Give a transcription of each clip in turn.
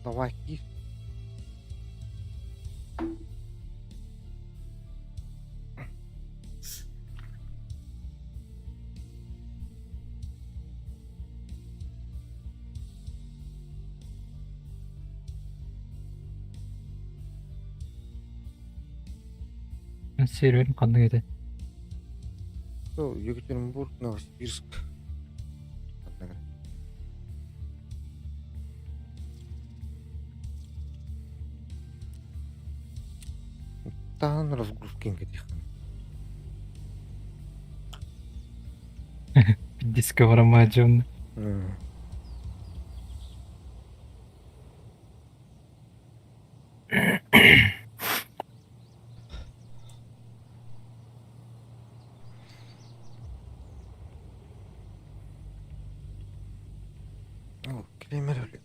Давай киир. Серверин ханнык этэ? Екатеринбург, Новосибирск. Таһан разгрузкин кэтиэххин. Дисковера маадьыын. О, клеймер өлө.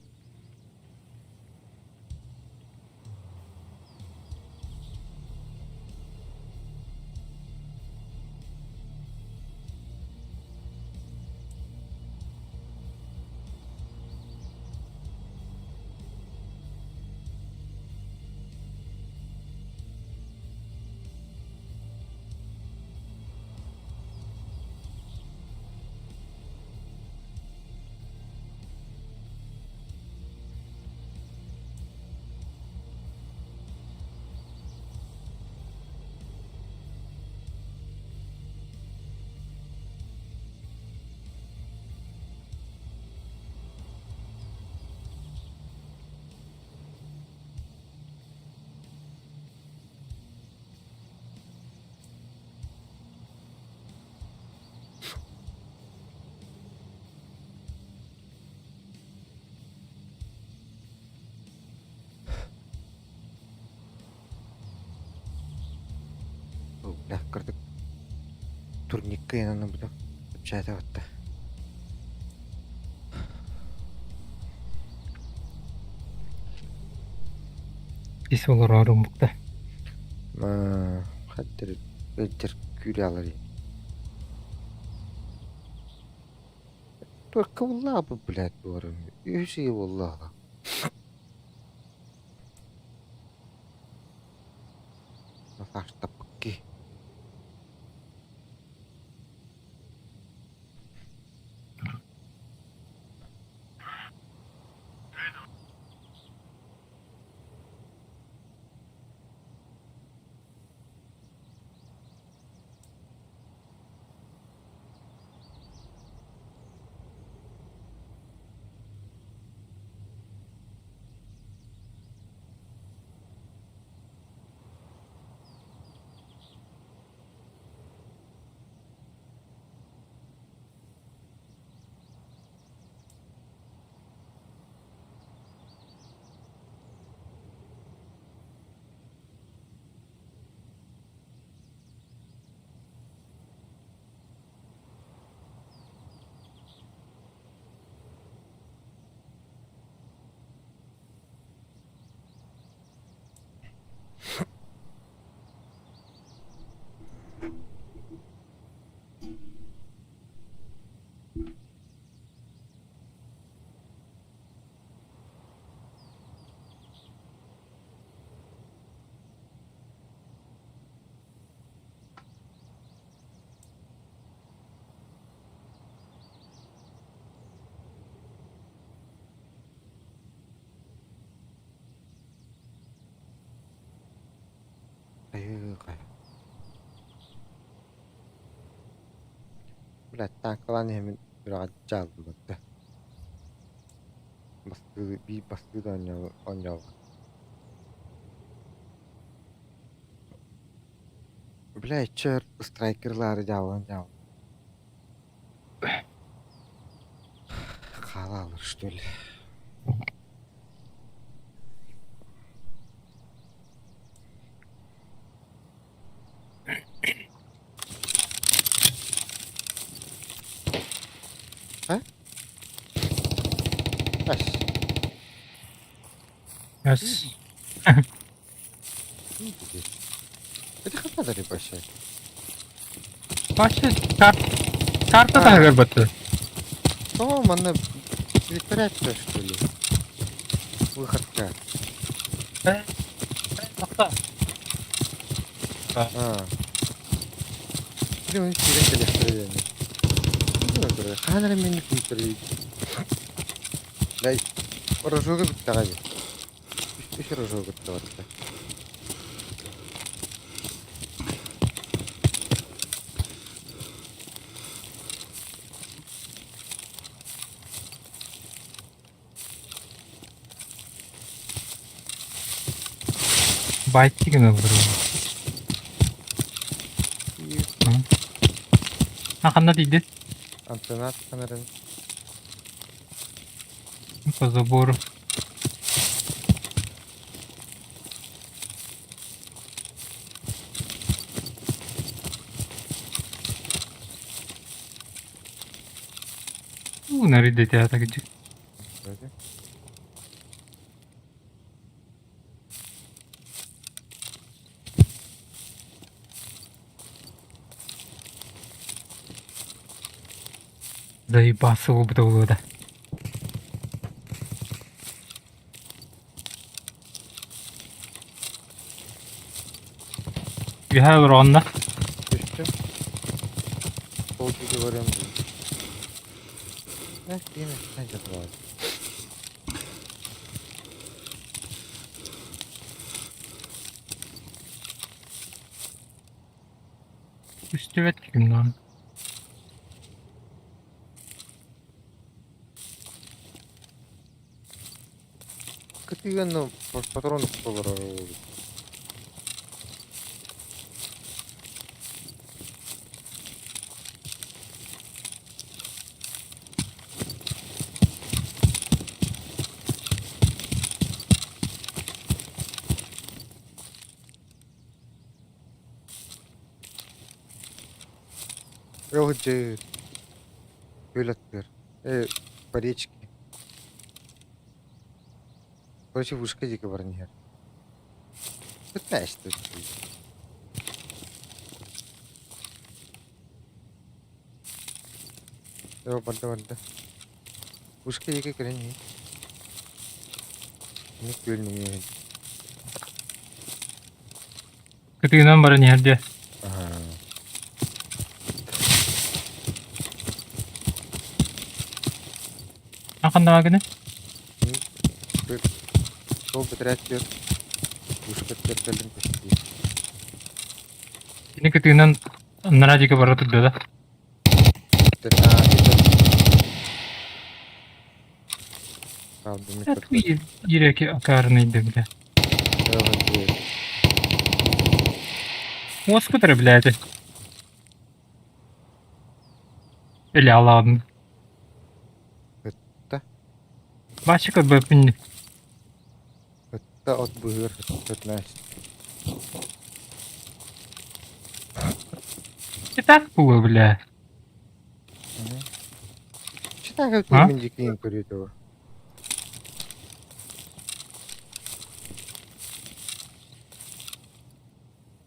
Бля, кырдык турникка янанабыта чэпчээтэ Ис олорор умукта. Хаттыр өттер күүрэ алар. Только буллаабы, блядь, буорум. Үс ый буоллаҕа. Массажтаппыкки. Айыы-хай. Блядь, таанкалаан иһэммин үрэҕи дьааллыбатта. Бастыы биир бастыы да оонньообот. Бля, чер страйкерлаары дьааллан дьааллан. Хаалаалар что ли? А? Ас. Ас. Это хаппадары вообще. Бачча карта таһыгар баттı. О, манна вертолет что ли? Выходка. Тохто. Аа. Билим киирэн кэлиэхтэрэ диэн. Хаһан эрэ мин күүттэрий. Дай рожога бүттэҕэ дии. Үс рожога бүттэҕэ. Байтик гына А ханна тиийдин? Антонат ханарын По забору. Ну, нарыдете так где. вроде. Заебался убдулуда. Үһэ олоронно. Түстүм. Сол диэки барыам дуу. Э, тиэмэ, дьэ Үстүбэт кимнaan. Кытыган патрон олорор Ылдьыыр, күөл аттыгар, по речке. Короче, вышка диэки баран иһэр. 15 Барда барда. Вышка диэки кэлэн иһин. Ини күөл нөҥүө иһин. Кытыынан баран иһэр дьэ. Аһаа. Ханнаҕа гына? Сол бэтэрээт вышка кэлин көстүү. Кини кытыынан анараа диэки бара турда да. Ирэки акаарынайда бля. Уоскутара блядь. Или ладно. Ытта. Бачка бэпин. Ытта от быһыыр 15. И так было, бля. Читак А? мин дикийин көрүөтэ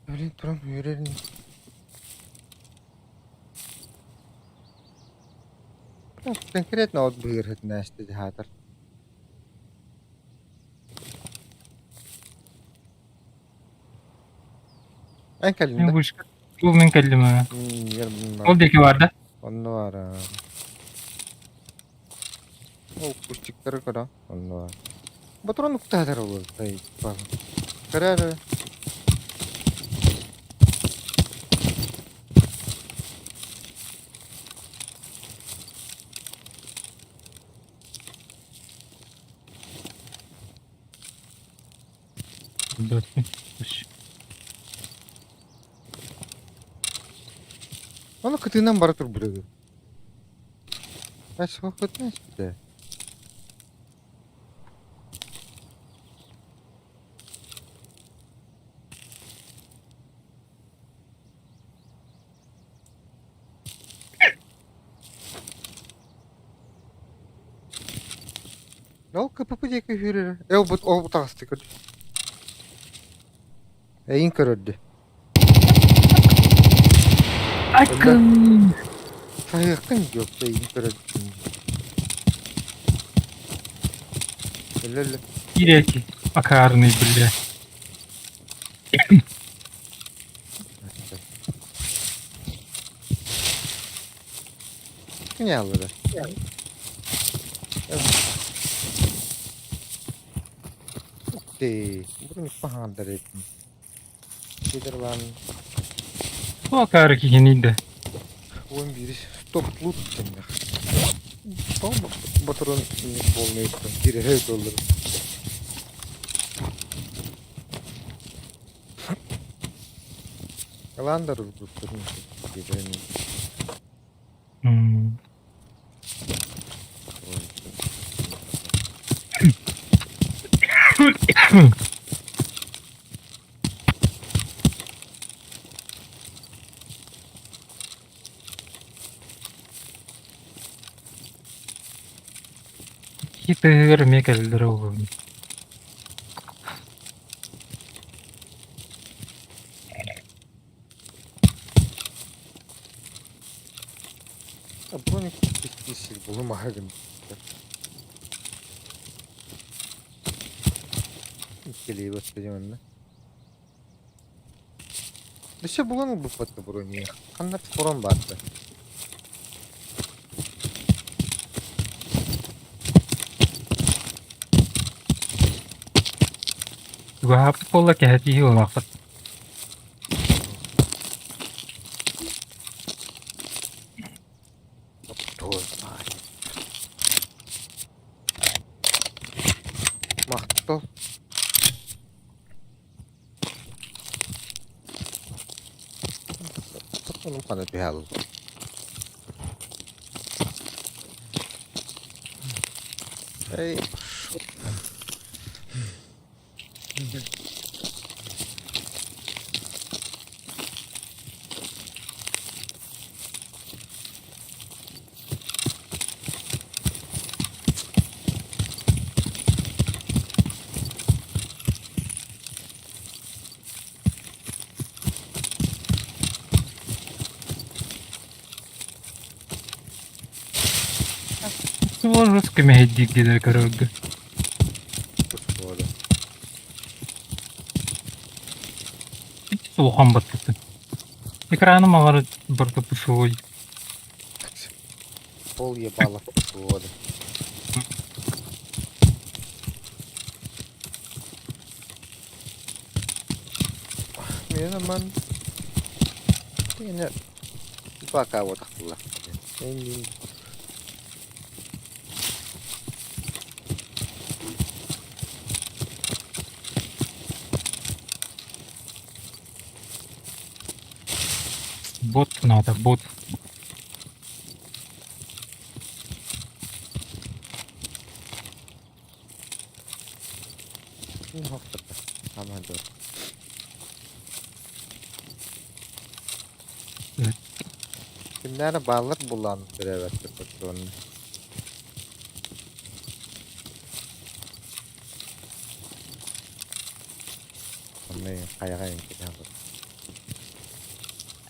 Блин, туран үөрэрин. Конкретно от быһыыр 15 хаатар. Эн кэллин да? Вышка. Бу мин кэллим аа. Ол диэки бар да? Онно бар. Ол кустиктары көрө. Онно бар. Батрон уктаатар ол. Көрөр. Ону кытыынан бара турбут үһү. Суохпутун испитэ. Ол КПП диэки үһүрэрэ. Э ол ол таҕысты көр. Эйин көрөрдү. Акын. Сайыахтан диэхтэ эйин көрөрдү. Өлө өлө. Киирээччи акаарыный биллэ. Кини аллара. Ух ты, бу паһаандар этим. Кедрлан. Бу акаары киһиний да. 11 стоп лут дэннэх. Батырын полный кирэһэ доллар. Ландер Киһи тыаһыгар эмиэ кэллэрэ уһун. Броник икки булумаһа гын. Иккилии господи манна. Өссө булан ылбыппат да брони. Ханна хорон баарда. Чугаһаабыт буолла кэһэтииһи ылааххыт. Махтал. Хана түһэ Эй, Сложно мэһэйдиир көрөргө. Улахан баттыттын. Экраным аҕары барыта пустой. Пол ебало пустой. Мен аман Yine пока вот ахтылла. Бот надо, бот. Kimlere balık bulan birevetli patronunu. Хайаҕа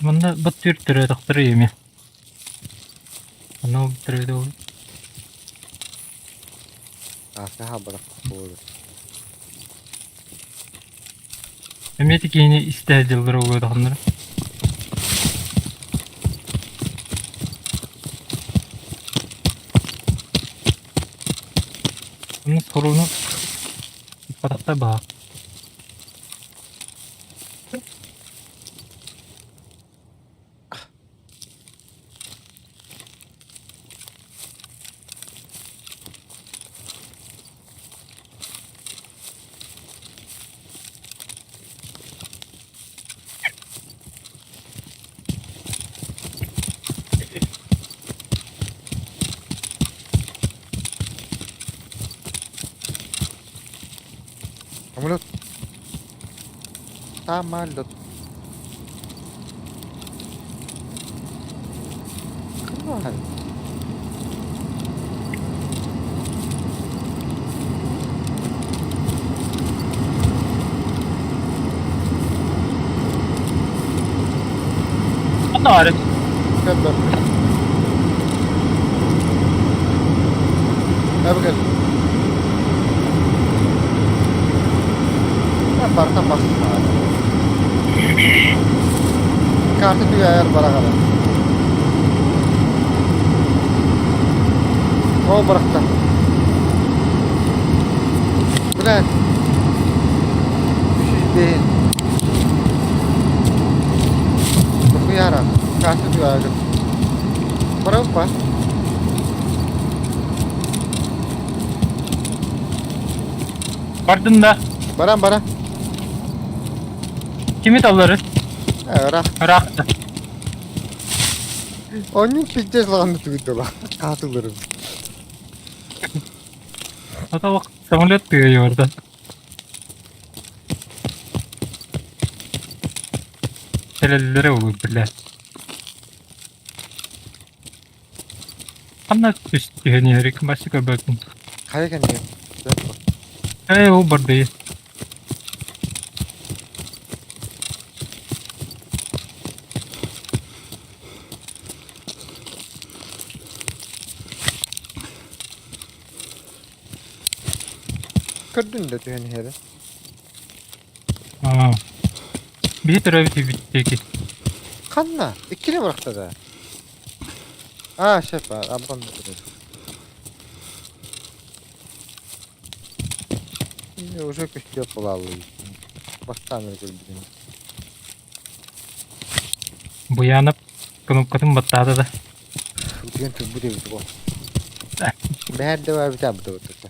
Манна бот түүр төрөөтөхтөр еми. Ону төрөөдө ол. Ааха барах буолар. Эмиэ киһини истэ дьыллар угуотахыннар. Онно хоруну патахта баа. Самолет. Самолет. Come on. Онно баар. Кэллэ. Эбигэл. Барыта мас баар. Карта түгэҕэр бараҕара. Ол бырахта. Блядь. 305. Хуяра. Карта түгэҕэр. Барабыт ба? Бардым да. Баран баран. Kimi таллары? Ыраах. Ыраахта. Онньун пиздец лаҕанна түгүддүла. Хаатылырым. Ата самолет тыгайы orada. Кэлэллэрэ olur бile. Ханна түһэн иһэрик басты көрбөппүн. Хайа кэннигэр? Ээ ол бардыы. Көрдүн да түһэн иһэрэ. Аа. Биһи төрөөбүт үйбүт диэки. Ханна? Иккини бырахта да. А, шеф, абам Уже көстүөх буолааллыы. Бастаан эрэ көрбүтүм. Буянов кнопкатын баттаата да. Утуйан турбут эбит буо. Бэһэр да баар битэ абыта бутта.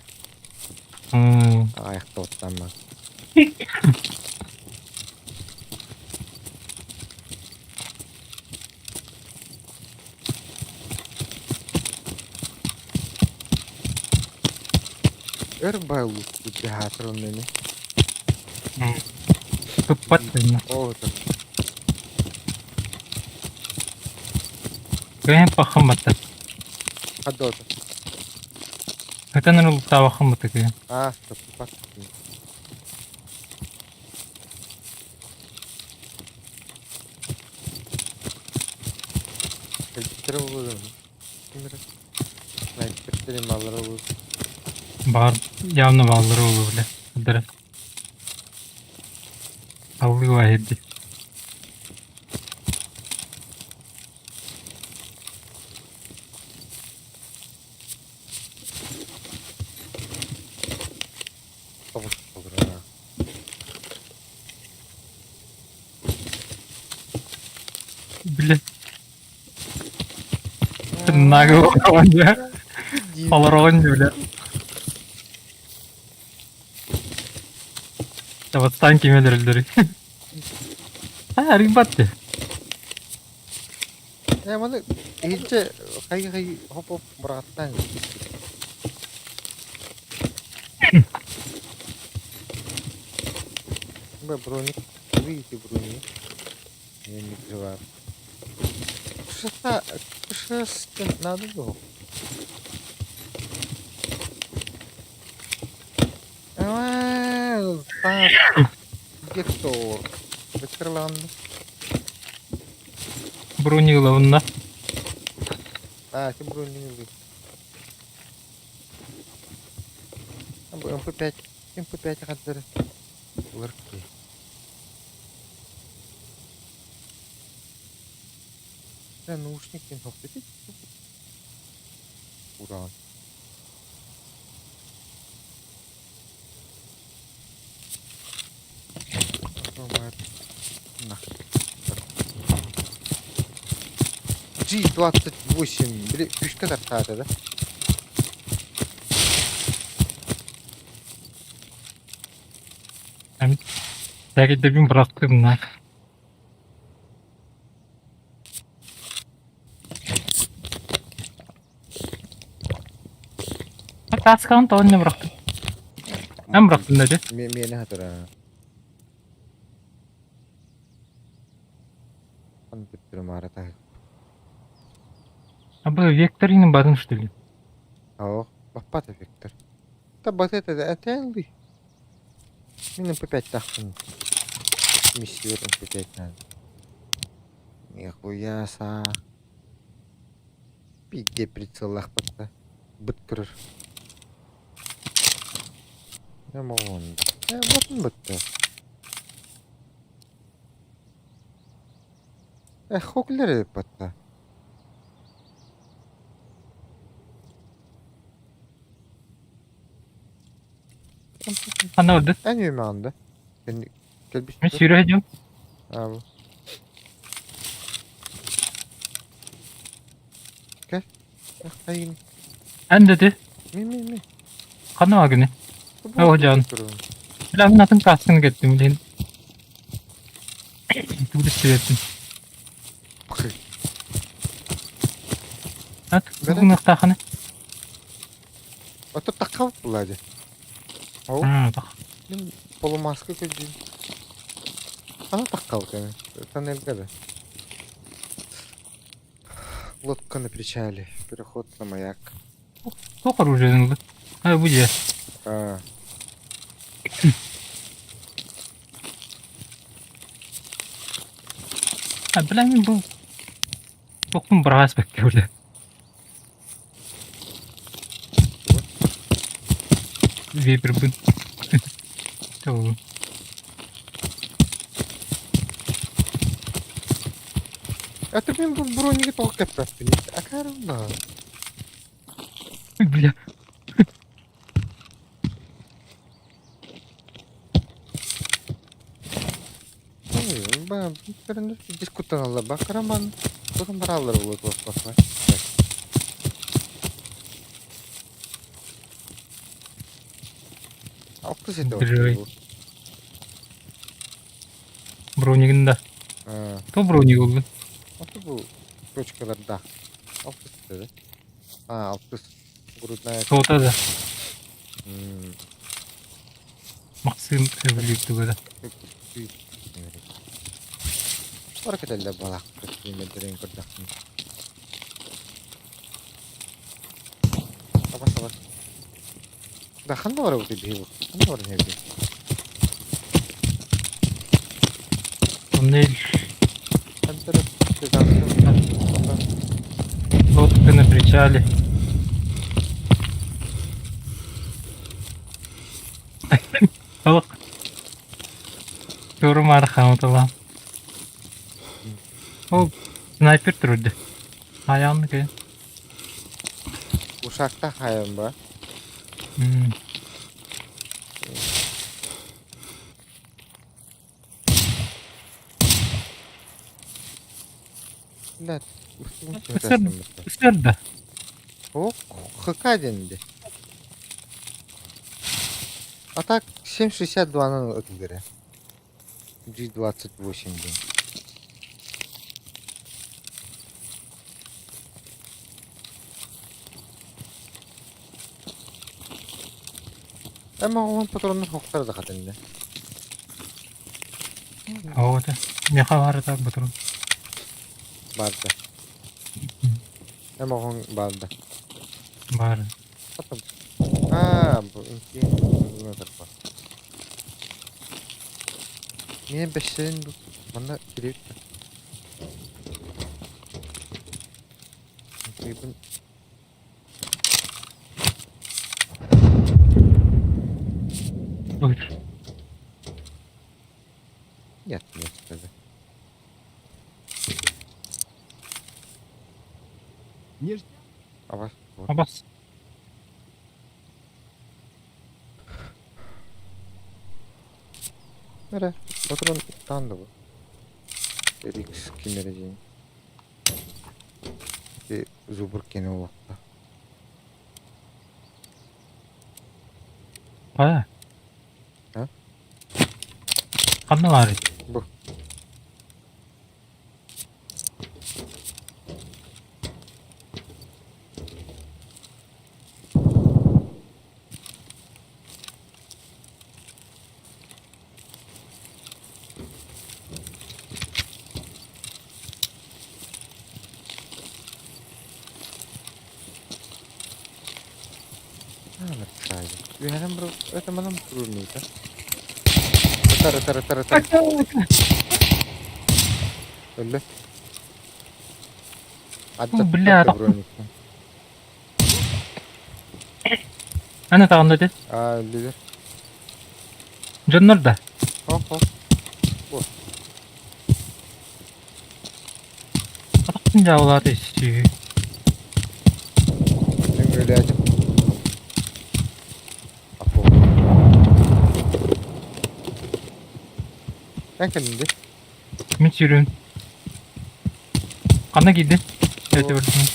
Аҕайахта оттаммат. Өр байлык театрын ини. Туппат дэннэ. Оо, Кыайан паххаммата. хаддота. Хатан ылтаабаххаммата кыайан. Аа, туппат. Кэлбиттэрэ буолуо Ким эрэ снайпердэрин бааллара буолуо. Баар явно бааллара буолуо бile. Дара. Аллыы баайырды. Тобус толура. Бile. Нага оҕонньо. Олороҕун бile. Табаттаан ким өлөрөллөрүй? Аа, арыйбат дии. Ээ, маны иһирдьэ хайы-хайы хоп-хоп быраҕаттаан Б броник, выйти броник. Я не взяла. Шесть надо было. Гектор. Выкрыланды. Брони ылабынна. А, ты брони ылы. МП5. МП5 хаддары. Лырки. Э, наушник хохтетит. Уран. На. G28. Били күүскэ тартаата да? Сэрийдэбин бырахтым на. Таскаҕын тоҕо инньэ бырахтым? Эн бырахтым да дии. Миэнэ хатыра. Аны маара А бы векторин барын что ли? Оо, баппат вектор. Та бат это этелли. Мин МП5 тахпын. Миссия МП5 надо. Нихуя са. Пизде прицеллаахпатта. Быт көрөр. Э, моҕон. Э, ботун бытта. Эх, окулар эбиппатта. Ханна барда? Эн үөмэҕин да? Кэнни кэлбит Мин сүүрэ сылдьабын. Аа бу. Кэл. Эх, хайын. Эн да ти. Ми ми ми. Ханна баар гыны? Оо, дьон. Бля, мин атын каасканы кэттим, блин. Тугу да истибэппин. Ат, тугу гыныахтааххыный? Ото таххабыт буолаа дии. Ол Аа, тах. мин полумаска көрдүүм. Аны таххабыт эми. Тоннельга да. Лодка на причале. Переход на маяк. Туох оружиены ылбыт? А, бу дьиэ. Аа. А, бля, мин бу туохпун быраҕа испэккэ бля. Вепербын. Тугу? Это мин бу брониги тоҕо кэппэппин. Акаарым да. Ой, бля. Дискуттаналлар бакараман тутан бараллар буолуо туоспаппа. Алтыс этэ Бля. Бронигын да. Аа, То броник ыллын. Ото бу точкалардаах. Алтыс этэ да? Аа, алтыс. Грудная Тота да. М, Максим сөбүлүүр да. Ора кэтэллэр балаах көстүүмэрдэрин көрдөхпүнэ. Аба саба. Да ханна барабыт биһи бу? Ханна баран иһэбит? Туннель. Хантара Лодка на причале. Олох. Туору-маары хаамыталаан. Ол снайпер турда. Айаҕын кэ. Ушакта хайан ба? М. Блядь, Ысыр, ысыр да. О, ХК денди. А так 7,62 ытылгыра. G28 диэн. Эмма оҕон патроннар хохтар да хатынна. Оо, это меха баар так патрон. Баарда. Эмма оҕон баарда. Баар. Потом. Аа, бу инки тарпа. Мин бэссэрин бу манна кириэт. Инкибин Ой. Нет, нет, это. А вас вот. Абас. Эрэ, патрон таан да бу. Рикс кимэрэ диэн. Ити зубр кини улахта. Хайа? А? Ханна баарый? Бу. Үһэнэн бу это манан турунуута. Ытар ытар ытар ытар. Өллө. Бля, Аддьаттар броникпын. Аны таҕынна ити. Аа өллүлэр. Дьоннор да. Хоп хоп. Бу. дьаабылаата үссүү. Нөҥүөлээтим. Эн кэллиҥ дии? Мин сүүрүн. Ханна киирдин? Эти бардым.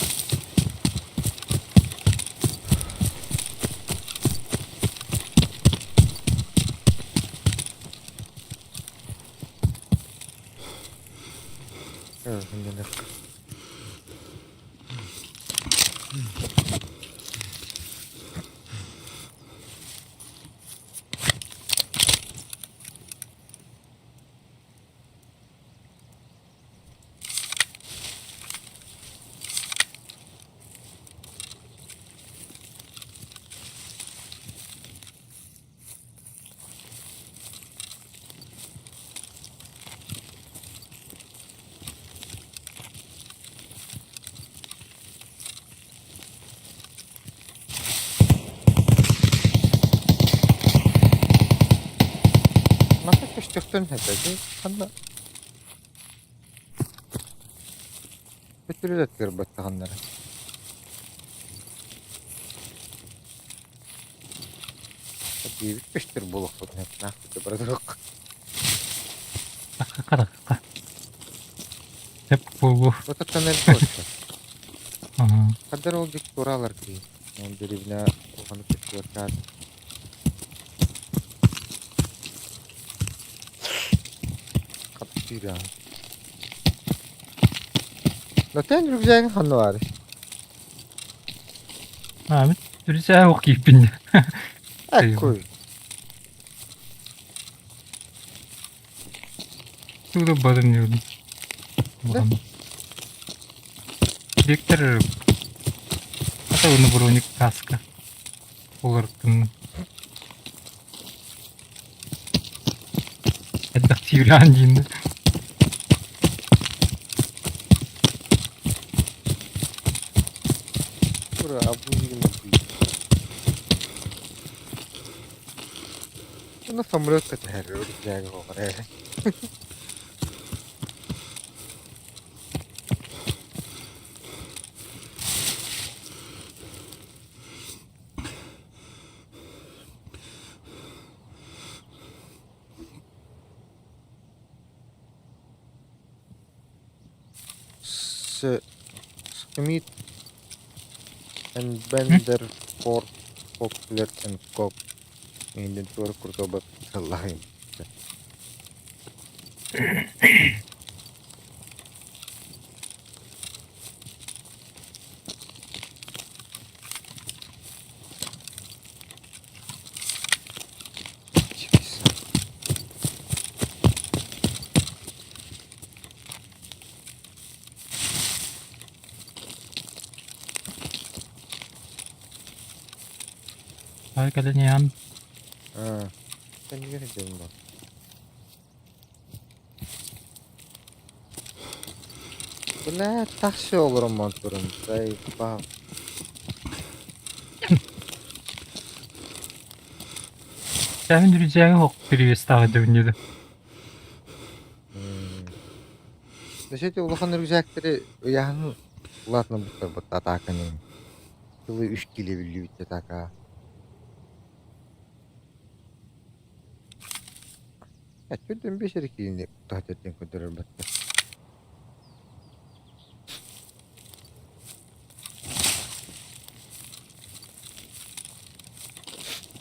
Мантан көстүөхтэрин сөп этэ. Ханна Өтөрү да тыырбаттаҕыннара. Диэбит көстөр буолуохпут наах бара туруох. Такка такка. Сөп буолуо. Ототтон элбэх Аха. Хаддар ол дик тураалар кии. Ол деревня улаханнык көстүбэт Хаптыыра. Натан рюкзагын ханна баарый? Аа, мин үрүсээ ох кииппин. Эккуй. Тугу барын диyorum. Виктор ата уну броник каска. Олортун. Элбэх тиилээн диин. Ура, абузигин Уна самолет кэтэһэр рюкзагы оҕор ээ. С Smith and Bender Ford Faulkner and Co. Иннин туора курдук сыллаһын. Ай кэлин Аа, кэннигэр сылдьабын баа. Бля, тахса олороммон туран, заебал. Сэмин рюкзагы ох перевестаҕа дьүннүдэ. Десете улахан рюкзактеры ыйааһын улаатынан буттарбыт атааканы. Тылы үс киле биллибит атака. Өттүн бес эрэ киилини таһытыттан көрдөрөр батта.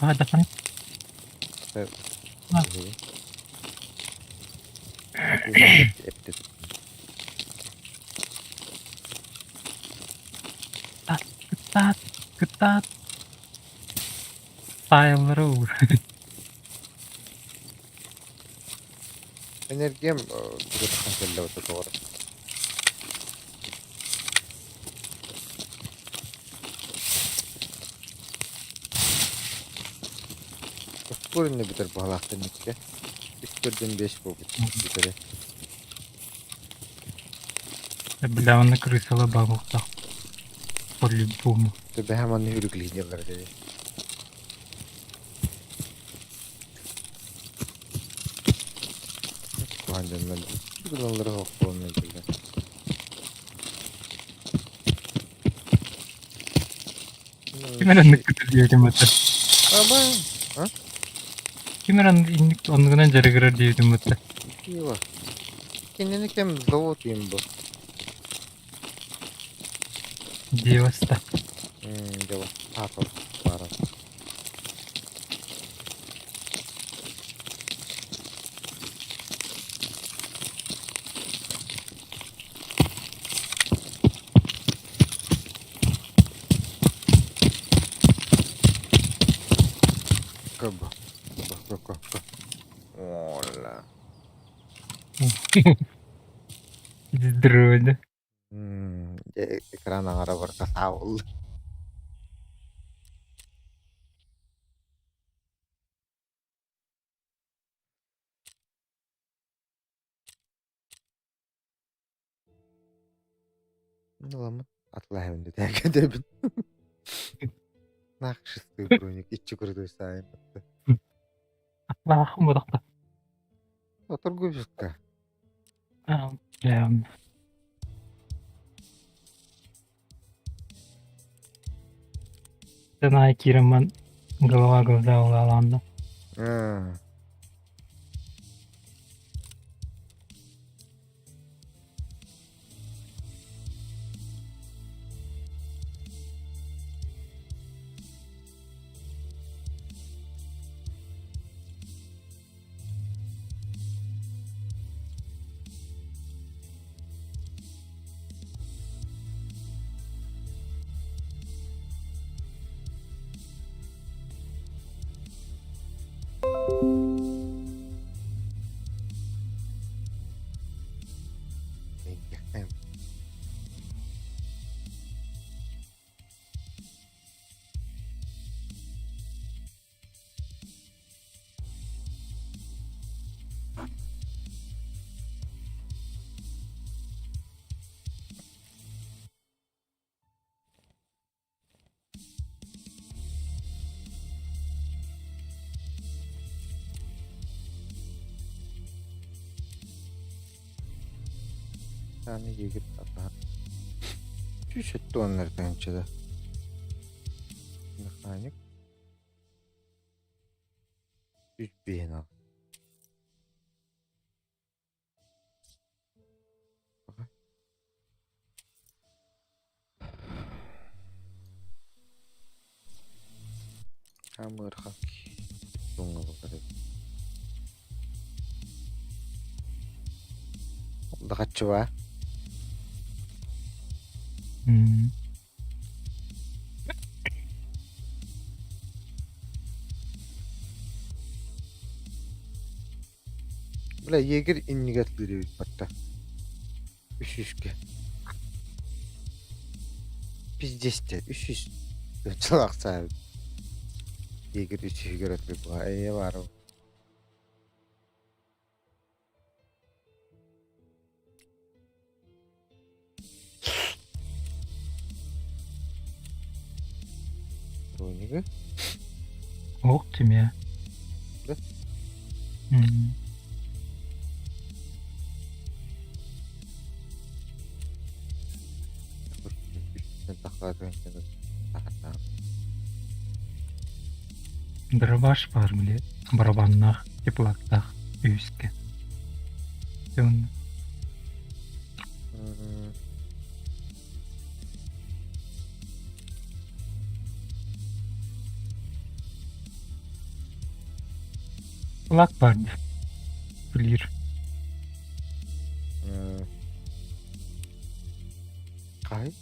Аа, дахан. Кытаат, кытаат. Файллары уур. Энергиям тугутахан кэллэ тоҕор. Ускоренный бүтэр баҕалаахтан икки. Үс төрдүн бес буолбут бүтэрэ. Бля, онно крысала баҕуохтаах. По-любому. Төбөһө манна үрүклиһинеллэр дии. Куһаан дьоннор гыналлара суох буолан билэр. Ким эрэ оннук диэбитим этэ. Аба, а? Ким эрэ инник оннугунан дьарыгырар диэбитим этэ. Пиво. Кинини кем зовут им бу? Девоста. Дева. Папа. Пара. Кыб. Ко ко ко. Ола. Здорово. Дьэ экран аҥара барыта саабылла. Ыламмыт атылаһабын дэтээкэтэбин. Нах шестый броник иччи крутой сайын. Атлаахым бодохто. Оторгуйбукка. Эм. Сен киирэммин голова глаза улаалаанна. Аны егит атаһа. 170 тыһыынчада. Механик. 105 ал. Хамыырха Дахаччыба. Бля, егерь иннигэр лыыр эбит батта. Үс сүүскэ. Пиздец 300 тыһыынчалаах Егерь үс сүүһүгэр отуйбуга эйэ баар. Бронигы? Ох тебе. Да? М. Дробаш баар били барабаннаах, теплактаах үһүскэ. Дьэ Флаг баар дии. Билиир. Хай?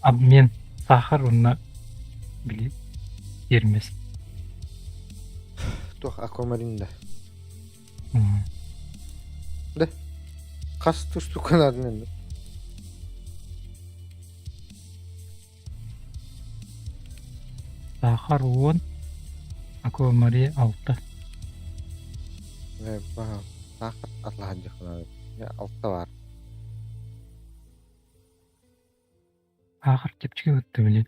Обмен сахар уонна били тиэрмэс. Туох аквамарин да? Да. Хас тустукка наадын Саахар 10, Аквамария 6. Саахар атлаһан алта бар. Саахар чэпчэки бытта били.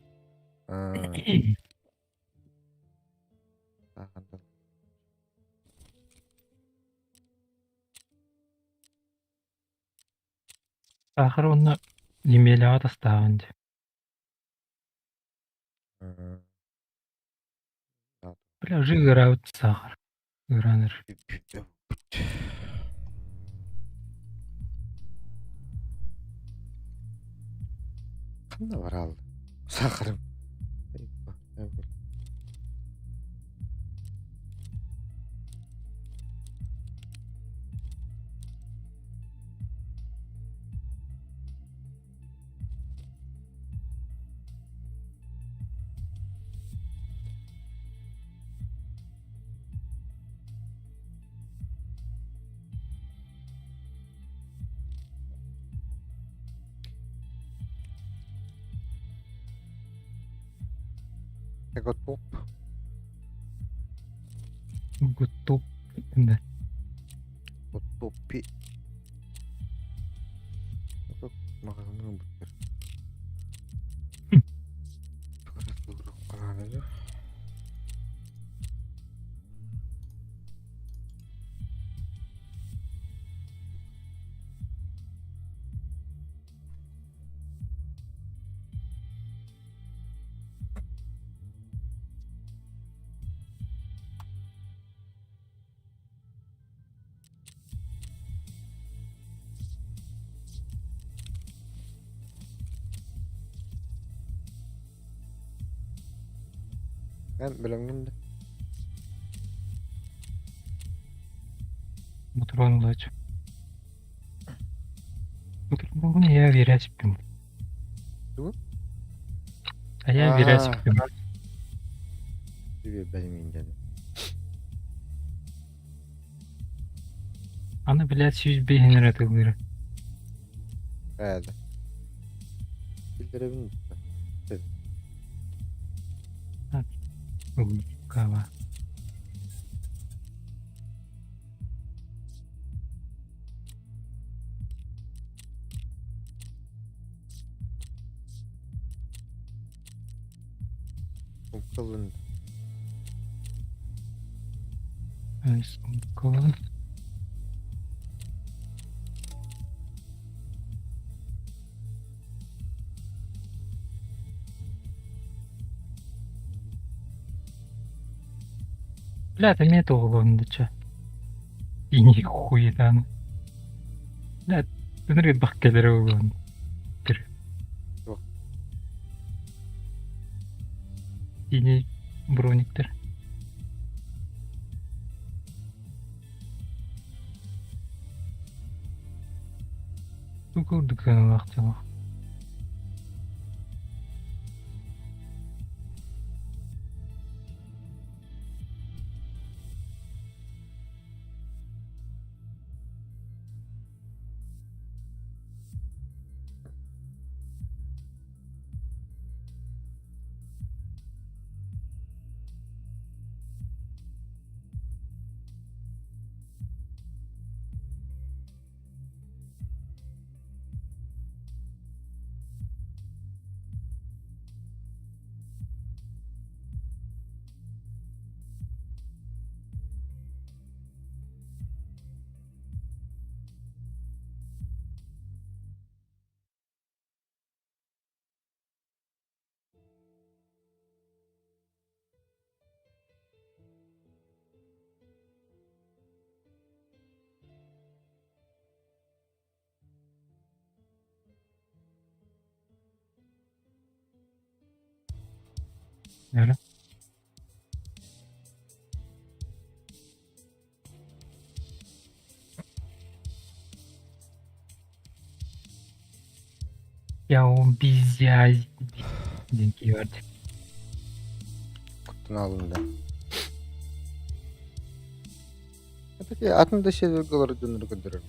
Саахар уонна Емеляҕа тастааҕын дии. Бля, уже ыараабыт саахар. Ыараан эрэр. Ханна бараал? Сахарым. Готов. Готов. Да. Готов. Маҕаһыыҥҥа ылбыттар. Эн бэлэмҥин да? Ботуруон ылааччы. Ботуруон я биэрээччиппин. Тугу? А я биэрээччиппин. Биэрбэтим диэн. Аны, блядь, 105 эрэ атыылыыра. Ээ да. Киллэрэбин да. Кава. Кылын. Кылын. Бля, это мне того да чё. И нихуя там. Бля, ты бах кэлэр угун. Туох? Синий брониктар. Бу курдук сыаналаах дьоло. Öyle. Я обезьян. Диэн киирбит. Куттаналым да. Таки атын да сиэргэ олорор дьоннору көрдөрөр.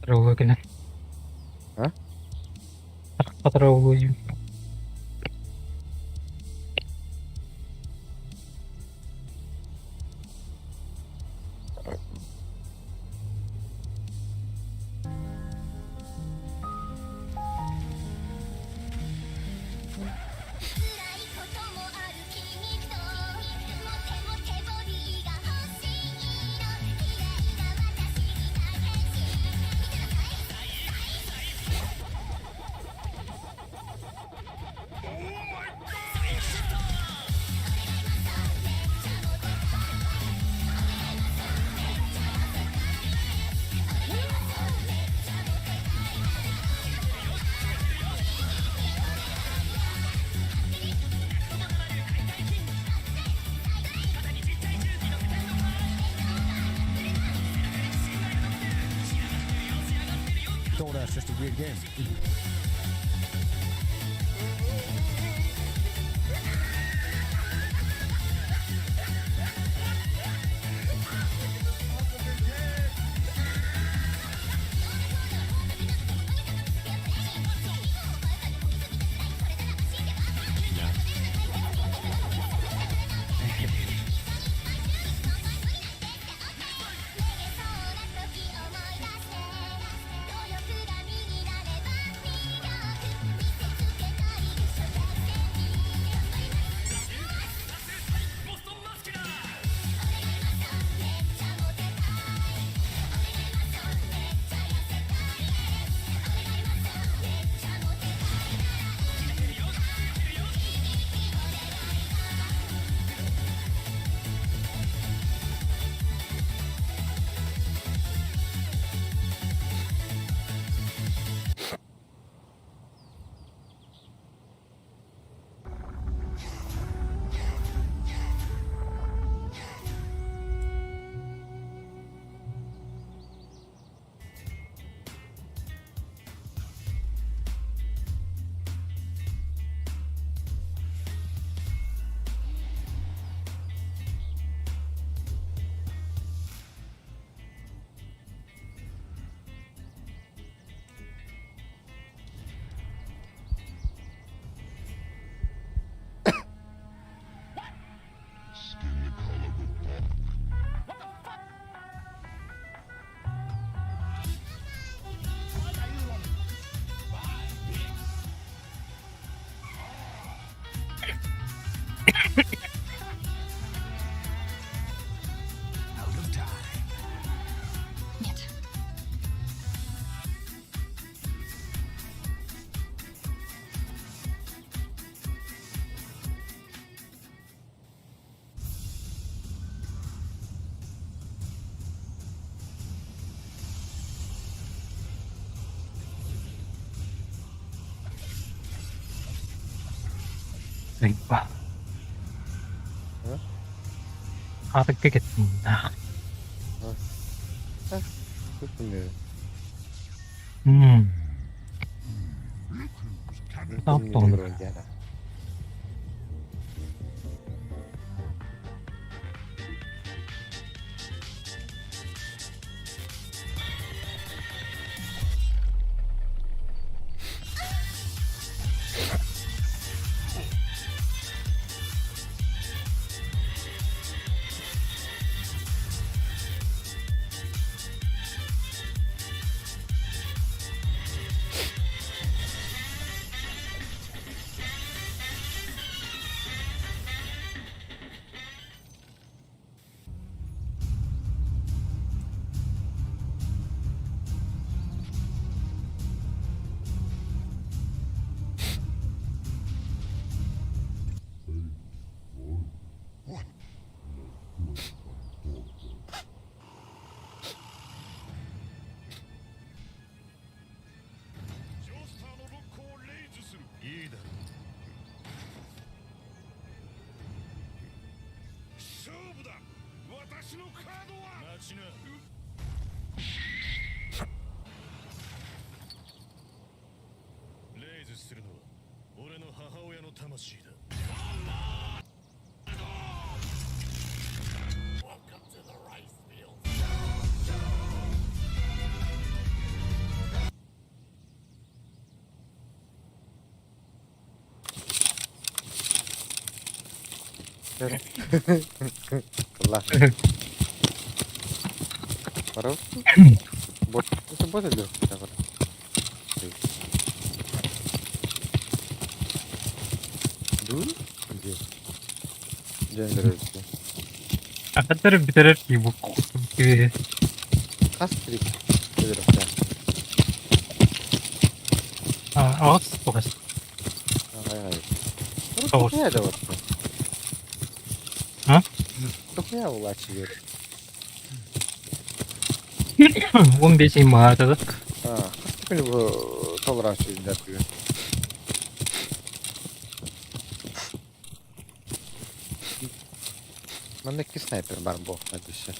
Хараулу кэлэн. А? Хараулу Don't ask, just a weird game. Ыйба. Аатыкка кэттиннээх. Атыттары бүтэрэр дии бу Аҕыс тоҕус. Тоҕус. А? 15 маатыгыт. Манна икки снайпер баар буолла өссө.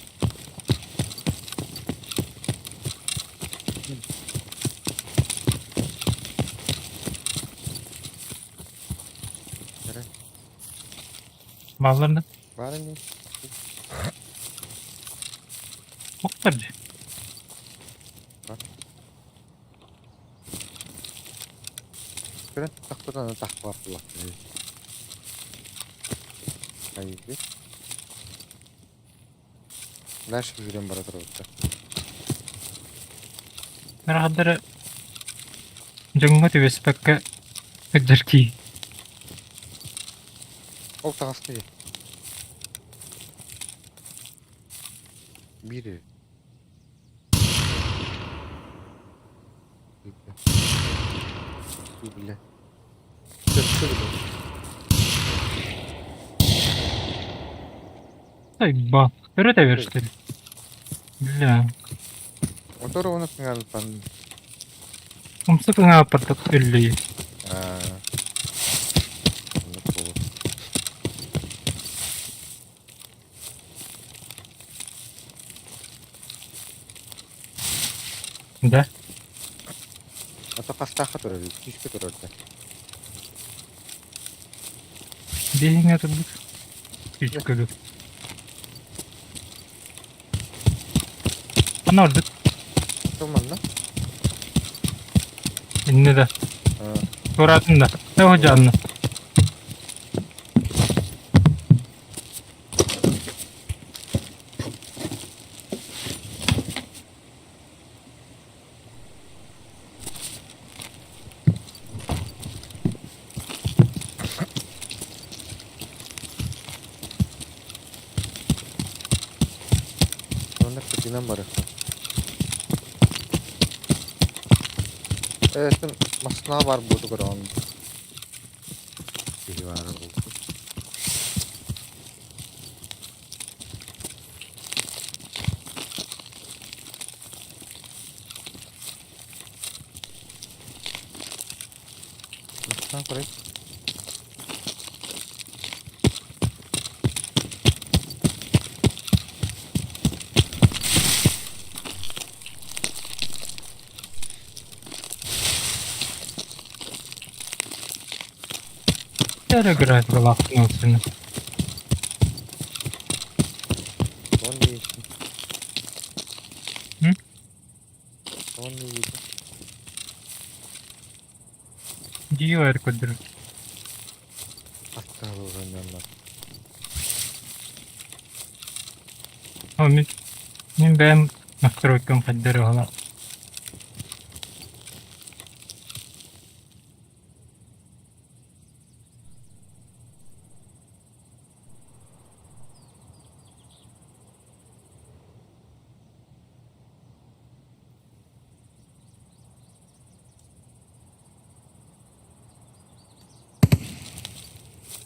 Бааллар да? Баар ини. Охтор дии. Бар. Көрөн тахпытана тахпар буоллахтыы. Хайыы. Дальше жүрен бара турбуттар. Ыраахтары дьоҥҥо түбэспэккэ сылдьар киһи. Ол таҕыста дии. Биир Бля. Сөпкө бile. Айба, өрө тэбэр Бля. Мотор уонна сыҥаалыттан Умса кыҥааппартак өллөйү. оннук буолуо. Да? Ото хастаахха турар, күүскэ турар да. Биһиҥэ турбут. Күүскэ дуу. Ханна ордук? Манна? Иннэ да. Туораатын да. Тоҕо дьаанна. Манна кырдьынан барыахха. Ээ, син массыына баар буолту көрөҕүн. Киһи баара буолту. Массыына көрөй. Эрэ графикалаахпын ылсыны. Он не М? Он не видно. Дии көрдөрөр. Аттаалыганнар. О, мин, мин бэйэм настройкам хайдары оһолор.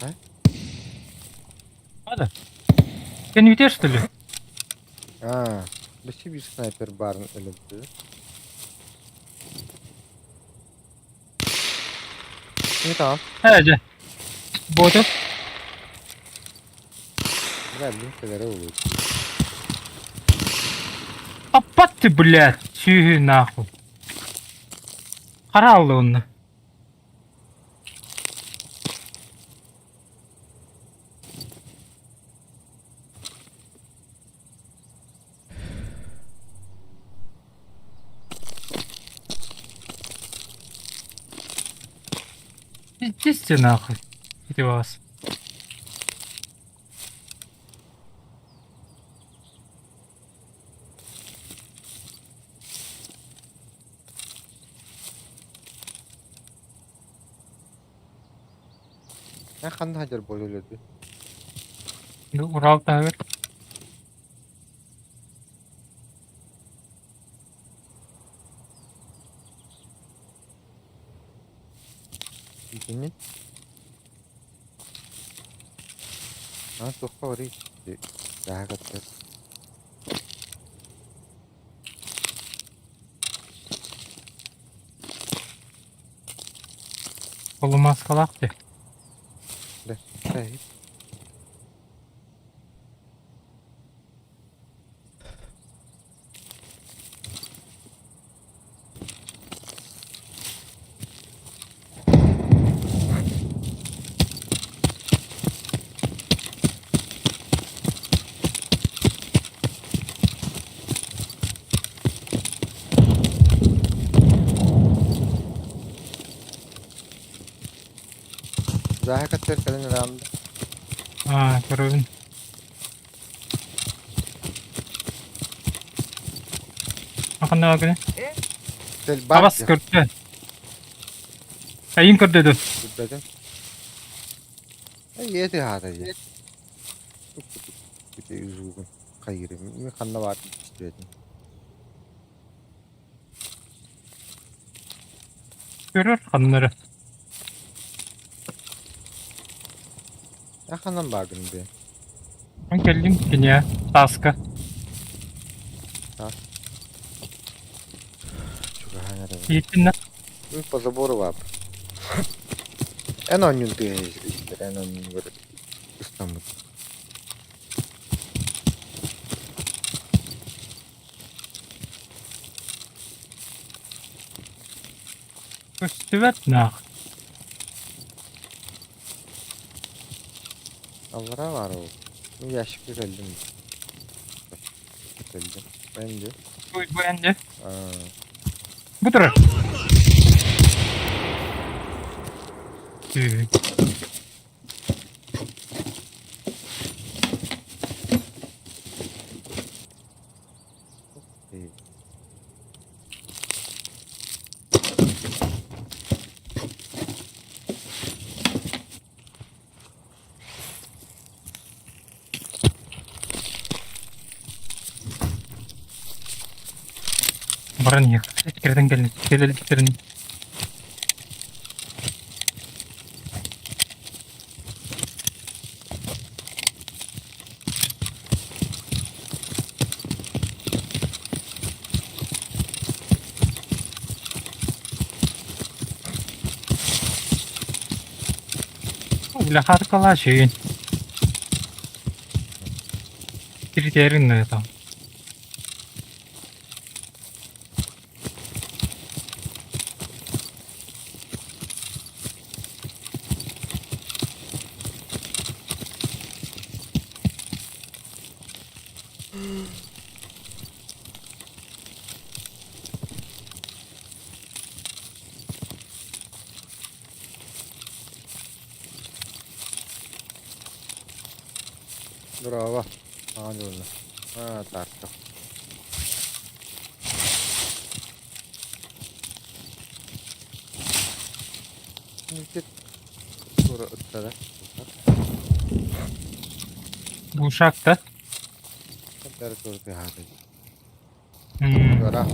А? Надо? Ты не видишь, что ли? А, бэси биир снайпер баарын өлөрдү. Не там? Э, дьэ. Ботов. Бля, блин, кэлэрэ буолуо. Аппат ты, блядь, сүөһү нахуй. Хара алла онно. Пиздец ты нахуй. Иди вас. Эн ханна сылдьар буола өлөрдү? Урал таһыгар. Итини? А, туохха барый? Дааһыгаттар. Полумаскалаах дии. Да, да. Дьааһыкаттар кэлэн ыраанда. Аа, көрөбүн. Ханна гына? Тельбар Абас көрдө. Айын көрдөдү. Көрбөтүм. Эйиэти хаата дии. Ити хайырым. Мен ханна баар истибэтим. Көрөр ханнары. Я ханан баагын бе. Мен кэллим киниэ тааска. Таас. Чугаһаан эрэ. Ииттиннэ. Үй по забору баар. Эн оонньуун тыаһа истэр, эн оонньуугар ыстаммыт. Көстүбэт наах. Аллараа баар ол. Ну ящикка кэллим. Кэллим. Энди. Бу бу энди. Аа. Бу турар. Түү. Баран иһиэх. Кирдэн кэлин. Кэлэликтерин. Бля, хатыкалаачыын. Киритэрин там. Браво. Аан дьонно. Аа, таарта. Тура ыттара. Глушак да? Бары тура тыаһаата. М, Тура.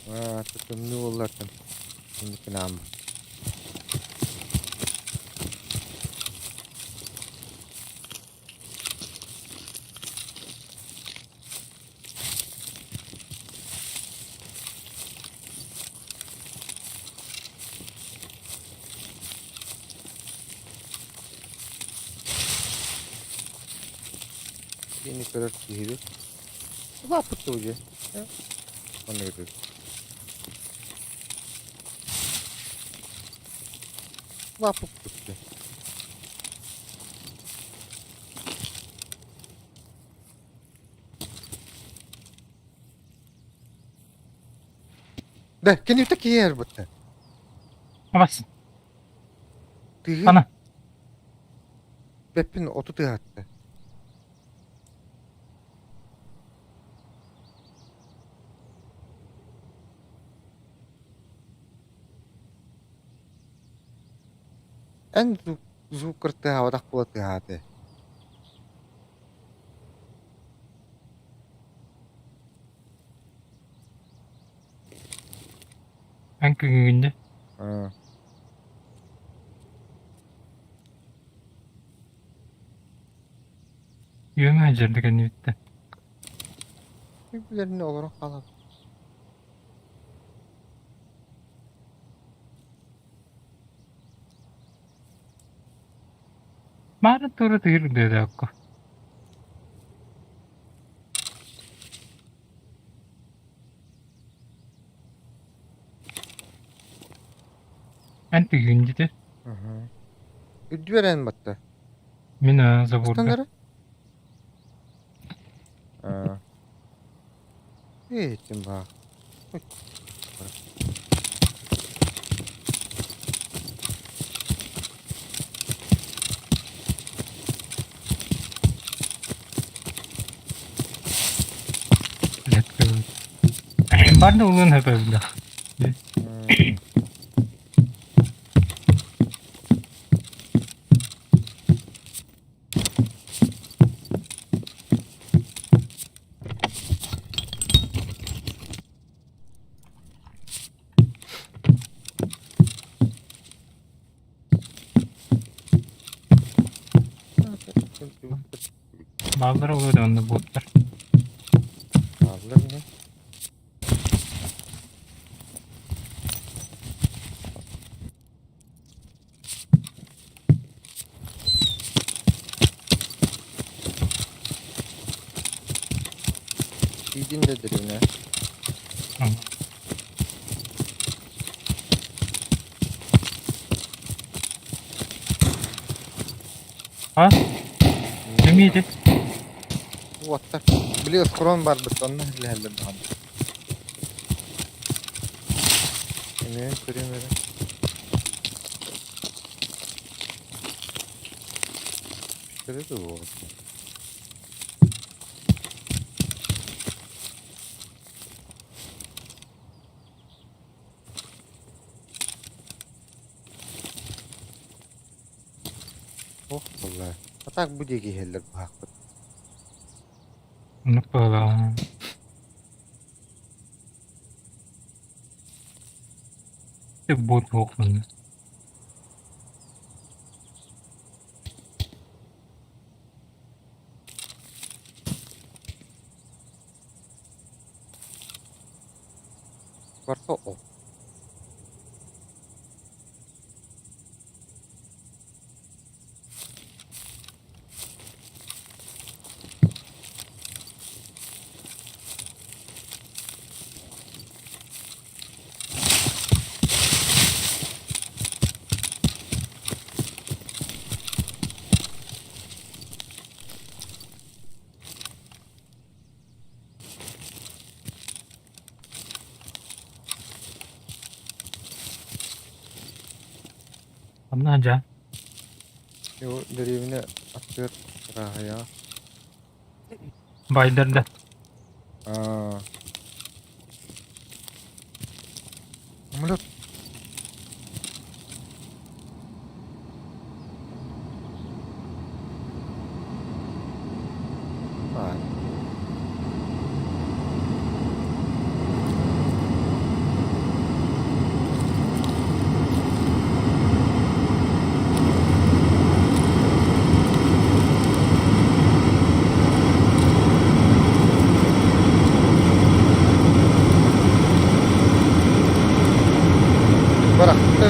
Аа, тымныы буоллартан. Инникин Кини көрөр киһибит. Улааппыт дуу дьэ. Онно көрөр. Улааппыт дьэ. Да, киниттэ киһи эрбитте. Абас. Тыһы Ана. бэппин оту тыаһатта. Эн звуккар тыаһаабатах буола тыаһааты. Эн күҥҥүннэ. Аа. Үөмэ дьэрдэ кэннибиттэ. Билэрин олорон хаалан. Маары туора тыыр дыадаакко. Эн тыгын дите. Үрдүбэр эн батта. Мин заборга. Станнара? Этим ба. Барда улуун хөпөбүлэ. Бааллар олуо онно буоттар. Бааллар ини. Тиийдин да дэринэ. А? Кимиити? Уоттар. Били ыскырон барбыт, онно иһиллэһэллэр даҕаны. Эмиэ көрүөм эрэ. Көрө дуо? Ох, буолла. А так бу диэки иһэллэр быһаахпыт. Оннук быһыылаах. Бот суох манна. Барса ол. Ханна дьа? Его дэриэбинэ аттыгар ырааһыйаҕа. Байдар да. Аа. Самолет. Аа. Барахты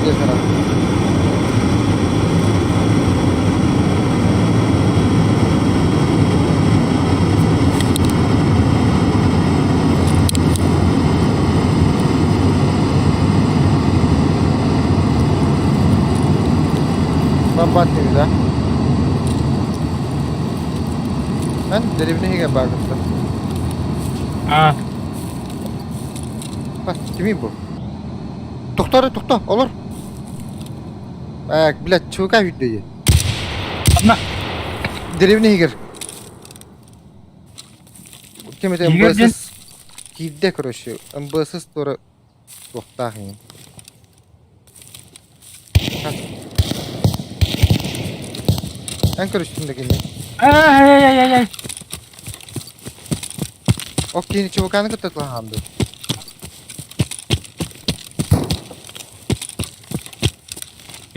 десара. Баббаат да? Эн дэриэбинэ иһигэр бааргыттан. Аа, Бас, кимий бу? Тохтоо эрэ, тохтоо, олор. Ээ, блядь, чувака үүрдэ ханна? Дэриэбинэ иһигэр. Ким это Иһигэр диэн? МБСС киирдэ, короче, МБСС туора туохтаах иҥин. Эн көрүстүн да кини. Ай-ай-ай-ай-ай! Ол кини чуваканы кытта тылаһаан дуу?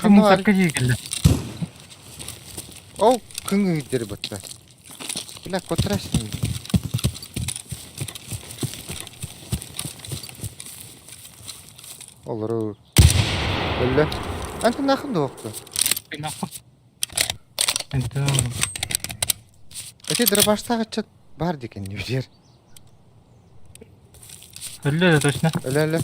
Ким мусорка дии кэллэ. Ол кыҥыйдыр батта. Бля, котрасный. Олору. Өллө. Эн кыннаахын дуохту? Кыннаахпын. Это Эти дробаштаах ыччат баар дии кэннибитигэр. Өллө да точно. Өлө өлө.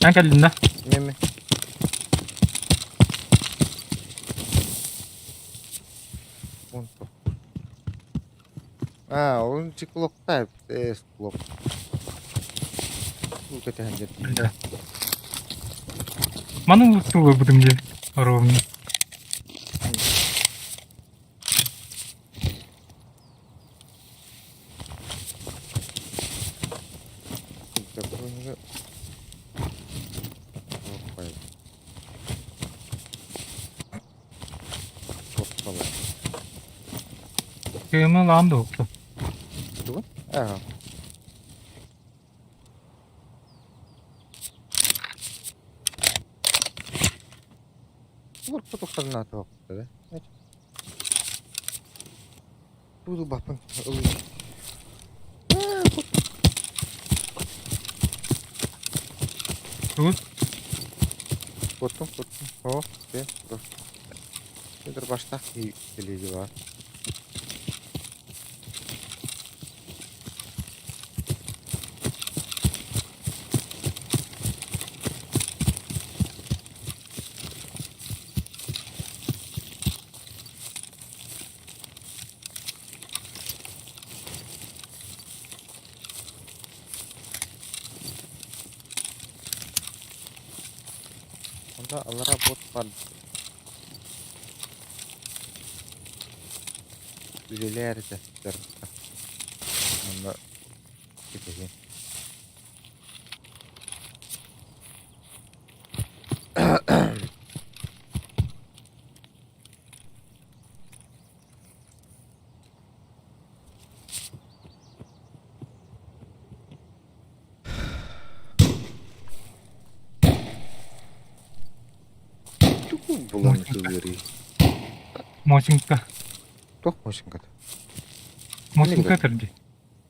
Эн кэллин да? Мeme. Вон то. А, он циклокта эс клок. Бу кэтэһэн дьэрдии. Да. Маны устулуйбутум дии ровно. Кыымы ылаан да укту. Тугу? Аа. Урукку тохторун да? Буду бапын ылыы. Тугу? Куттум, куттум. О, те, Петр баштах кэлиги бар. Онно аллара бот бар. Үлэлээр этэ дьарыкта. Онно кэтэһиэм. Тугу булан ытылыырый? Мосинка. Туох мосинката? Мосинка төрдү.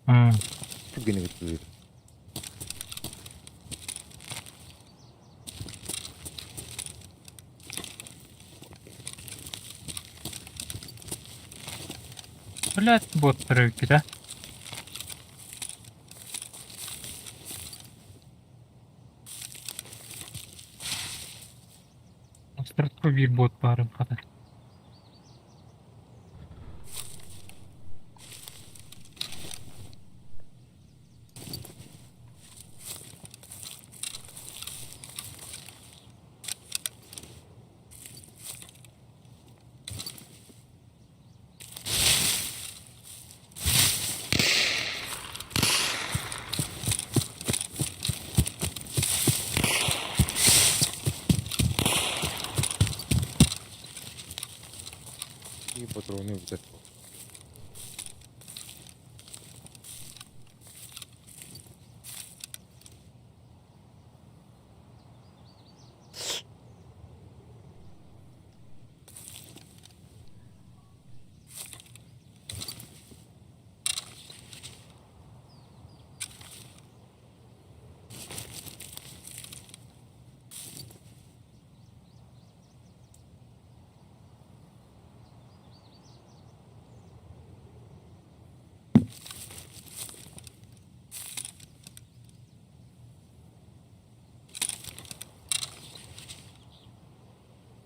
Аа. Түгэнэ ытылыыр. Блядь, боттар эбиппит а. Островка биир бот баарын хата. И патроны вот это.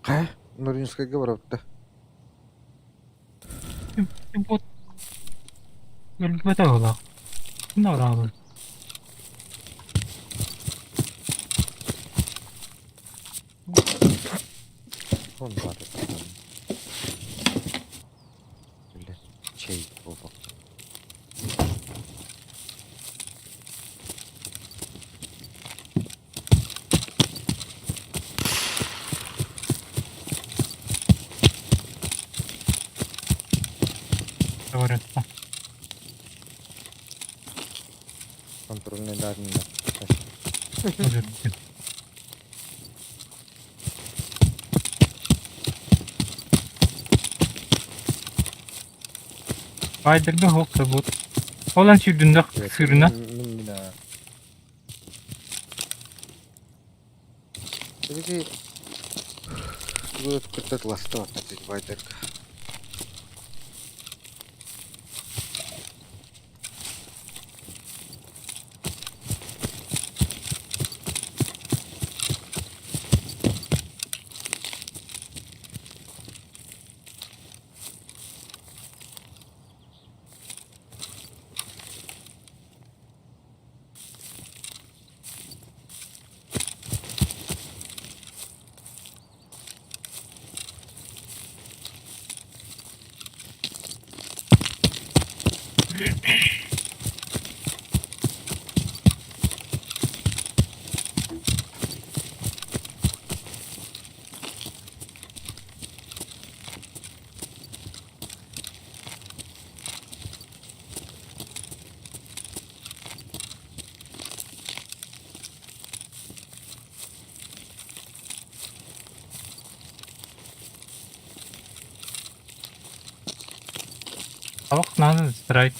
Хайа, Нуринскайга барабыт да? Бот өлбөтө олох. Норабын. Он бар Бля, чей буолбак. Говорят. Контрольный данные. Байдырга хоқ бот. Олон сүүрдүндэх сырына. Мин Биги Кытта тыласта баттар байдарга. Олох наада страйк.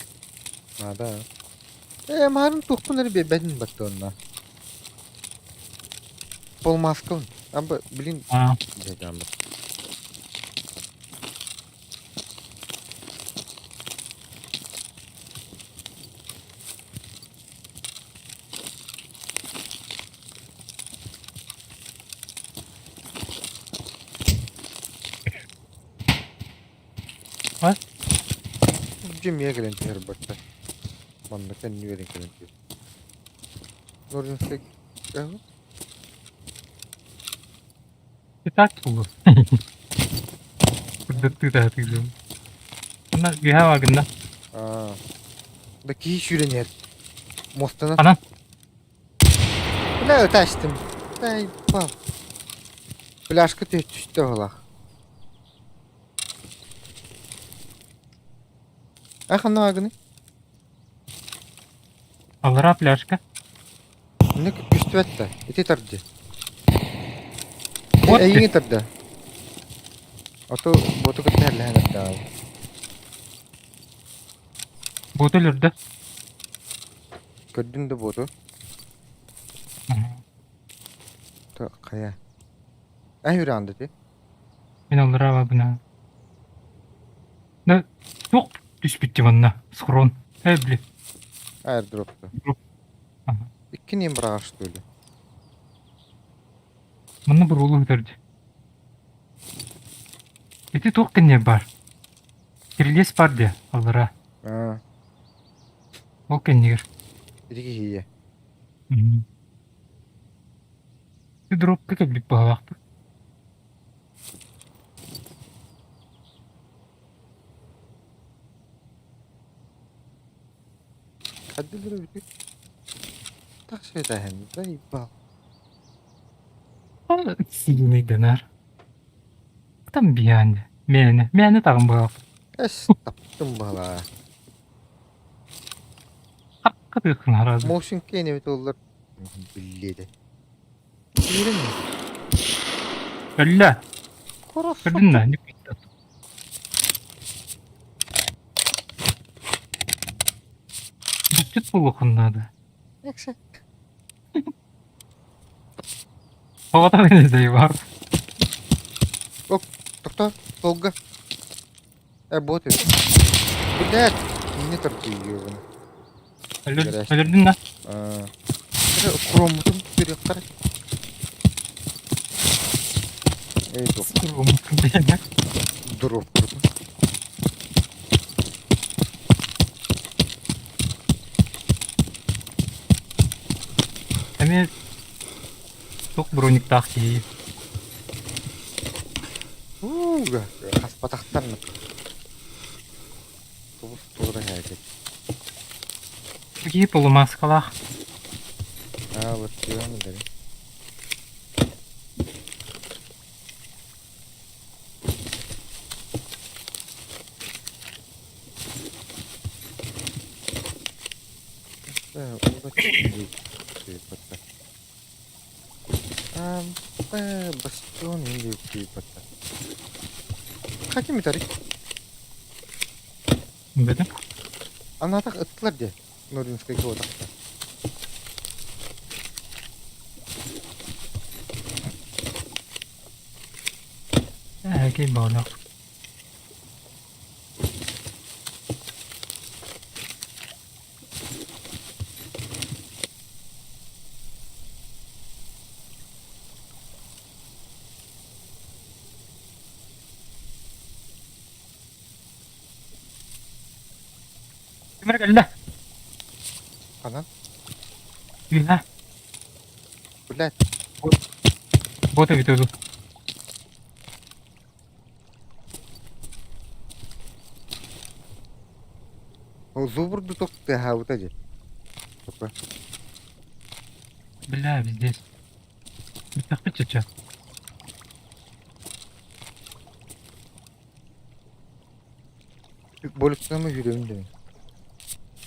Наада. Ээ, маарын туохпун эрэ биэрбэтин батта онно. Полмаскабын. Амба, блин, Аа, дьэ, What? Дьимиэ кэлэн түһэр батта. Манна кэннибэрин кэлэн түһэр. Нординскай И так булу. Курдаттыы таһатыылым. Онно үөһэ гынна. Аа. Да киһи сүүрэн иһэр. Муостанан. Анан. Бля, ытаастым. Дай бал. Пляжка түстэ оһолаах. А ханна баагыный? Аллараа пляжка. Инник көстүбэт да. Ити тарды. Вот Эйиҥи тарда. Ото боту кытта эрлэһэн эрдэҕэ. Буоту өлөрдө. Көрдүн да боту. То хайа. Ай үрэҕин да ти. Мин аллараа бабына. Да туох түспүт манна схрон. Э били. Аирдропта. Ага. Икки нем быраҕар что ли? Манна буруулу үтэрди. Ити туох кэннэ бар? Кирилиэс бар диэ аллараа. Аа. Ол кэннигэр. Ити киһиэ. Ити дропка кэлбит быһалаахпыт. Хайдах эбитий? Тахсыытаһын заебал. Сильный донор. Там биһиэнэ. Мээнэ. Мээнэ таҕым быһалаах. Эс таптым баһылаа. Хакка тыаххын хараады. Motion киэн эбит оллар биллиэдэ. Киирэн Өллө. Хорошо. Көрдүн да? Булчут буолуоххун наада. Эксе. Оҕото мин бар. Ок, тохтоо, толга. Э, вот это. Блядь, не торгуй Өлөрдүн да? Кромутун көрүөхтэр. Эй, дроп. Эмиэ туох брониктаах киһи. Ууга, хаспатахтарна. Тубус туора һээкит. Киһи полумаскалаах. Аа, вот тыам дары. Бастион Хаким итари. Бөтө. Анатах ыттылар де. Нуринскай отақта. Эһэкий баҕалаах. Ким эрэ кэллэ? Ханан? Үһэ. Блядь. Вот эбитэ дуу. Ол зубр дуток тыаһаабыта дии. Тупа. Бля, здесь. Бүттэхпит чача. Болуктама yürüyorum demek.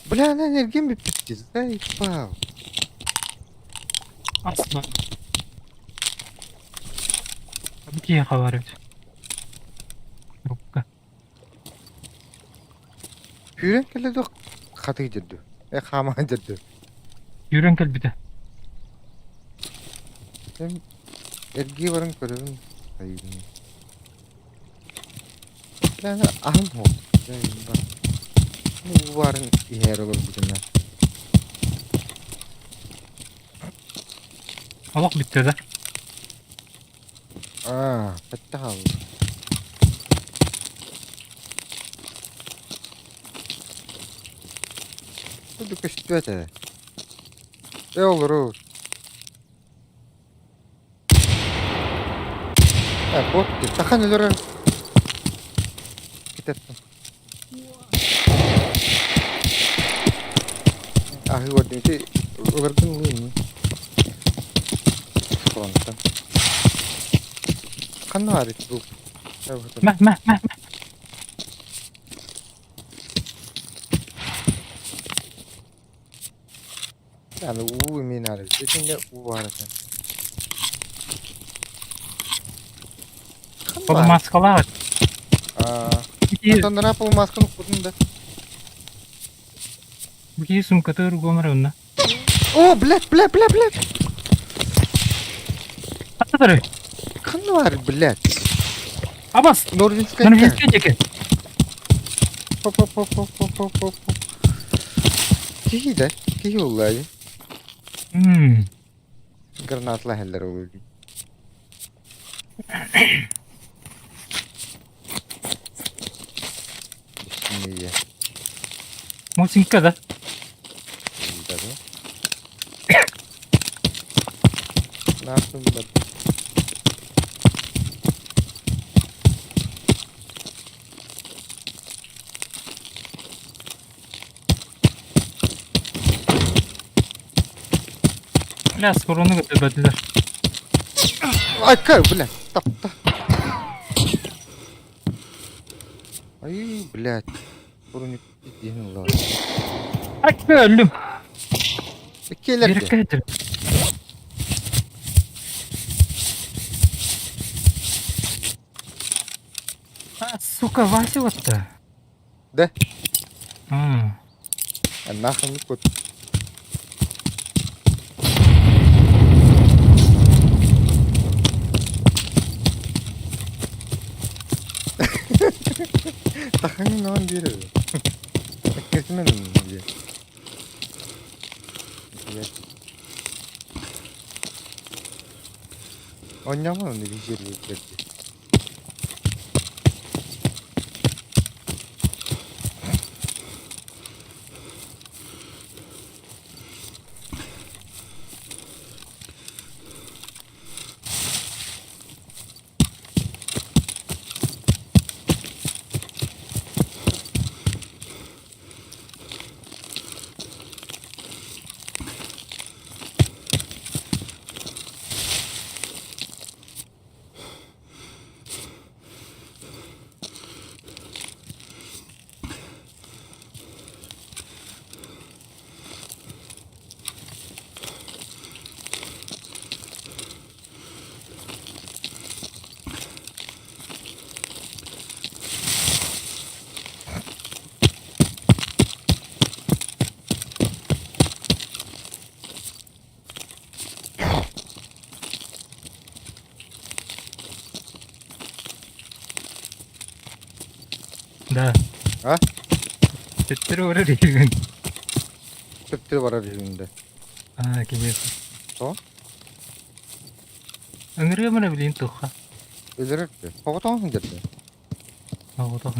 Бля, ана энергиям бүппүт дии. Заебал. Аслан. Бу киһиэхэ баар эбит. Рукка. Күүрэн кэлэ дуо хатыы дьэрдүү. Э хаамаан дьэрдүү. Үүрэн кэлбитэ. Эм эргии баран көрөбүн хайыыбын. Бля, ана аһым суох. Заебал. Бу баарын иһээр олорбутуна. Олох бүттэ да. Аа, хатта хаалла. Курдук көстүбэт ээ. Ээ олору. Э, бот тахан өлөрөр. Китэттим. Аһыы көрдүм. Ити ылыргын ылыы Фронтан. Ханна баар ити бу? Мэ, мэ, мэ, мэ. Аны уу эмиэ наада. Итиннэ уу баар этэ. Ханна баар? Полумаскалаах. Аа, Ити Антон полумасканы укпутун да. бу киһи суумкатыгар угуом эрэ онно. О, блядь, бля, бля, блядь! Хаттатары. Ханна баар, блядь? Абас! Норвинская. Норвинская диэки. Хоп-хоп-хоп-хоп-хоп-хоп. Киһи да, киһи уллаайы. Гранатла хеллер улуйдун. Бисмилля. Мосинка да? Ne yaptın ben? Бля, скорону көтөрбөтүлэр. Айка, бля, тапта. Ай, блядь. Броник диэн ылла. Айка өллүм. Иккиэлэр Биэрэккэ сылдьар. А, сука, Вася вот-то. Да? А, А нахуй кот. Тахаҥын оон биэрэр. Эккирэтимэн диye. Оонньоомон онно биир Да. А? Төттөрү барар үһүгүн. Төттөрү барар үһүгүн да. А, конечно. Тоҕо? Ыҥырыам эрэ билигин туохха. Өлөрөр дуо? Оҕотоҕун сылдьар дуо? Оҕотох.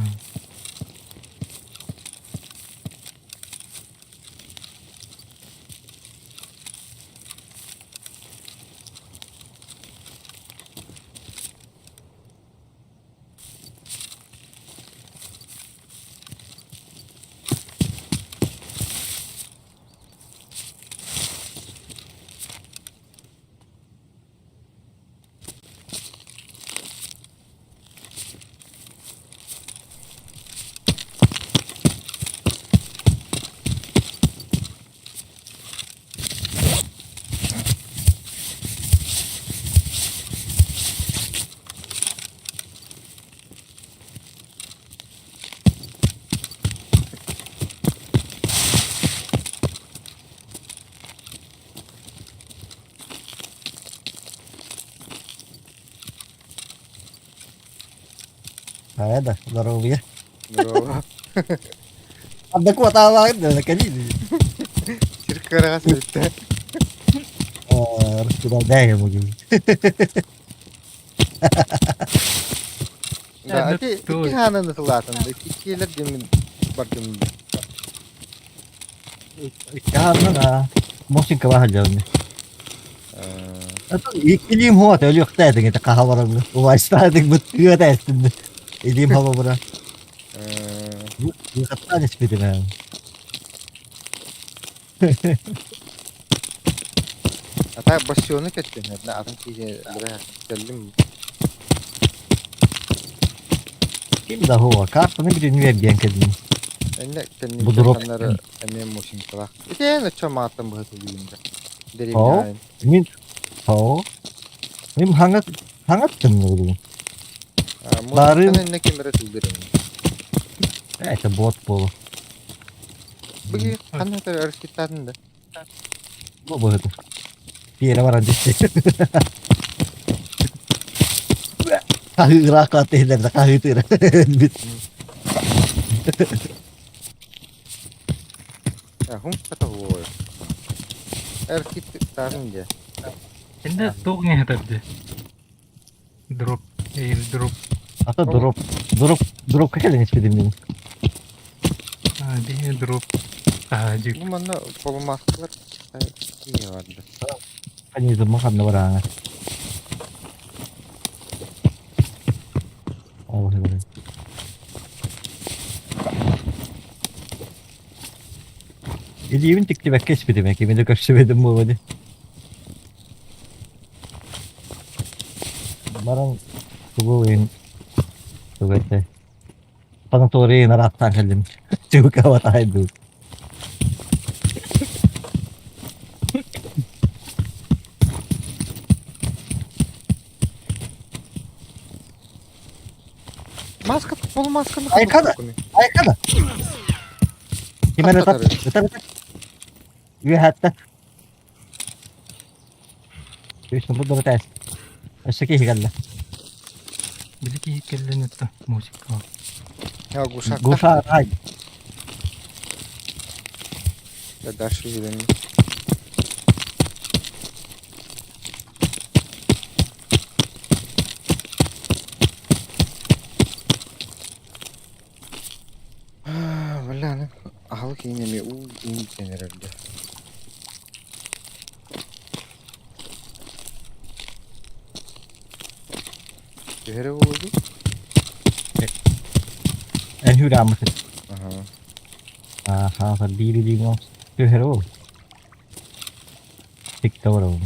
Хайа да, здоровье. Здорово. Анда куотаалаах да кэлиий. Сир кыараҕас эбиттэ. Раскидал бугун. Да, ити икки хаананы тылаатын да иккиэлэр диэммин бардым. Икки хааннан Мосинка баһа дьонни. Илиим хуот өлүөхтээтиҥ ити хаһа бараммын. Убайстаатыҥ быт тыа эстинни. Илиим хаба бара. Выхаттаан испитим ээ. А так бастионы кэттим, атын киһи кэллим. Ким да хуа, картаны бүтүннүү эргийэн кэллим. Энне Бу дроп. кэнники эмиэ мусинкалаах. Итиэн оччо мааттан быһытылыйым да. Оо, Дэриэбинэ мин оо, мин хаҥас хаҥас тымныы Бары Мусинканы инне ким эрэ тылдырым. это бот буолу. Быги ханна өтөр өрүскиттаатын да. Бу быһыты. Пиэрэ баран түстэ. Хаһыыраах кааттыһылар хаһыытыыр. Бит. Ахум ката хуой. Өрүскиттаатын дьэ. Инде туох иҥэһэтэр дии. Дроп, airdrop. Ата дроп. Дроп дропка кэлэн испитим мин. А, биһи дроп. А, дьик. Бу манна полумаскалар киһи барда. Ханьыытымма ханна барааҥа. Ол баран. Илиибин тиктибэккэ испитим кими да көрсүбэтим буолуо дии. Баран тугу ыйын тугу этэй санаторийын арааттаан кэллим. Чуукабатаайдыы. Маска, полумасканы Айкада! Айкада! Ким эрэ ытар, ытар, ытар. Үөһээттэн. Үс бу тээс. Өссө киһи кэллэ. Били киһи кэллэн ытта музыка. Я гушак. Гуша ай. Я дальше видим. Бля, аһылык иин эмиэ уу иин диэн эрэр дии. Түһэрэ буолуо дуу? Эн хүүрээммытын. Аха. Ааха, биир илииҥ түһэрэ буолуо. Тикте барабын.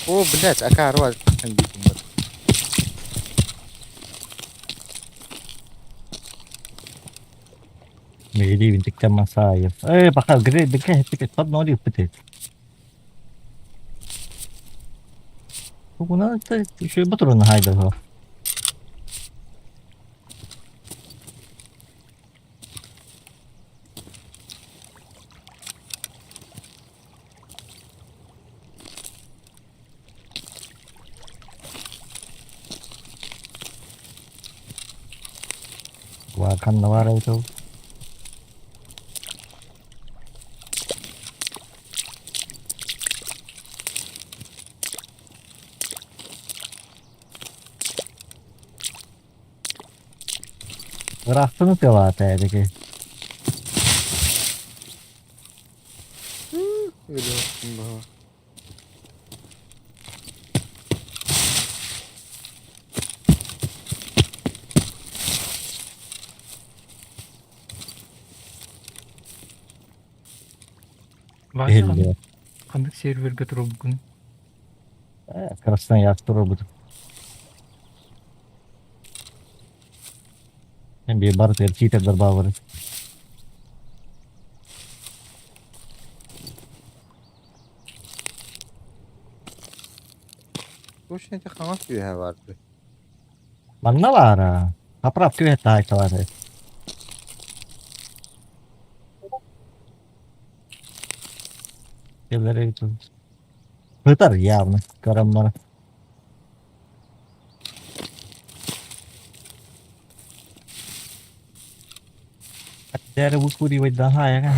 О, блядь, акаары тахсан биитин бар. Илиибин тиктэн масаайым. Ээ, баха гре дикэ хеттик подноли ыппыт. Тугуна үчүгэй ботурун хайдаһа. Баар ханна баар эбит ол? Ыраахтан ытыалаата эдики. Өлүөхтүн баҕа. Вася Иһиллиэ. ханнык сервергэ турабыккын? Красноярск турабыт. Мен биир барытыгар читердэр бааллар. Точно ити хаҥас үөһэ барды. Манна баара. Заправка үөһэ таайталаата. Келлер Сытар явно, көрөн баран. Дere выкуривать да, ага.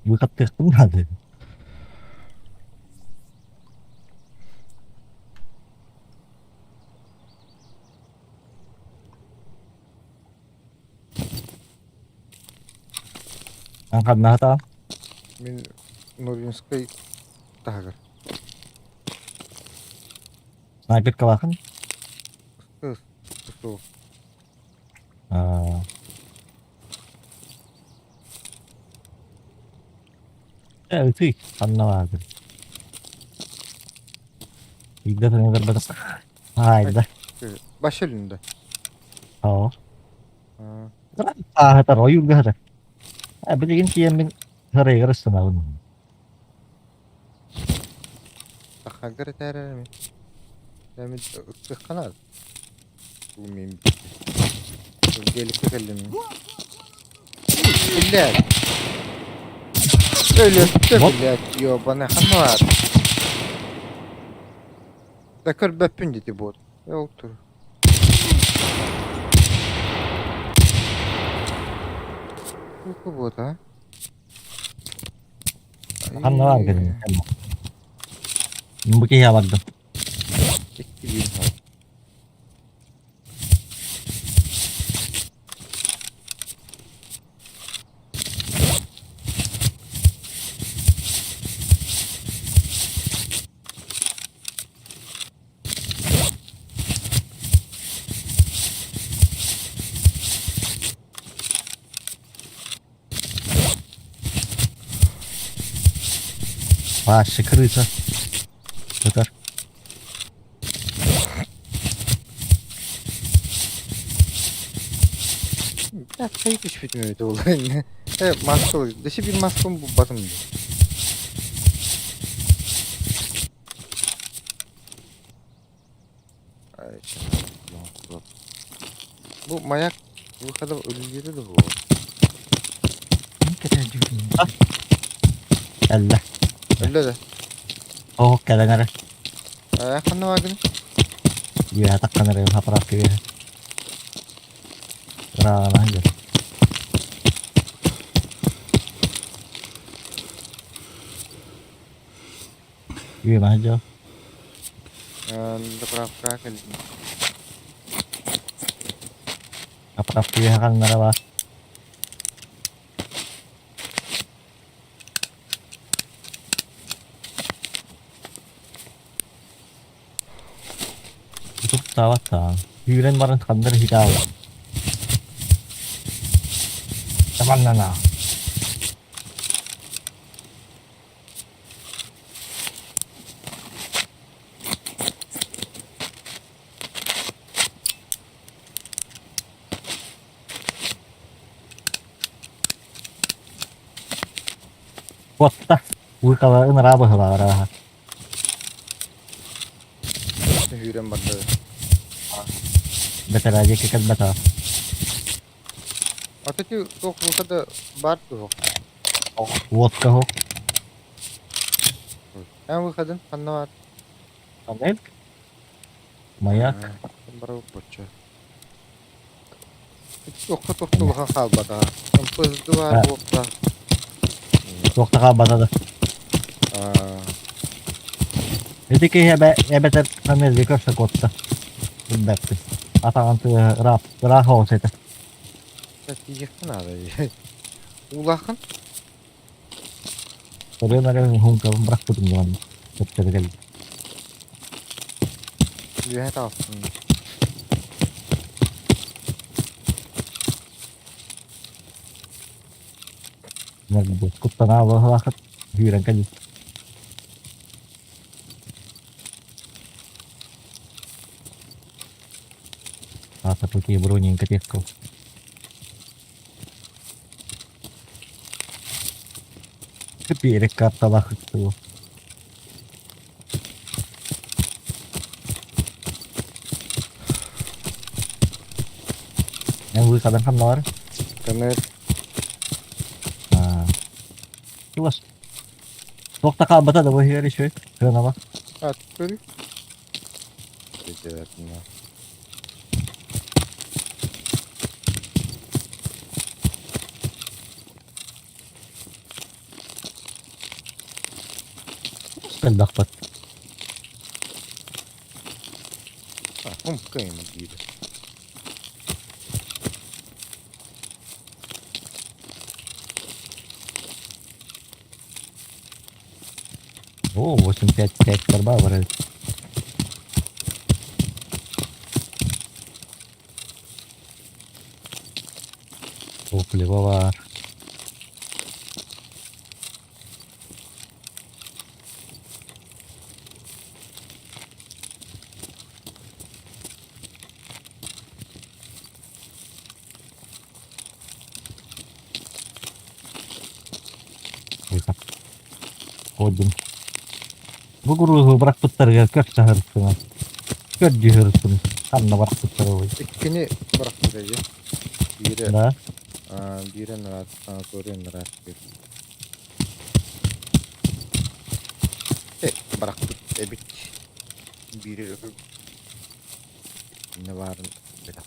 Выход надо. Ханна Мин Нуринскай таһыгар. Снайперкалаахын? Суох. Аа. Э, ытый, ханна баардыр. Биирдэ тыныгар Хайда. Баш өлүндэ. Оо. Ааһытар, ойуурга сытар. Э, билигин тиийэммин сарайыгар ыстанабын. Сахагар этээрэрми. Эми ыкканаар. Мин Геликке кэллим. Блядь. Өлөттө, блядь, ёбаный ханна баар. Да көрбөппүн дити бот. Ол тур. Сколько бот, а? Ханна баар кэлин. Бу киһи бардым. Икки биир хал. Вообще крыса. Сытар. Так, хайы түспүтүм эбит ол. Э, маска, дэси bir маскам булбатым дии. Ай, Бу маяк выхода өлүллүүрэ да буолуо. Кэллэ. Өллө да. Оһох кэлэн эрэ. Э, ханна бааргын? Үөһэ таххан эрэ заправка үөһэ. Ыраана дьэ. Үөмэ дьэ. Э, заправка кэллим. Заправка үөһэ ханнара баар. Тутуктаабат Күүрэн баран ханна эрэ хитаала. Табаннана. Куотта. Уйкала ыныраа быһылаара. Сүүрэн барда. Бэтэрээ диэки кэлбэтэ. Ата ти туох выхода баар дуо? Водка хо. Эн выходын ханна баар? Панель? Маяк. Барабыт боччо. Туохха туох улахан хаалбатаҕа. МПСД баар буолта. Туох да хаалбата да. Ити киһи эбэтэр Америка көрсө куотта. Билбэппин. Атаҕын тыаһа ыраах ыраах оҕус этэ. Тиийиэххэ наада. Уулааххын? Көрүөм эрэ уһуҥкабын бырахпытым даҕаны. Төптөрү кэллим. Үөһэ таҕыстым. Куттанаабы быһалаахыт сүүрэн кэллим. Аата пути броненька теккал. Берег карталаах ыттыы. Эн выходан ханналар? Көмөр. Чугас. Туох да хаалбата да бу иһигэр үчүгэй. Сыанаба. Ат көрүй. Элбэхпит. Хумка диир. О, 8-5-5 борьба барар. Топливо бар. Ходим. Бу грузу бырахпыттарыгар көр саһырыттына. Көр дьүһүрүттүн. Ханна бырахпыттара ой. Иккини бырахпыта дии. Биирэ Да? биирэ нараат санаторий нараат бырахпыт эбит. Биири инне баарын бэтэх.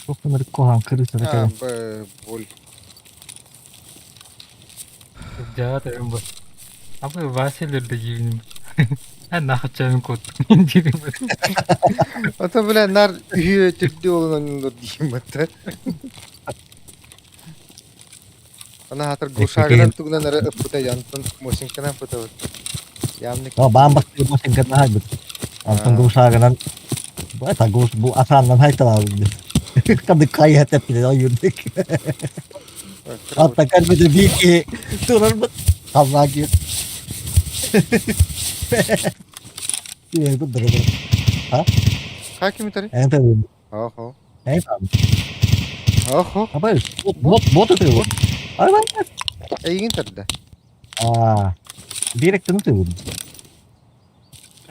Туох гынар куһаҕан кырыысата А, кэлэн. б боль. Дьаа тойон бу. Абы Василий дегивним. Нахачан кот. Дири. Ата бля нар үһүө түрдүү олун оннулар диим батта. Ана хатыр гушагынан тугунан эрэ ыппыта янтан мосинканан пытабыт. Явно А баан бастыыр мосинканан хайбыт. Антон гушагынан это гуш бу асааннан хайталаабыт. Кадык хайа тэппиле ойуурдук. Антон кэлбитэ биир киһи турарбыт. Халлаан киир. А? Хаким итари? Это Охо. Это. Охо. Абай, бот бот это его. Ай, Эйигин тарда. А, директор ты вот.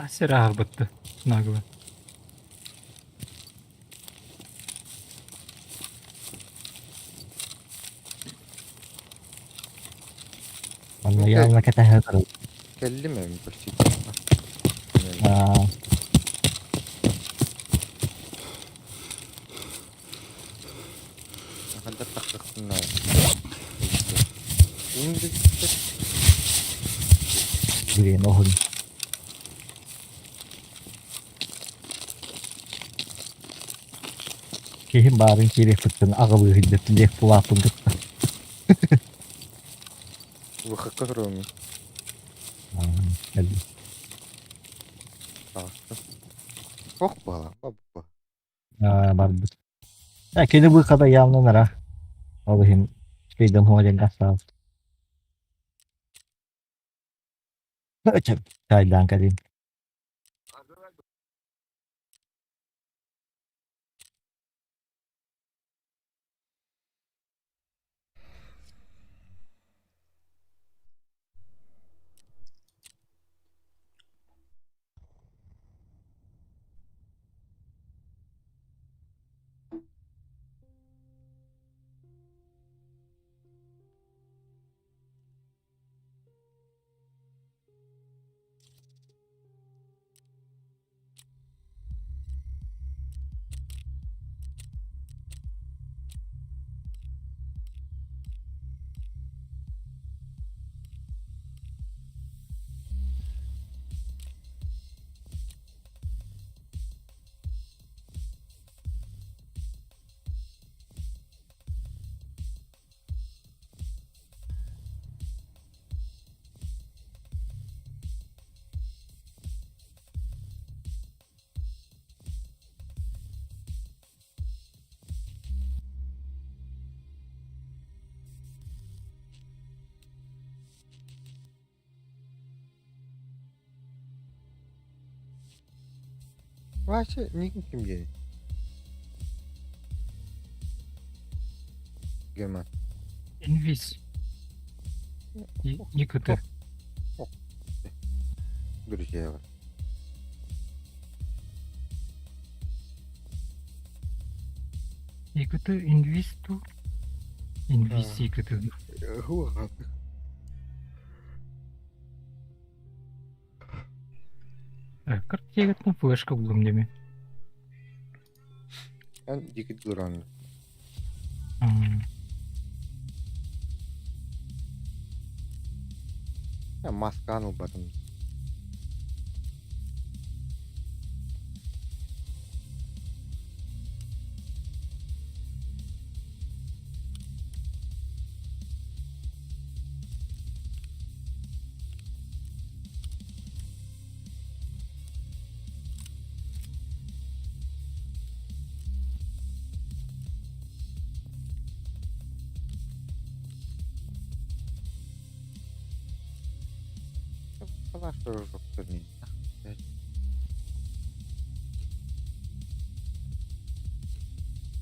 Сир аарбытты. Нагло. Манна явно кэтэһэ турар. Кэллим эми почти. Аа. Хандар тахсахтына. Блин, огонь. Киһим баарын киириэхпиттэн аҕалыы сылдьар диэх улааппын кытта. Выходка туруоҥ. Кэллим. Таҕыстым. Ох буолла, бабба. Барбыт. Кини выхода явно нара. Ол иһин спейден хуа диэн гастаабыт. Чайдаан кэлин. Вася миигин ким диэний? Герман. Инвиз. Никита. Друзья. Якуты инвиз ту. Инвиз якуты. Картиягыттан флешка булдум деме. Эн дикит дуран. Масканы ылбатым.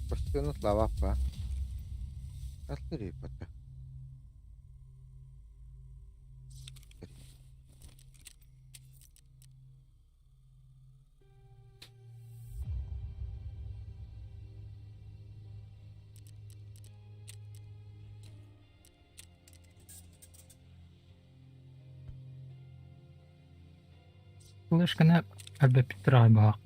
Постепенно слова по. Флешканы әлбәттә баах.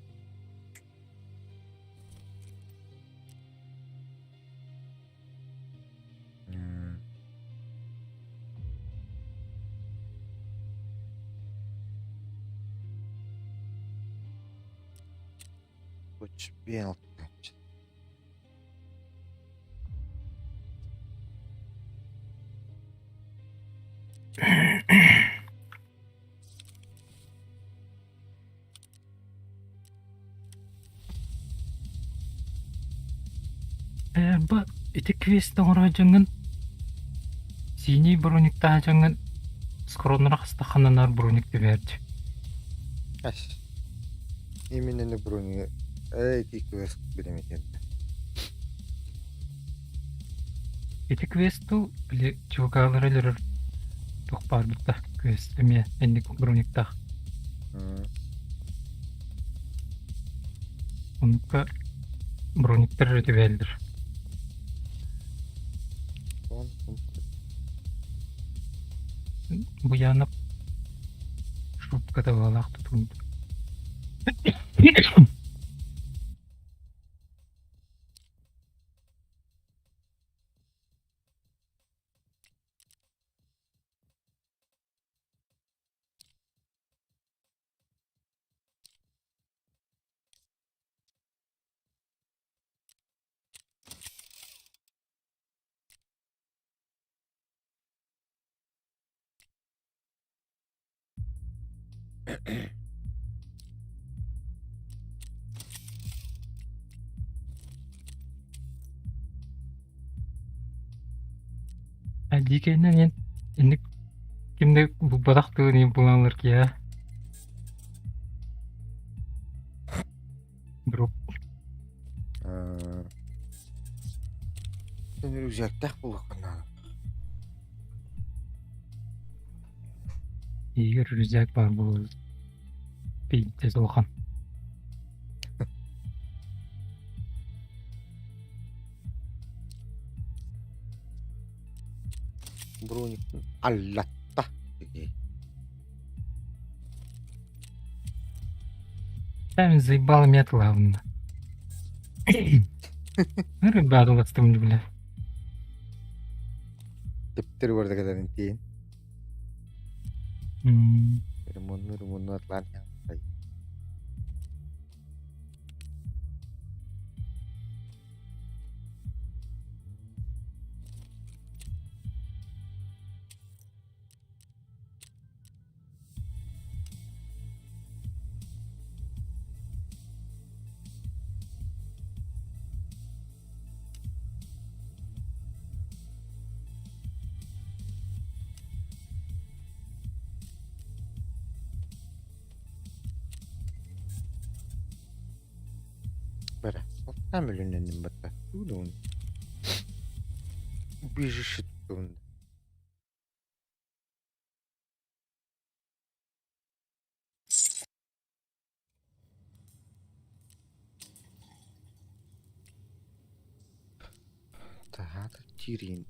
Бу ити квест оҥоро дьоҥҥун синий брониктаах дьоҥҥун скороннара хаста хананар броник түбээрдь. Ас. Именно брони. Эй, ити квест билэмитин. Ити квесту били чувакалары өлөрөр туох баар бытта квест эмиэ инник брониктаах. Оннукка брониктар эрэ түбээллэр. Буянов шубката баалаах тутуун. Дикэннэн инник кимде булбатах тылын булалар киһи Друг. Сен рюкзактаах буолуоххун наада. Егер рюкзак баар буолуо пиздец улахан. Брониктын аллатта Сами заебало меня главное. Ну, ребята, вот там, бля. Тэптэр барда кэлэрин тиин. Ремонну ремонну атлаан Бара. Алтан мөлүннэнним батта. Туудун. Убежище туттубун. Таһаата киириин.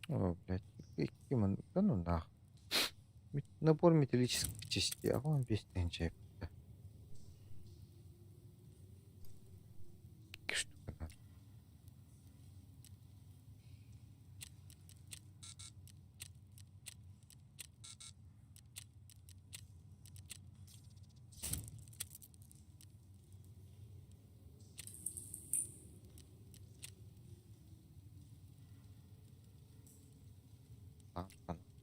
О, блядь, икки да ну нах. Набор металлических частей, а он весь тынча. Икки штука надо. Лампа надо.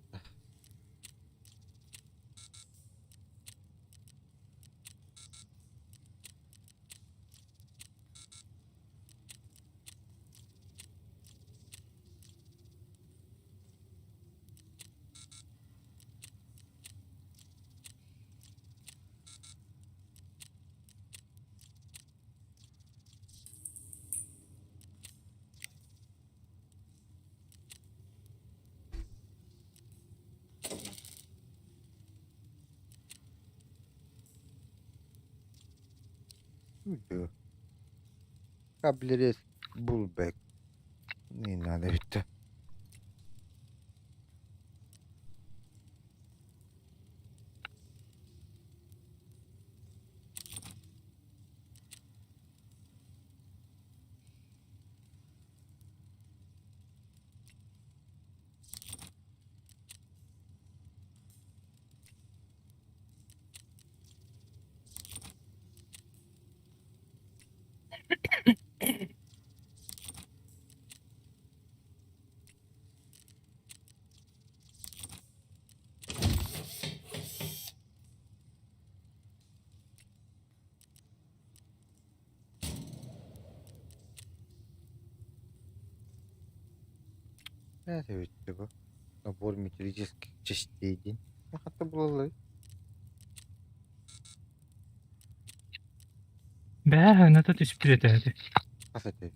Үйдө. Каблерез булбек. Не надо это. Это ведь бу. Набор металлических частей диэн. Хата булаллар. Бээ, ната түспүт этэ. Хас этэй?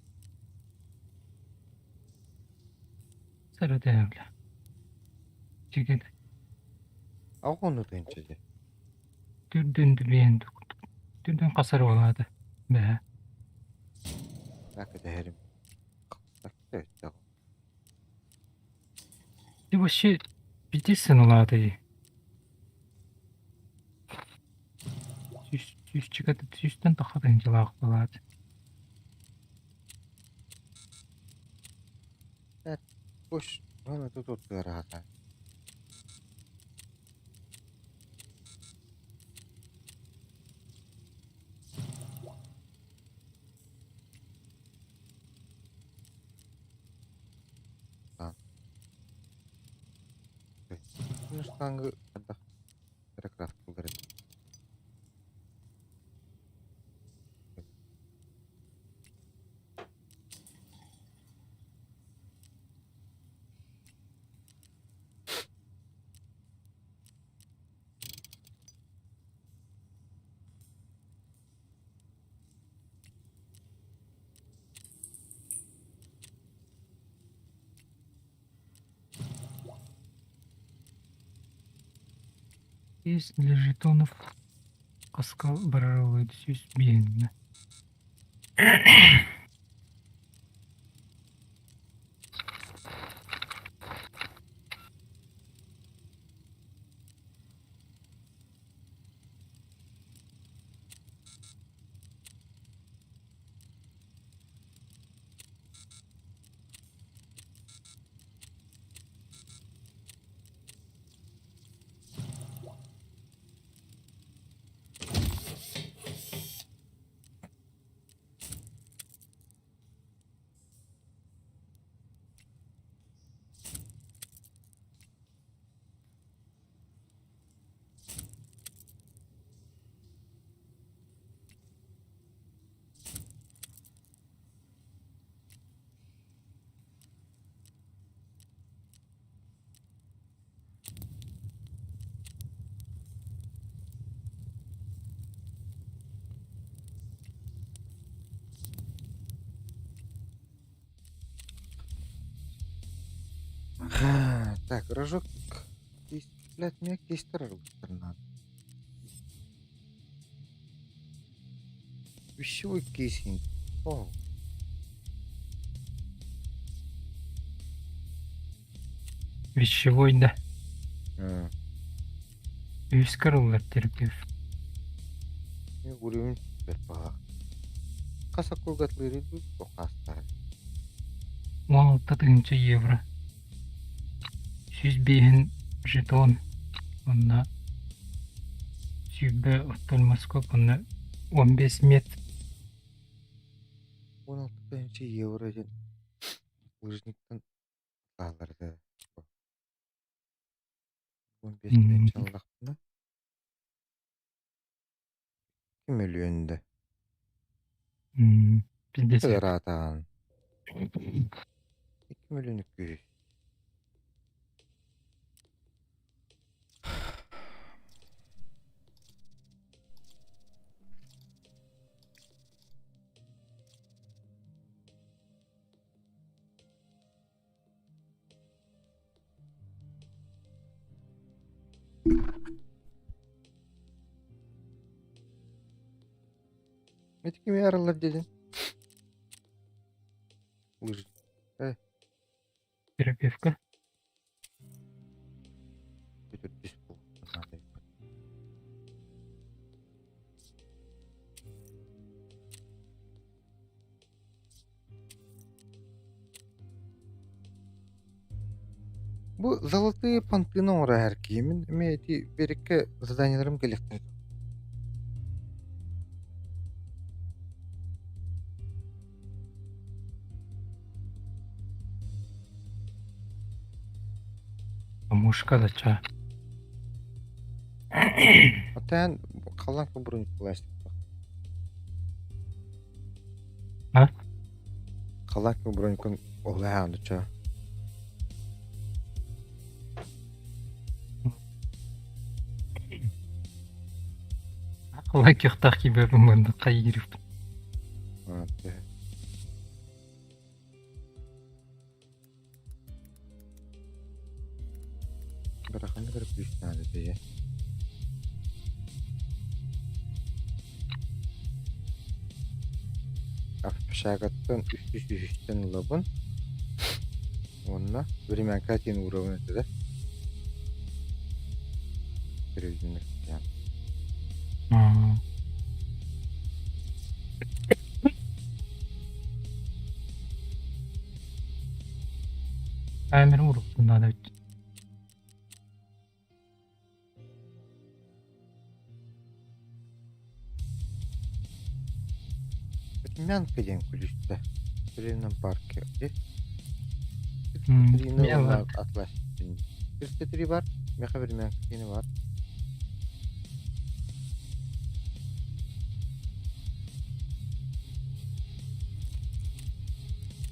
Сарата бля. Чиген Аҕыс тыһыынча дии. түрдүн дүбиэн түрдүн хасар буолаата. Бээ. Так этэһэрим. Так Ты вообще пиздец улаатый. Сүүсчүкэ сүүстэн тахха тыһыынчалаах буолаат. Пусть ну тут тут ыараата. Штангы крафт булар Есть для жетонов каска барарылы сүүс биэннэ. Так, рожок блядь, мне кейстер арбыттар Пищевой кейсинг. О. Вещевой да. А, Үскэр ыллар терапевт. мен уровень бэрт Хас аккургатлыырый дуу, хастаан. 16 тыһыынча евро. 105 жетон. Онно 120 офтальмоскоп, онно 15 мет. 16 тыһыынча евро диэн лыжниктан тааллар этэ. 15 тыһыынча ыллахпына 2 мөлүйүөн да. Пиздец. Ыараатаан. 2 мөлүйүөн 200. Ити кими арыллар диэтин? Лыж. Терапевка. Төрдүс буолуохтаах. Бу золотые понтыны оҥоро киһимин эмиэ ити биэрэккэ заданиеларым кэлиэхтэрэ дуо? Мушка да ча. Оттон халлаан бұрын А? Халлаан бронькун оҕулаһаан дуча. Халай кыахтаах киибэбин мында хайгириппин. Бараханы көрүп күүстээх этэ Общагаттан үс үһүстэн ылабын уонна времянка диэн уурабын этэ да Көрүлүнүөхтээх. Камера уруккун наада эбит. Мянка диэн күлүстэ. Тюремном парке. М, Трины Мен бар. атлас. 33 бар. Меха времянка диэни бар.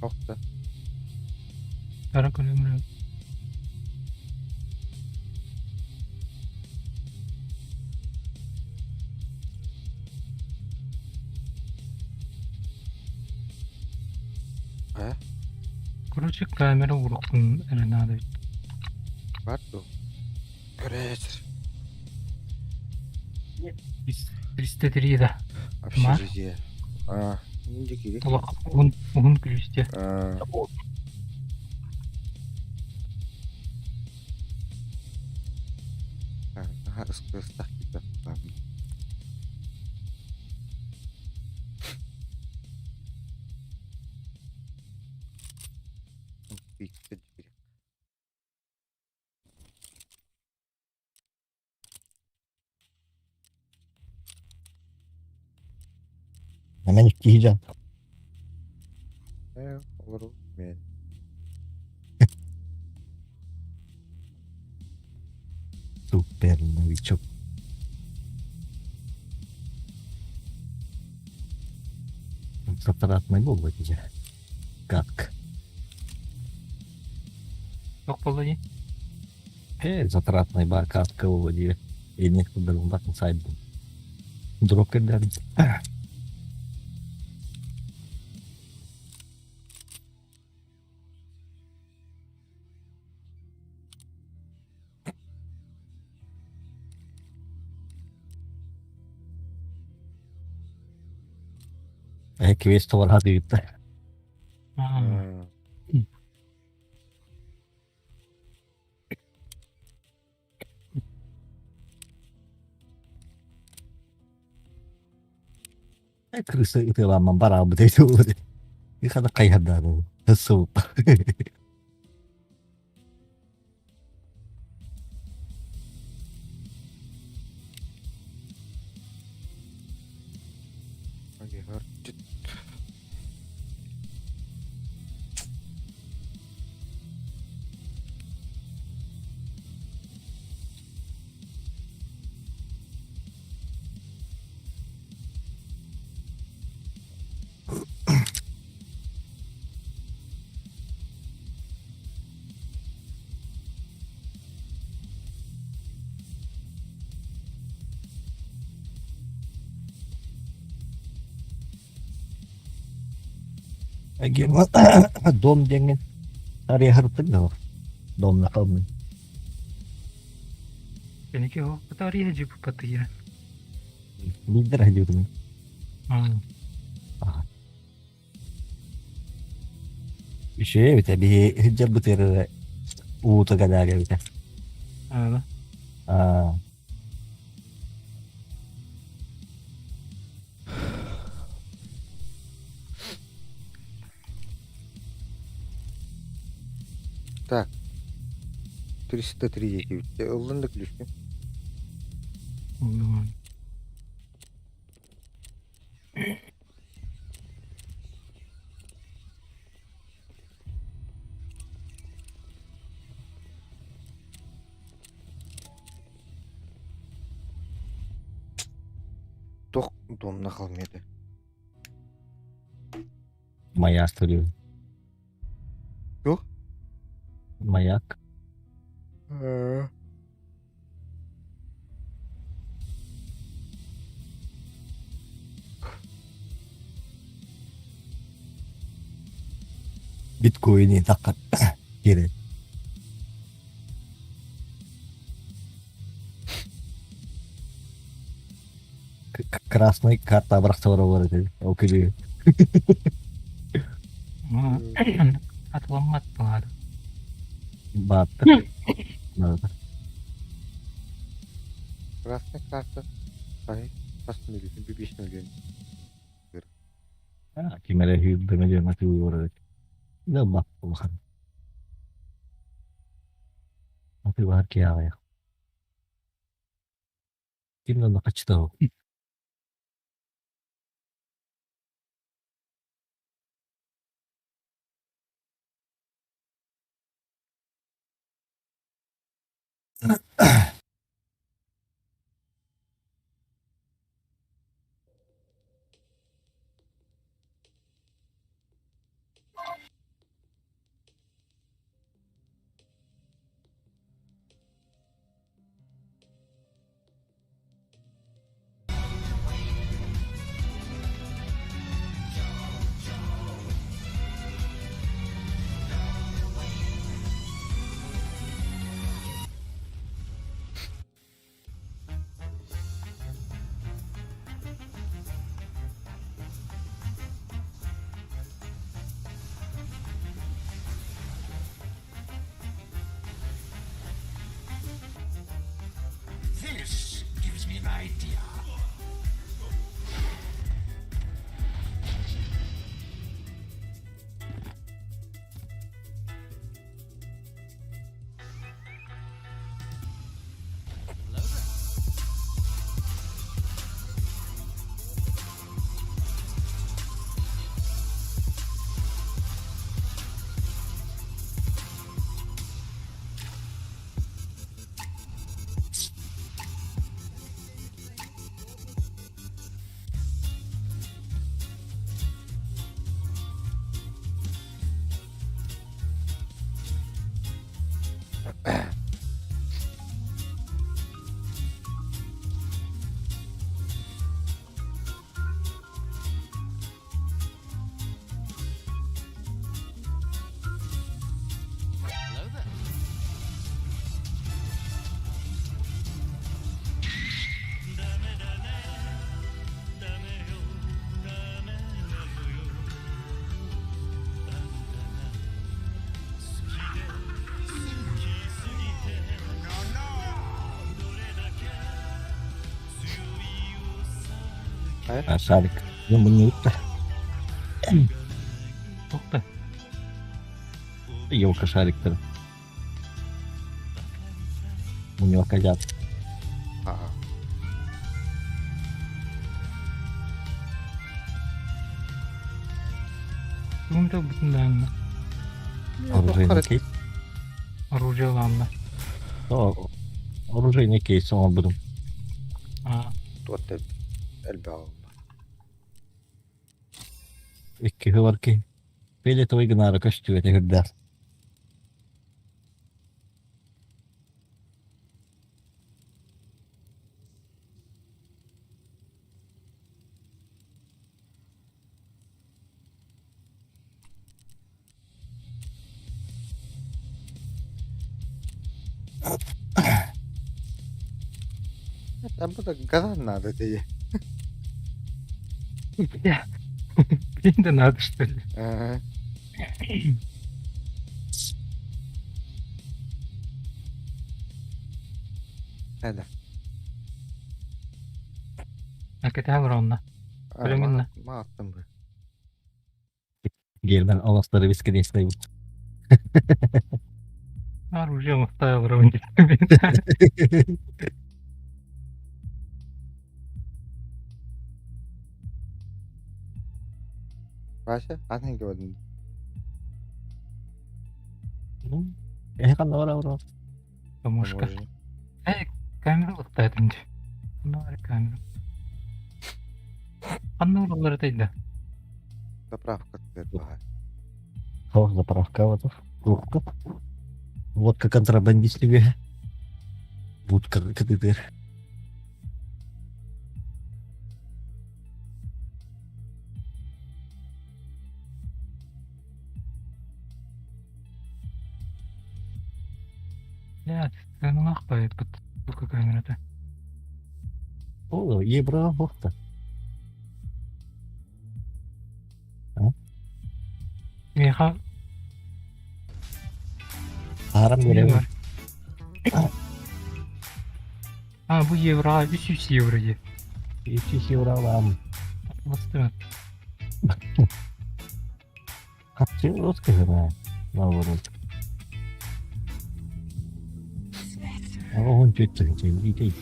Охта. Тара көрөмүрэ. А? Короче, камера уруккун эрэ наада эбит. Бар дуо? Көрөөчүр. 303 да. Общежитие. А, инде кири. Олох уһун уһун күлүстэ. А, аха, ыстах кита. Пицца дьири. Hemen yiyeceğim. Э, олору мен. Супер новичок. Затратный был эти. Как? Туох буолла дии? Затратный бар катка буолла дии. Инник курдук сайдым. Дроп кэрдэрин. Квест толору ыытта. Аа. Крыса ытыаламман бараабыт этэ. Хана хайһардаабы. Сыл. Дом диэҥҥин арыйаһырыттык да домна халмын. Кэники оһохпут арыйа дьиппатыйа. Биирдэр аһдьыбытым. Үчүгэй эбитэ биһи сылдьарбытыгар эрэ уута кэлээр эбитэ. Аа. Аа. Так. 303 диэки ыллын да күлүскүн. Ыллым. Туох домна халмета. Маяк көрүө. Туох? Маяк. Биткоини таххат киирэн. Красный карта бырахсалар олор этэ. Ол күлүү. Атыламмат баҕар. Бааттыр. Красная карта. Хас мөлүйүөн, 5 мөлүйүөн. Ким эрэ сүүрбэ мөлүйүөн атыылыыр эбит. Ылбат улахан. Атыылаһар киһи аҕыйах. Ким да хаччытаҕа. А шарик. Ну, мунньубут да. Туох да. Елка шариктары. Мунньубакка дьаат. Аа. Тугум да бутун даанна. Оружейный кейс. Оружие лаанна. О, оружейный кейс оҥорбутум. Аа. Туотта элбэх олла. Икки бар киһи. Фиолетовый гынаары көстүбэтэ үрдээх. Там да газа надо тебе. Бля. Блин, да надо что ли? Ага. Да. А кэтэһэ олоронно. Көрөҥүн Мааттым бы. Герман аластары бесконечный. Оружие оставил олоробун диэн. Вася, атын көрдүм. Ну, эһи ханна бара олорор? Мушка. Эй, камера лыктаатым дии. Ханна баар камера? Ханна ураллар этэй да? Заправка баар. О, заправка вот. Водка. Водка контрабандист үһэ. Будка кытытыр. Бля, сыаналаах байыппыт водка камерата. О, евро водка. Миэхэ Аарам биэрэбин. А, бу евро, 300 евро дии. 300 евро аламын. Бастырат. Хапчы русский наоборот. Он чуть чуть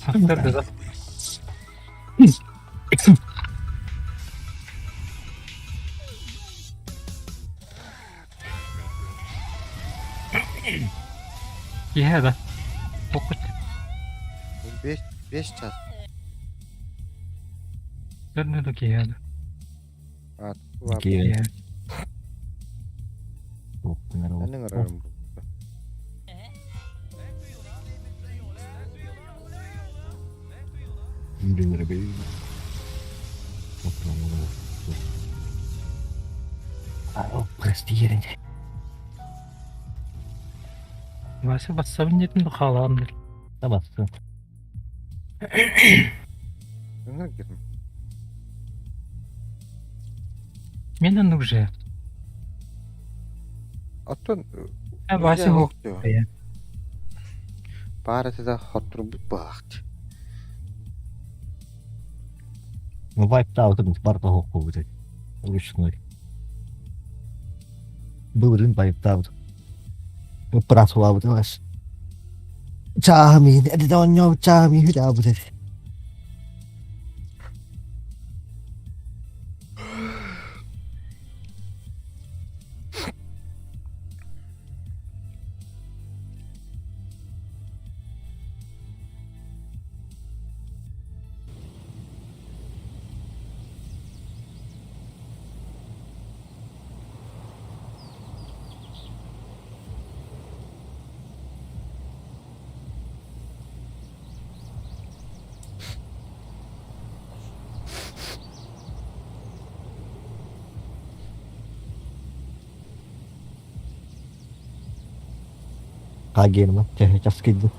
Сахтар да. Киэһэ да. Тоххут. 5 час. Көрнө да киэһэ да. А, Киэһэ. Киэһэ. Анның ырарым бу. Прости, Вася бассабын диэтин да хаалаан дыр. Табасты. Өңір кирм. Мен оннук же. Оттон Э, Вася хоқ дио. Э. Баар этэ хоттурбут баахт. Ну, вайптаутым барда хоқ будет. Ручной. Былырын вайптаут. Прасуабыт ылас. Чаамин, это он чаамин хүдабыт. Хагерма, часкидды.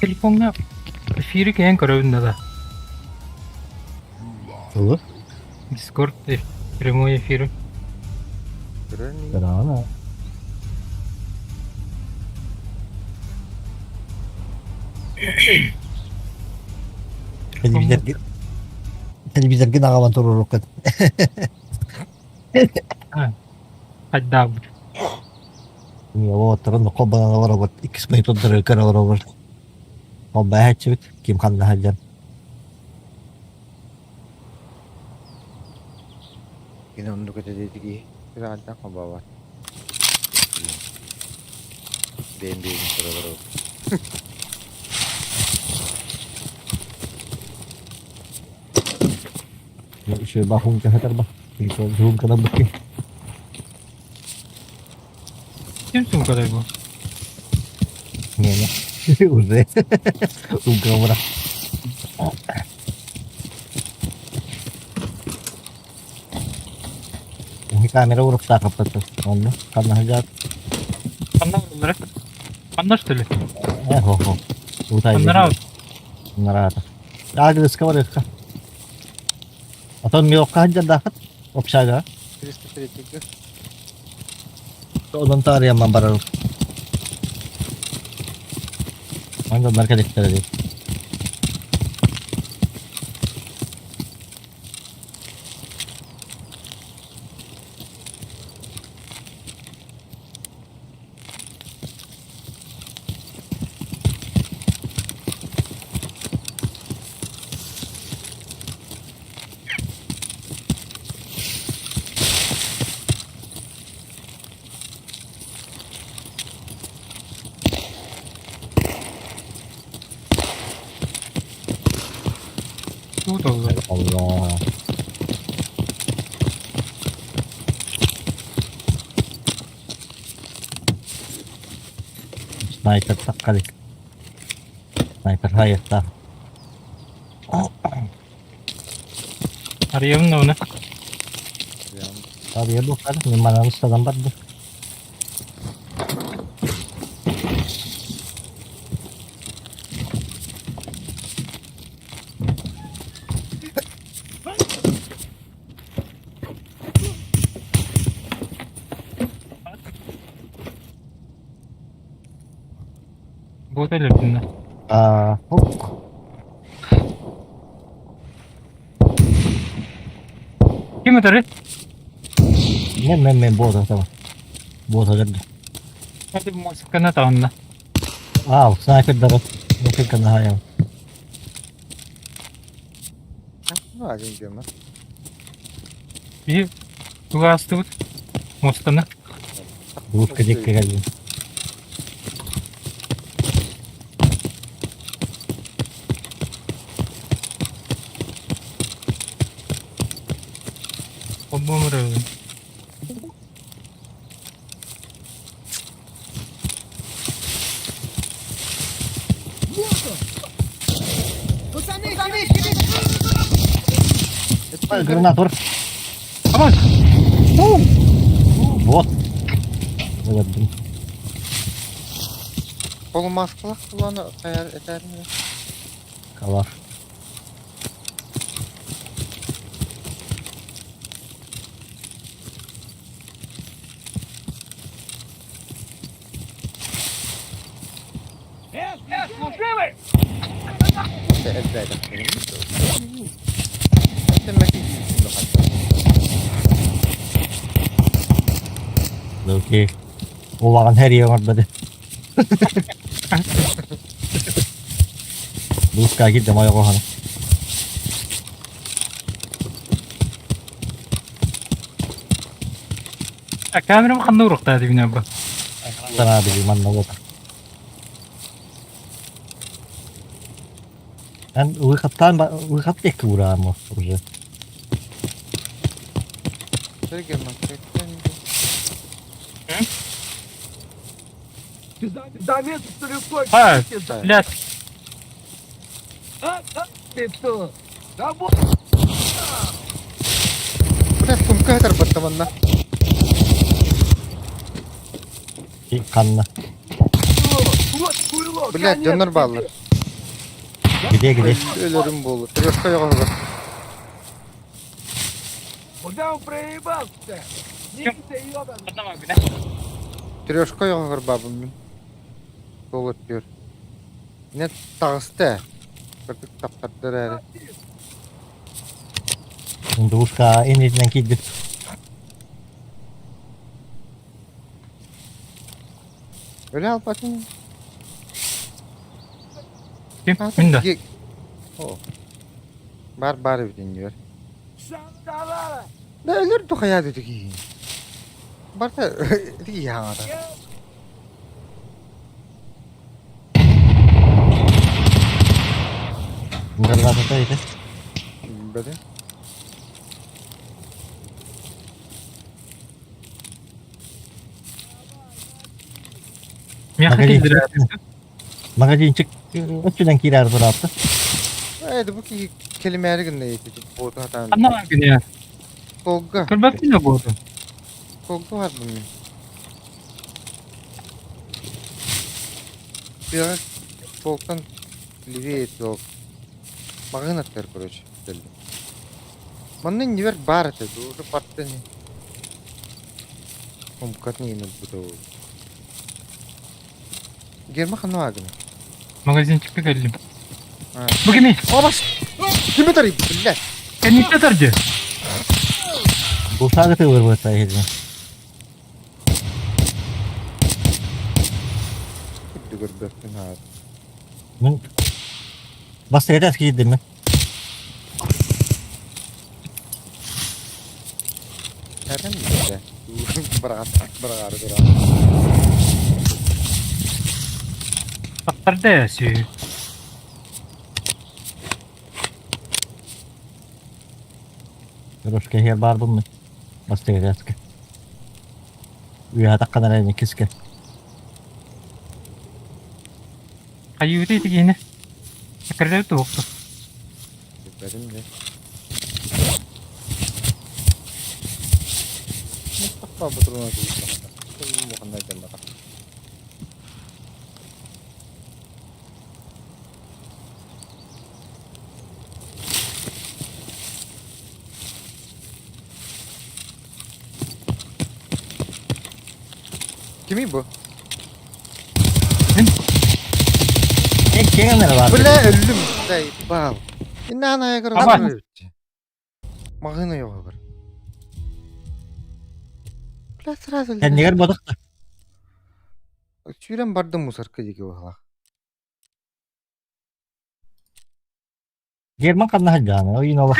Телефоҥҥа эфири кэйэн көрөбүн да Тугу? Дискорд прямой эфиры. Көрөр миигин. Көрөҕүн Телевизоргын телевизоргын аҕалан туруоруккун. Хайдаабыт. Уолаттарын холбонон олоробут, иккис монитордары көрө олоробут. Холбоһооччубут, ким ханна сылдьан. Кини оннук этэ диэтигии сүрэҕэлдээх холбообот. Бэйэм бэйэбин көрө олоробут. Үчүгэй бахуун кэһэтэр ба. Сумкадан быккы. Ким сумкадай бу? Не-не. Уже. Уговора. Камера уруктаах аппатты. Онно ханна сылдьаат? Ханна олорор? Ханна что ли? Э, хо-хо. Утай. Ханнара Нараата. Агрыска барыахха. Отон миокка сылдьардааххыт общага. 303-га. Онон таарыйамман барарым. Андалар кэликтэрэ дии. Тут oldu. Allah. Sniper таккалик. Снайпер хайыахтаах. Арыйабын да оны. Арыйа букар, мин манан устадан бардым. Буота өлөрдүн да. Аа, хук. Ким ытары? Мен мен мен буота таба. Буота өлөрдүм. Hadi музыканы таҕынна. Аа, снайпердары. Музыканы хаайам. Ну, один гемор. Биһи тугу аастыбыт? Муостаны. Лутка дикке кэллим. Холбоом эрэ. Гранатор. Аман! Вот. Өлөрдүм. Полумаскалах булан хайар этэрин. Калаш. Окей. Улахан хэрийэ оҥорбото. Луска киирдэ мойоҕоһун. Камерам ханна уруктаа дибин бу. Санаа били манна уота. Эн выходтаан выход диэки уураама уже. Ha, блядь. Бля, сумка тарбатта манна. Ханна. Бля, дьоннор бааллар. Где где? Өлөрүм буолу. Трешка йоҕоһугар. Трешка йоҕоһугар баабын мин. Суол өттүгэр. Не таҕыста ээ. Кырдык таптардар эрэ. Двушка иннинэн киирбит. Өлө албатын. Ким? Мин да. О. Бар бар эбит иннигэр. Да өлөр тухайа дии. Барта ити хаҥата. Граната ити. Бэдэ. Миэхэ киллэрэ. Магазинчик өттүнэн киирэр быраапта. Ээ, бу киһи кэлимээри гынна ити буоту хатаан. Ханна бар гыныя? Колга. Көрбөппүн да буоту. Колга барбын мин. Тыаҕа суолтан левее суол. Маҕаһыын аттыгар, короче, кэллим. Манна иннибэр баар этэ, уже барта ини. Умкатын иһин ылбыта ол. Герма ханна баагына? Магазинчикка кэллим. Бу кими? Обаш! Кими тарыйбыт, биллэр? Кэнниттэ тардыы. Булсаага тыылыр быата иһитин. Үрдү көрбөппүн аат. Мин бастакы киирдим мин. Кэрэн биллэ. Быраҕаары турар. Тахтарда сүү. Рожка иһэр баарбын мин. Бастакы этээскэ. Үөһэ таххан эрэ иккискэ. Хайыыта ити киһини. Эккирдээбит туһукту. Билбэтим дии. Мустафа ботуруна киирбэхтэ. Муханна дьаллаҕа. Кимий бу? Мин. Киэҥ эрэ баар. Бля, өллүм. Заебал. Инна аягар Аба. Маҕаһыын ойоҕо Бля, сразу Кэннигэр бодох да. Сүүрэн бардым мусорка диэки быһалаах. Герман ханна сылдьаана? Ойын ола.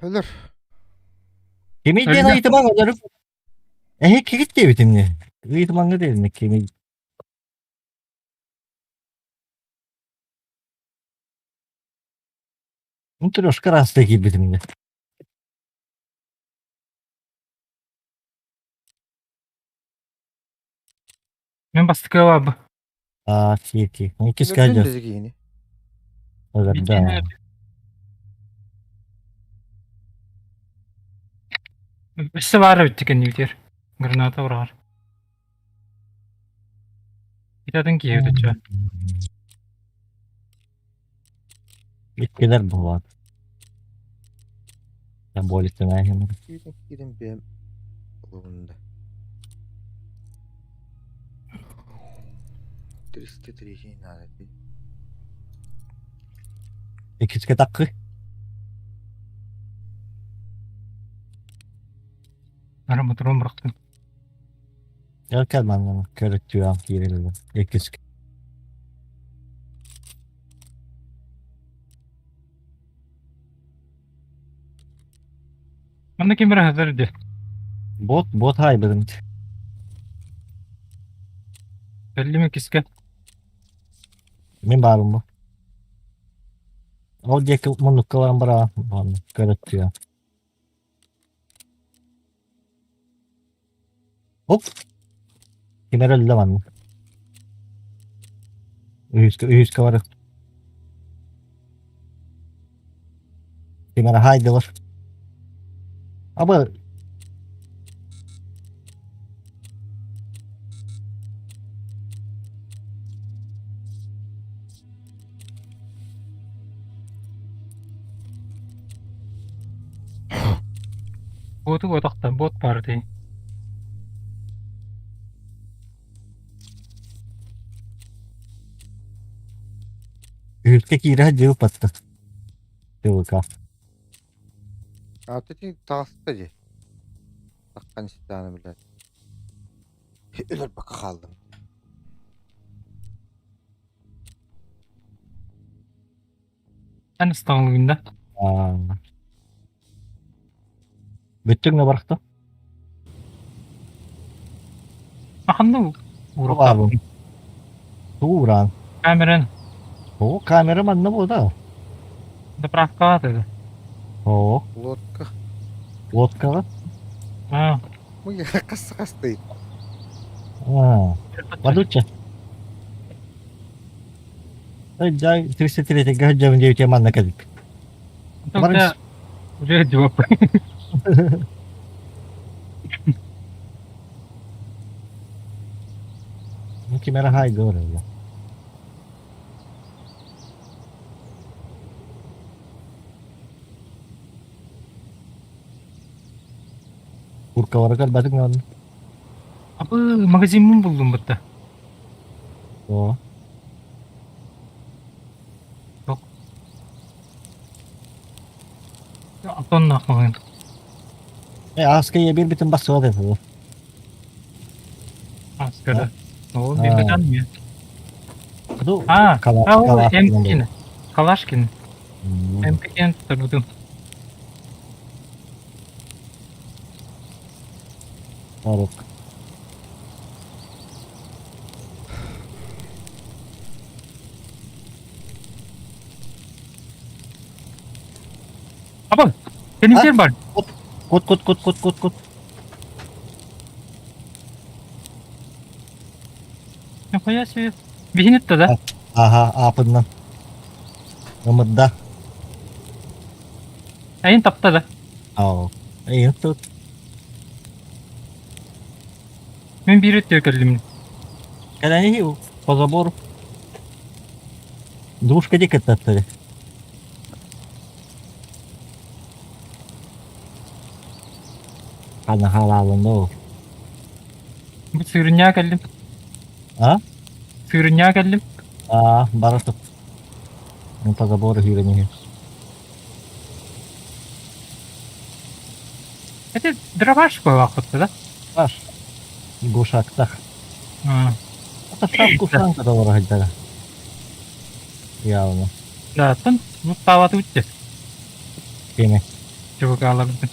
Өлөр. Кими диэн Өллө. ыйытымаҥ өлөрүм. Эһи кигит диэбитим не. Ыйытымаҥҥа диэбитим кими. Ну трешка раз киирбитим не. Мен бастакы баабы. Аа, сиэти. Иккис Өлөрдүн кэлдэ. да киһини. Өлөрдө. Өссө баар эбит кэннигитигэр. Граната ураҕар. Итатын киһи өтөччө. Иккилэр буолаат. Болитынан Киирэн киирэн бэйэм олугунда. 303 надо. Иккискэ таккы. Ара моторун бырахтым. Эркел манна көрөттүөм киирэллэр. Иккискэ. Манна ким эрэ хазар дии. Бот, бот хайбытым. Кэллим иккискэ. Мин баарым бу. Ол диэки муннукка баран бараҕын. Манна көрөттүөм. Оп! Ким эрэ өллө манна. Үһүскэ, үһүскэ барык. Ким эрэ хаайдылар. Аба Буоту буотахта бот баар дии. Үһүскэ киирэ сылдьыбыт ТВК. А ты таҕыста дии. Таххан истэҕинэ блядь. Өлөрбөккө хааллым. Эн ыстаҥалыгын да? Аа. Бүттүҥ да барахта? Ханна Уурабын. Тууран. Камеран. О, камера манна буода. Заправкаҕа тыгы. О. Лодка. Лодкаҕа? Аа. Мы хас хастый. Аа. Бадучча. Жай 33 сылдьабын диэбитэ манна кэлбит. Тогда уже жауап. Ким эрэ хаайдылар ылла. Куркалары көрбөтүҥ даҕаны. Абы магазиммын буллум бытта. О. Yok. Антоннаах маҕын. Э, ааска ийэ биэрбитин бассыбат этэ дуо? Ааскада. Ол биэрбэтэн mi? Ну, А, кала- а ол Калашкин МК-ны. Калашкин. МК-ны туттарбытым. Орук. Аба, кэнникер бар. Кут кут кут кут кут кут. Нихуя себе. Биһинетте да? Аха, аапыннан. Ымырда. Айын тапта да. Ау. Эйин тут. Мин биир өттүгэр кэллим. Кэлэни по забору. Двушка диэки кыттаттары. Ханна хаалаалын ол. Бу сыырынньаа кэллим. А? Сыырынньаа кэллим. Аа, бара тут. Ну, по забору киирэн иһэр. Это дробаш буолаахпыт да? Баш. Гушактах. А, Это шапку ушанка доллара хотя. Явно. Да, тон ну таалаты үтте. Кини. Чубукааларбын.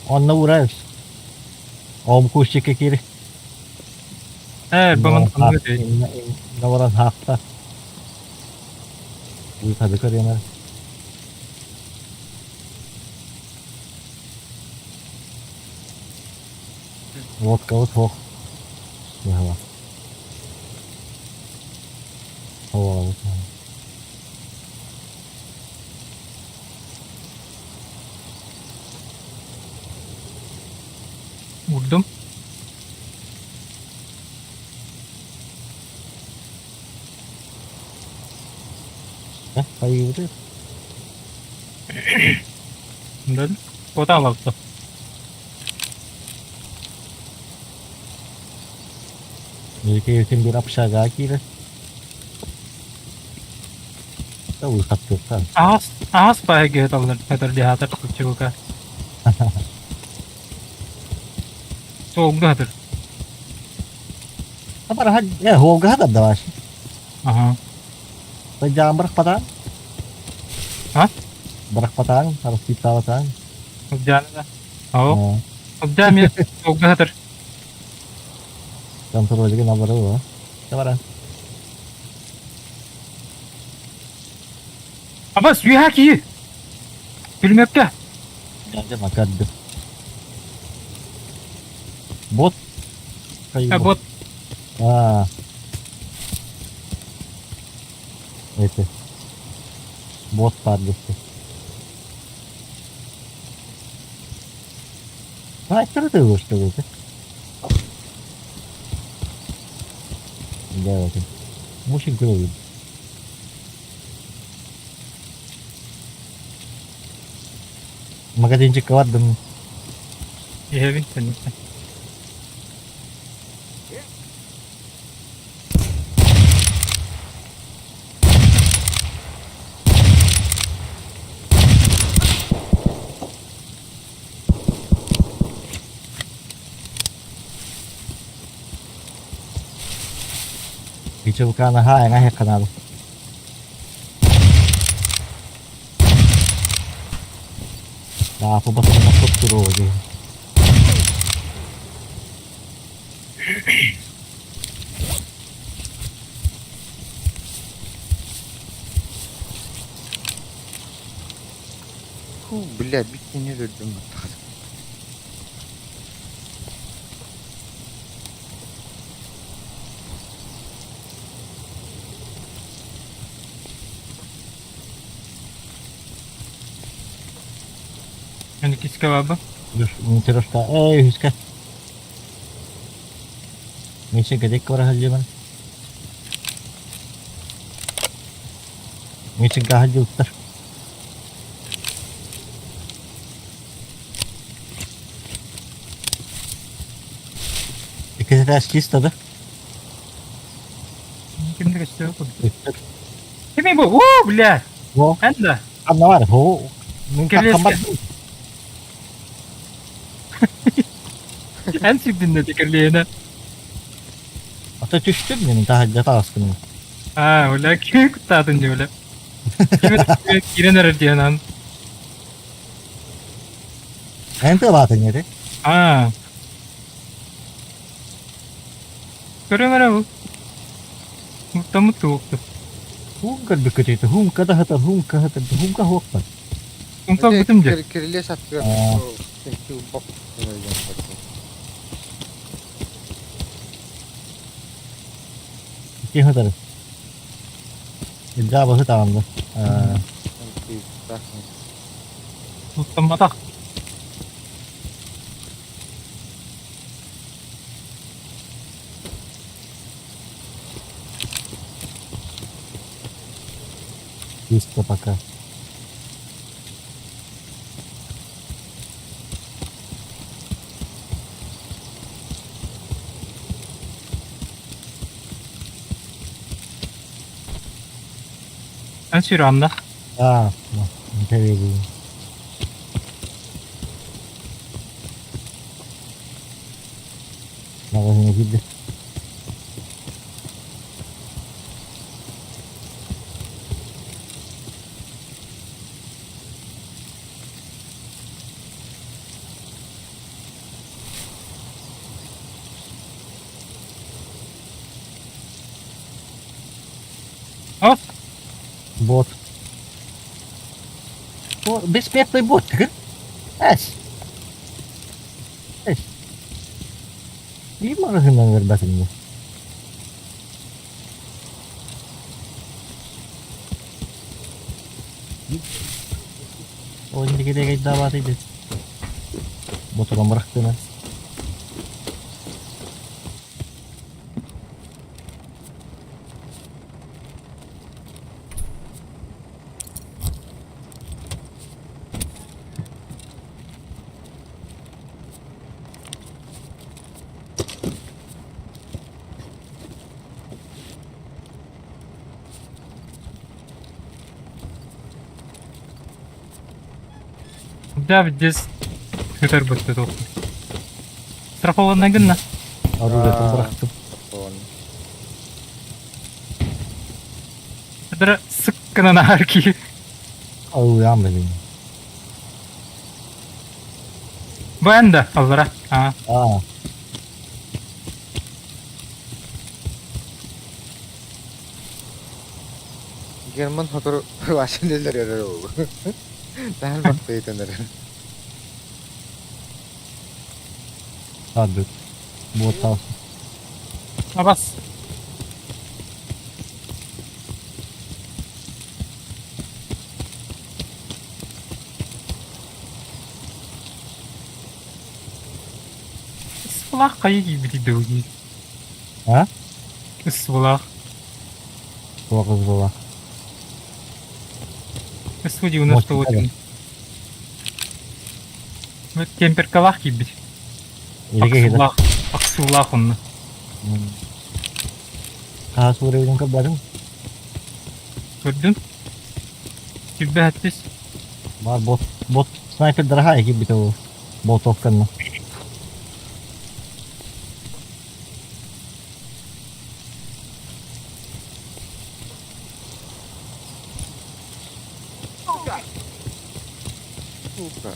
Онно уурайс. Ом кустикка киир. Ээ, баман ханнык этэй. Инна баран хаахта. Уйхады көрүөнэр. Водкабыт суох. Быһалаах. Холообут. Уурдум. Э, хайыыбытый? Да. Ота алалта. Ертең бір общаға кире. Да выход Аас, аас баайы киһи таллар диһаатар чубука. Суолга хатыр. Бар э холга хатар даваш. Аха. Жаан бырахпатаан. А? Бырахпатаан, арастыыттаабатаан. Ылдьаана да. Оо. Ылдьаа мен суолга хатыр. Контроль набары Давай. Абас, үөһэ киһи. Күлүмүөккэ. Дьэ макарды. Бот. Э, бот. А. Это. Бот бар депти. Снайпер ты что ли это? Да, это. Мужик говорит. Магазинчик бардым. Иһэбин тэнниттэн. Кичилкана ха, эҥэ канал. Да, побатырма туруо дии. Фу, бля, бүттүн өлөрдүм баттаҕа. Эн иккискэ баба. Тирушка, эй, үһүскэ. Миша кэдик бара сылдьыбын. Миша сылдьыбыттар. Иккис этээс чисто да? Кимде көстүө курдук. Кими бу? Оо, бля! О, Эн да. ханна бар? Хо, мин Кэлиэскэ. хаммат. Эн сирдиннэ тикерлиэнэ. Ата түштүм мен таһырдьа таҕыскыным. Аа, бля, кими куттаатын дии, бля. Кими киирэн эрэр диэн аан. Эн тыалаатын ити. Аа. Көрүҥ эрэ бу. Муттаммыт туохту. Хуум көрбүккүт ити. Хуум катаһытар, хуум каһытар, хуум каһуохпат. Умса бутум дьэ. Кириле саттыгар Аа. бок Ити хатар. Илдьаа баһы таҕанна. Аа. Муттамматах. Чисто пока. Эн сүрү анна. Аа, интервью. Маҕаһыыҥҥа киирдэ. Ос. Бот. Бу бессмертный бот тыгын. Эс. Эс. Биир маҕаһыыннан ырбатын дии. Ол инники дэгэй даабаатый Ботуран бырахтына. Да, здесь көтөр бытты туох. Страхованная гынна. Оружиетын бырахтым. Эдere сыккынан аар кии. Аллыам билин. Бу эн да аллара. Аа. Аа. Герман сотору Василилер өрөр ол. Tähän vastuutenere. Саадыт. Буотал. Абас. Ысылах хайы киирбитий дуу А? Ысылах. Туох була. Ысу 98. Темперкалаах киирбит. Илиге Аксуулаах. Аксуулаах онно. Хаас уурайдын көрбөтүм. Көрдүм. Сүбэһэттис. Бар бот бот снайпер дорогая киирбитэ ол. Болтовканна. Сука.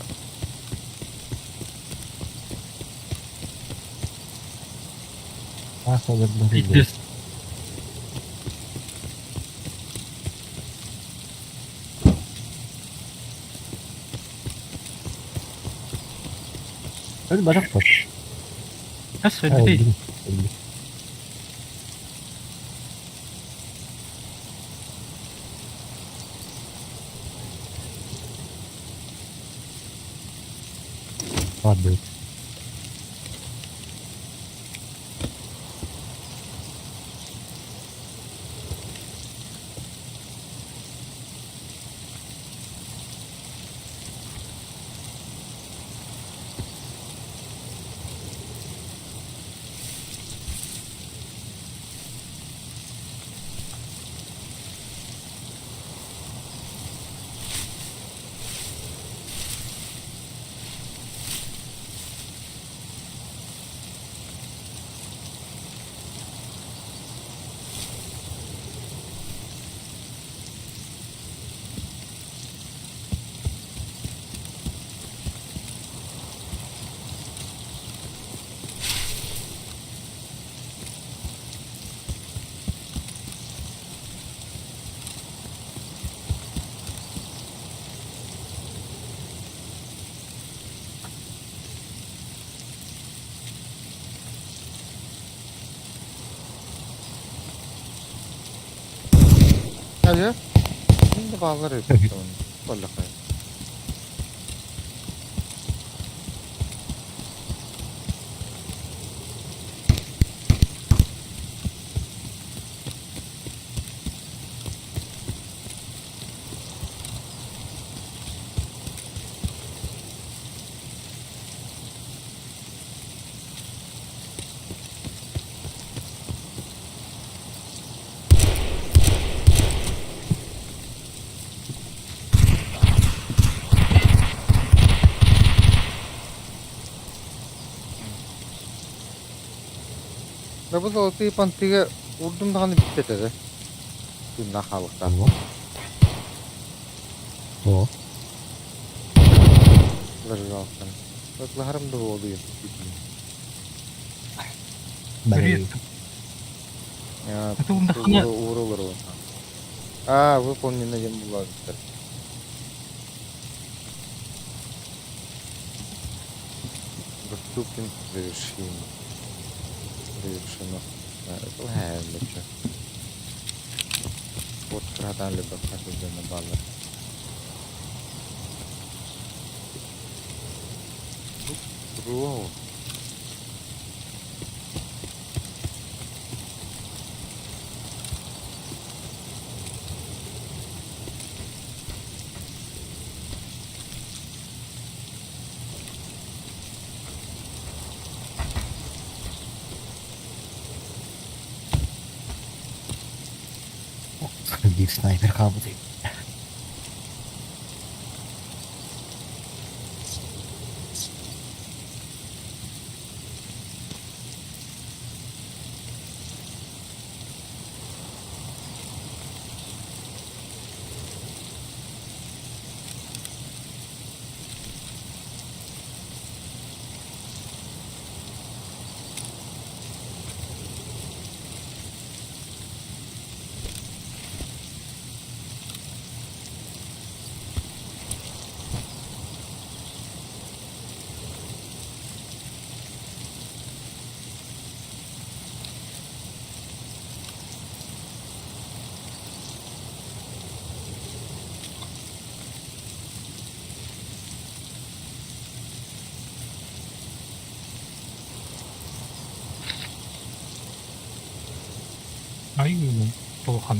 Аас олордун. Иккис. Өлбөтөх бот. Ас өлбүтүй. Өлбүт. Падает. Hadi. Şimdi bağlar öpüyorum. Vallahi. Да бу золотые понтыга урдум даҕаны бүппэт этэ. Тыыннаах хаалыктаах. О. Зажигалканы. Ытлаһарым да буолуйум. Бары. Это ундахана Уурулар А, выполнено диэн булаабыттар. Доступен к завершению. Завершено. Это Вот кыратаан лебекка сылдьан бааллар. Бро. Биир снайпер хаалбыт. Ай, улахан.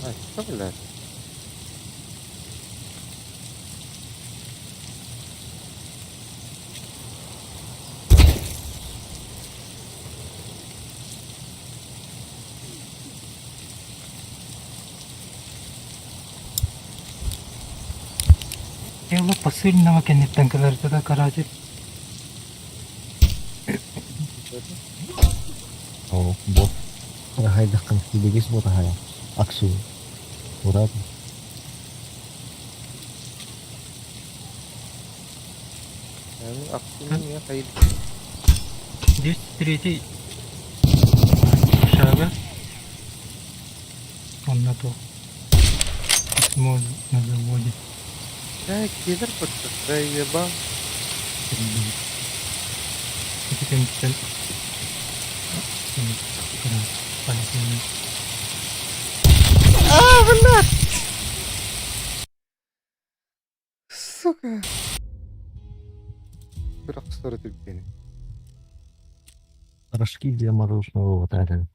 Ай, что, блядь? Дело посыльного кэнниттэн кэлэрдэ да каратель. О, бот. Хайдаххын билигис ботаһая. Аксу. Урат. Аксу не хайд. 203 шага. Он на то. Письмо на заводе. Да, киллер подстраивал. Ити А, блядь! Сука! Бирок сторы түргени. Рожки для мороженого вот это.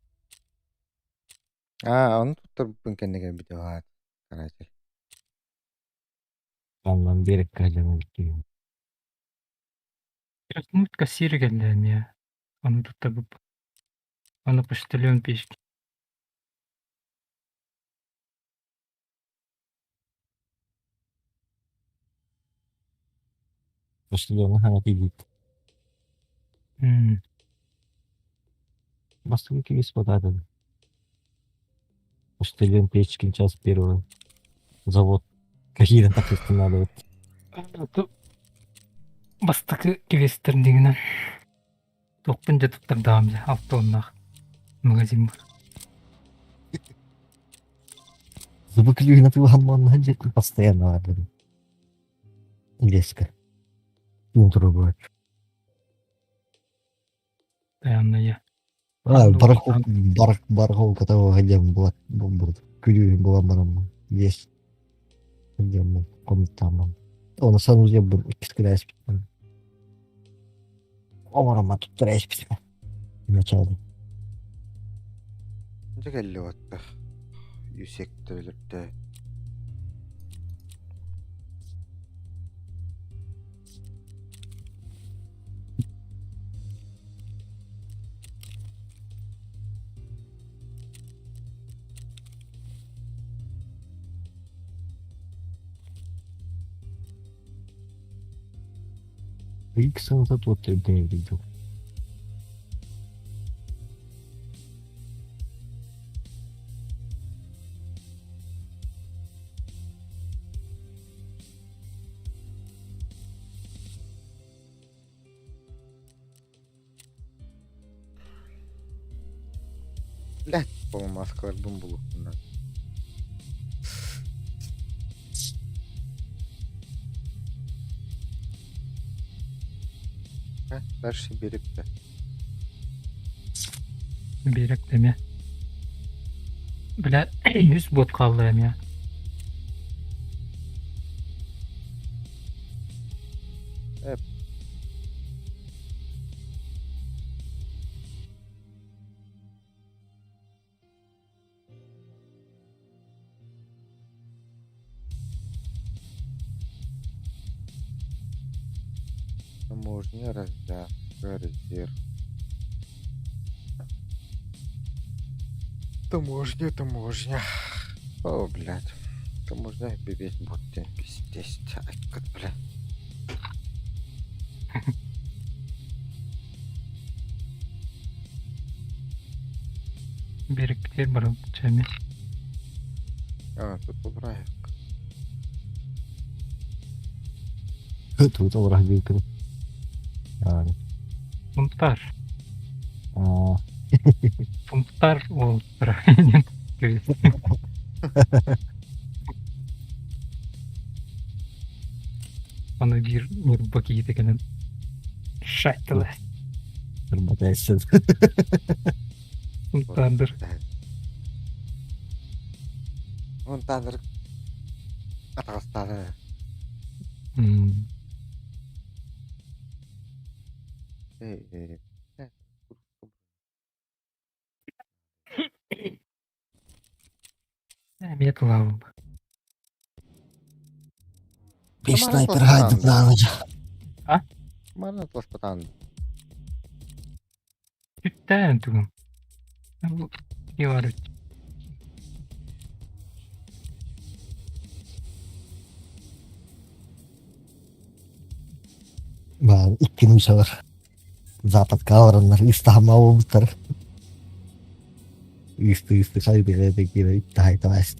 А, ону туттарбыппын кэннигэр бүтэ каратель. Аннан берекке дьаҥын Краснуть кассир кэллээн Ону туттарбыппын. Ону почтальон печки. Почтальона хаҥа тиийбит. Бастакы киис батаатын. Почтальон Печкин час первого. Завод. Какие таксисты надо вот. Бастакы квестердигинэн туохпун дьэ туттардаҕым дьэ алтыоннаах магазин бар. Зубы клюю на постоянно надо. Леска. Утро Постоянно А, барахолка, бар, барахолка того, где была, был, күлүү буолан баран есть. Где комнатам. Он санузел был иккис Омарама туттара эспитим. Начало. Дьэ кэлли баттах. Юсек өлөрдө. Икс саҥата туох да дуу. Блядь, полумаскаларбын булуохпун Дальше биэрэктэ. Биэрэктэ эмиэ. Бля, үс бот хаалла эмиэ. Таможня, раздатка, резерв. Таможня, таможня. О, блядь. Таможня весь будет пиздец. Как, блядь. Биэрэкпитигэр барабыт эмиэ. А, тут убрать. Тут олорох диэкин. Пунктар. Аа. Пунктар уолаттара. Аны биир Ньурба киһитэ кэлэн шайтылы Ньурбатайсын. Пунктардыр. Пунктардыр атаҕастаата. Эмиэ тылаабым. Биир снайпер хаайдык наалыдьа. А? Марна туоспатаан. Бүттään тугум. Иварыч. Баар иккини усалар. Западка олороннор ыыстаһама буолбуттар. Ыысты-ыысты хайдыга киирэ таһайталаас.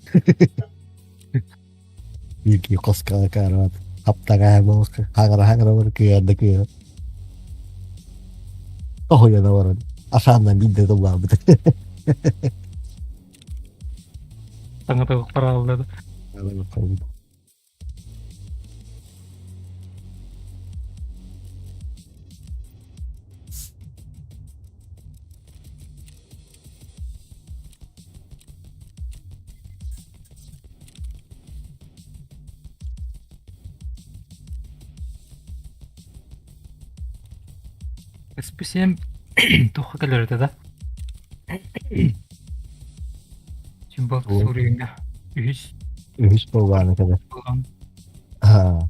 Биир киһи хоско карават хаптаҕаа буолуохха хаҥара-хаҥара бар кыайар да кыайар. Тоһуйан олорон ашааннан биирдэ тыллаабыт. Саҥа тылых парааллады. СП7 туохха кэлэр этэ да? Символ суруйууга үһүс Үһүс буолбааны кэлэр. буолан Аа.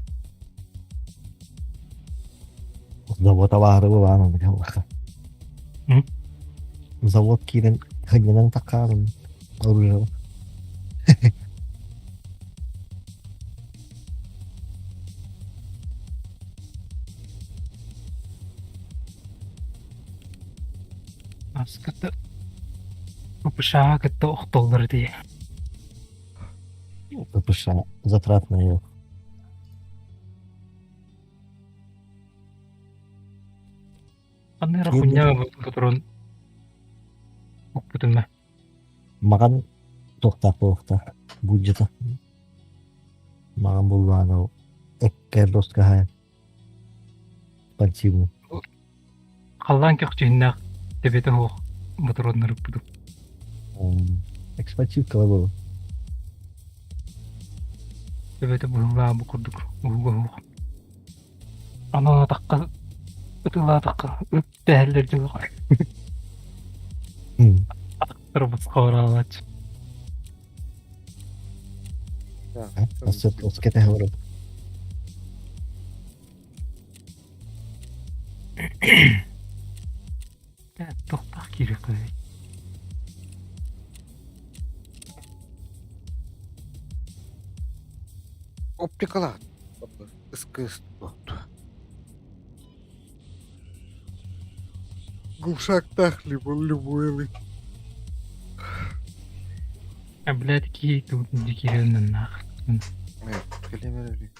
Завод абаары былаан онно Завод киирэн ханньанан таккаарын оружие. Аскыта ППШ кытта охтоллор дии. ППШ затратная. Ханна эрэ хунньа ылбыт туран укпутум Маҕан туохтаах буолуохтаах бюджета. Маҕан буллаҕына ол эккэ доскаһа спортивный. Халлаан көхчүһүннээх төбөтө суох ботуруоннар укпутум. Экспортивкала буолуо. Төбөтө быһыылаах бу курдук уһуга суох. Анаатахха ытылаатахха ыт дэһэллэр дьылҕа. Атахтара босхо бараалааччы. Ол кэтэһэ олорон. Туохтаах киириэххэ Оптикалаах. Ыскыс туохту. Глушактаах любой А, блядь, киһи тут дикиреннах. Кэлиэм эрэ.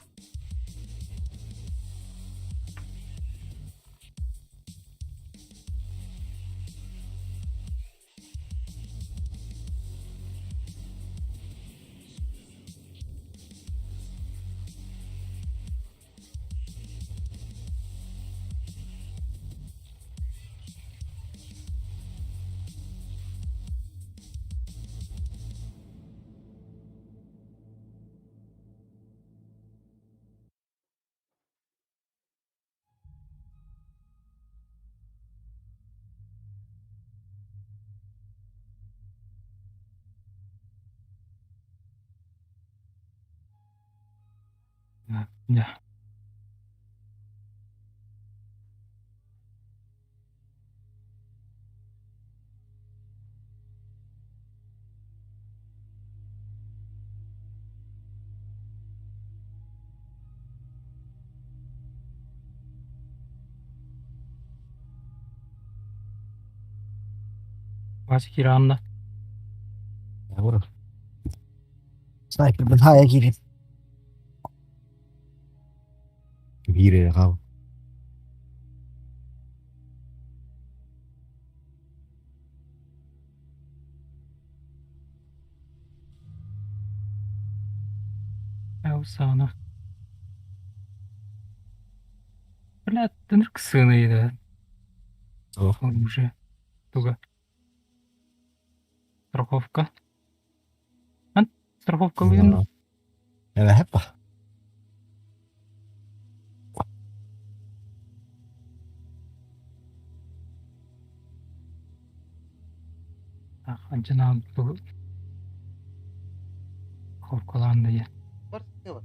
Дьэ. Вася киранна. Бур. Снайпербин хайа киирин. Биир эрэ хаал. Саана. Бля, тынырк сыны да. Оружие. Туга. Страховка. Ан страховкалыын. Эбэһэппа. Анчына бу страховкалаан да Бар бар.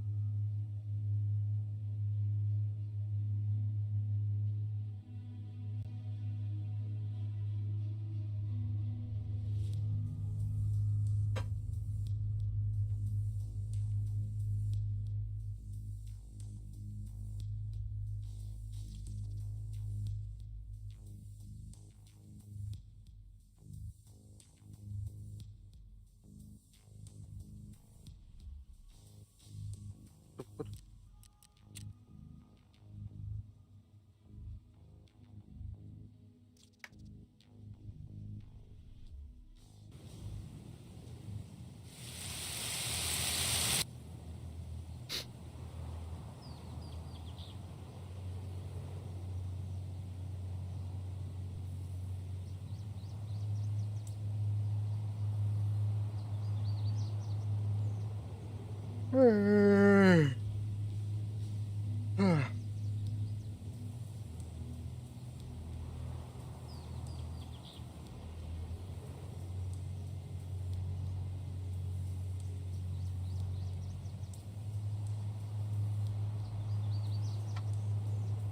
Туппут.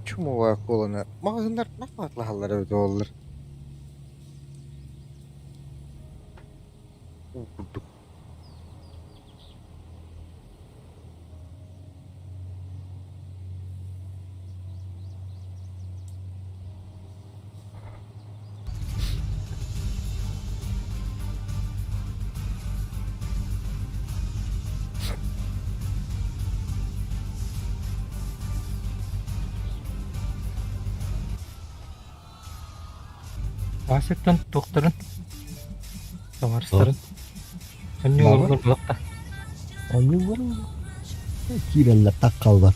Чумовая колона. Маҕаһыыннар нафатлаһаллар эбит буоллар. Уу курдук. Васяттан туохтарын табаарыстарын Онньуу олорор буоллахта. Онньуу Киирэллэр так хаалбат.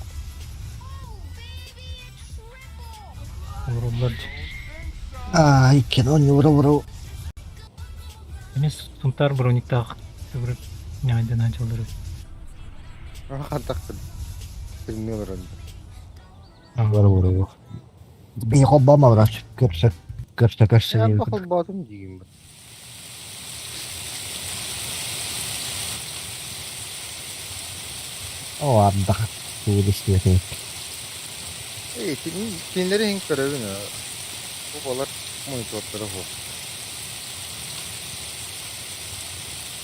Олороллор Аа, иккиэн онньуура уру. Эмиэ Сунтаар брониктаах төгүрүк ньаайданаа дьаллары. Хантахпын тымныы олорон. Уру уру. Би холбомо врач көрсө көрсө көрсө Я холбоотум диигин бу. Оо, ардах тугу истиэтэ. Эй, кинилэри иһин көрөбүн бу балар монитордара суох.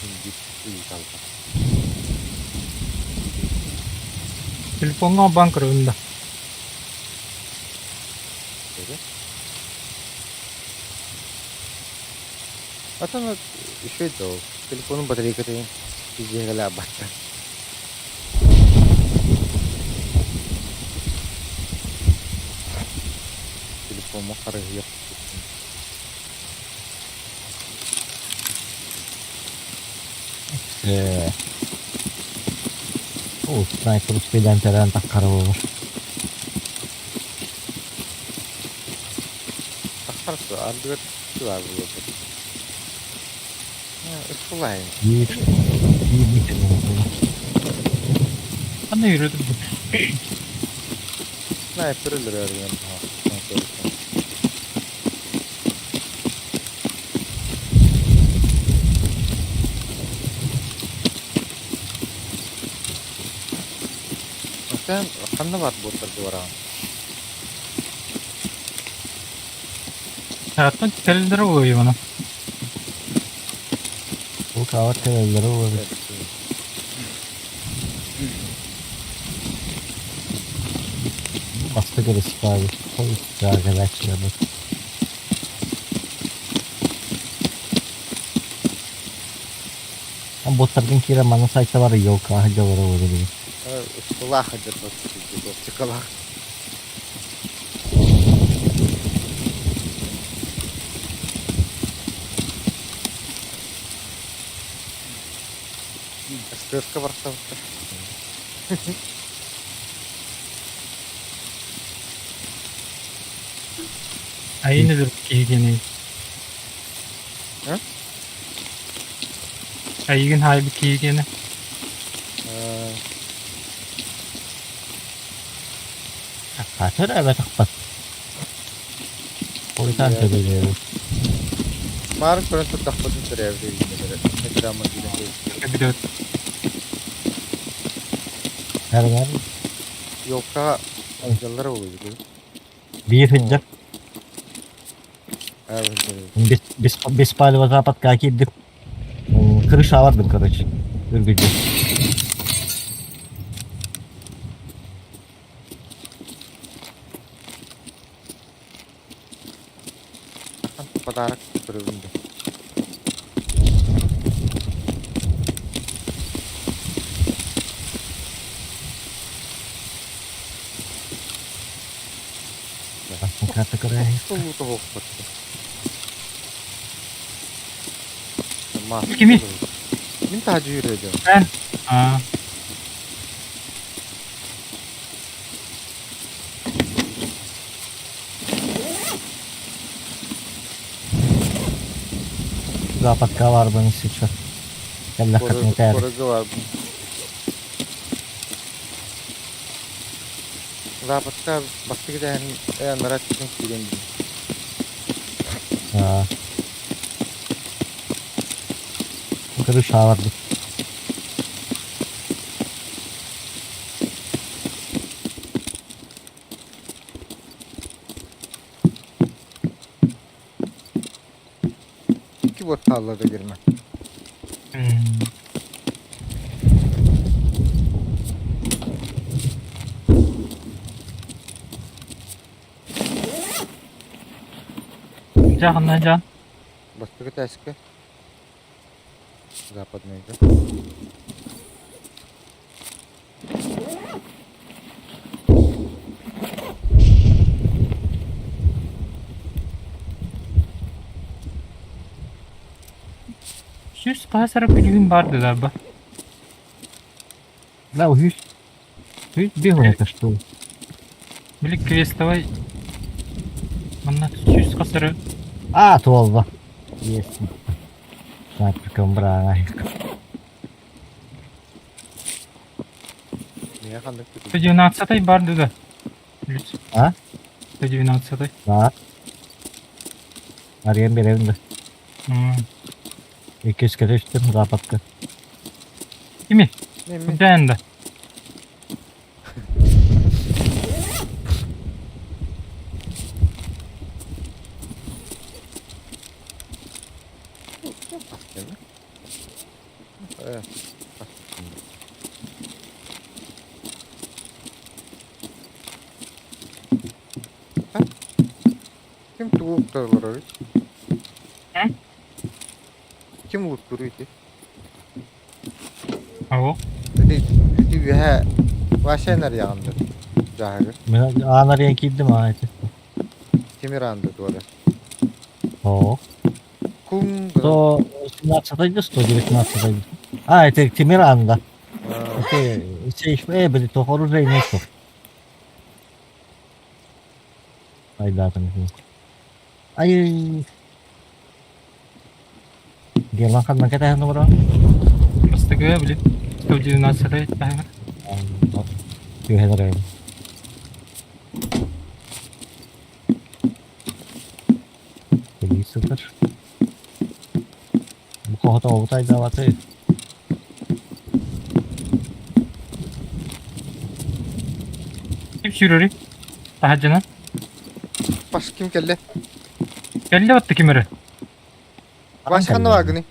Биир ыйыталлар. Телефоҥҥа холбоон көрөбүн да. Көрө. Атын үчүгэй да ол. Телефонун батарейкатын пиздиэгэлээбаттар. Телефоммун харыһыйар Э, О, снайпер успейдан тэрэн таххара буолар. Таххар ардыгар тылаа буолар. Ыксалаайын. Биир биир миэтэрэ буолла. Ханна yürüdüm bu? Снайпер өлөрөр диэн Sen ханна бар буолтар дуораан? Hayattan telleri oluyor bana. Бу каабат кэлэллэрэ буолар. Бастакы респави. Кэлээччилэр. Боттаргын киирэн манна сайтта бар елка сылдьаллара буолар эбит. Ыксалаах дьэ оптикалаах. СТС-ка барсабыттар. Айын өлөр киһигений. А? Айыгын хайбы киһигене. Хатыр эбэтэх Хойутаан төлөйөр. Маар көрөн турдахпытын төрөөбүт драма киирэн Билет. Эргэр Елка дьаллара буолуо. биир сылдьар. Без без палева западка киирдим. Крыша бардым, короче. Үргүдү. Подарок көрөбүн да. Карта көрө. Кими? Мин таһа жүйрөдө. Ben. Aa. Западка барбын сейчас. Кэллэ хатыҥ Корыгы бар. Западка бастыгы дэһэн нарат китин киирэн Аа. Крыша бардым. Икки бот хааллада girme. Hmm. Жа жан. Бастыгы тәске. Западныйга. Жүз қасыра күлігін барды да ба. Да, үһүс. Үс бир это что? Били квестовай. Манна жүз қасыра. А, туолба. Есть. Снайперка браа. Не хандык 119 барды да. Плюс. А? 119. Да. Арыйан беребин да. Иккис түстүм западка. Кими? Не мен Куден да. Э. Ким тугуктарлар? Ким луттууруй ити? Ау. Ити ити үөһэ Вася нарыйаҕын да дьааһыгы. Мен аан арыйан киирдим аа ити. Тимир аанды туора. Оо. Кум гынан. 117 да 119 А, это Тимир аанда. Это сейф, блин, то оружие суох. Айдаатым. Ай. Герман ханна кэтэһэн олорор? Бастакы, блин, 119 таһыгар. Түһэн эрэр. Кэлии сытар. Бу хоһотообут айдаабаты. Ким сүүрэрий? Таһырдьанан. Паш ким кэллэ? Кэллэ батта ким эрэ? Вася ханна бааргыный?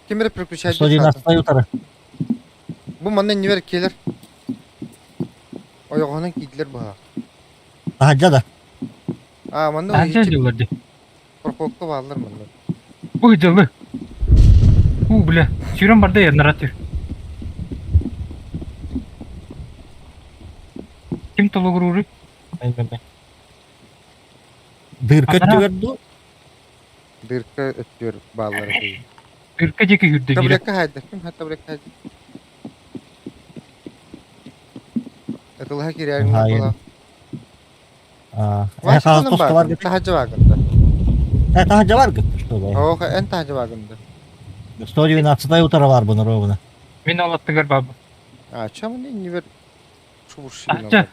Ким эрэ переключает 119 утары. Бу манна иннибэр киэлэр. Ойоҕоһунан киирдилэр быһа. Таһырдьа да. А, манна Таһырдьа дьыллар дии. Прокопка бааллар манна. Ой, дьылы. У, бля, сүүрэн барда ярнара түр. Ким толугурууруй? Дырка өттүгэр дуу? Дырка өттүгэр бааллар этэ. Дырка диэки сүүрдэ биирэ. Таблетка хаайда. Ким таблетка хаайда? Ытылаһа киирээриҥ буола. Э, тосто бар Таһырдьа бааргын да. Э, таһырдьа баргыт, что ли? Ох, эн таһырдьа бааргын да. 112 утара барбын ровно. Мин ол аттыгар баабын. А, чем они не вер... Шубурши. Таһырдьа.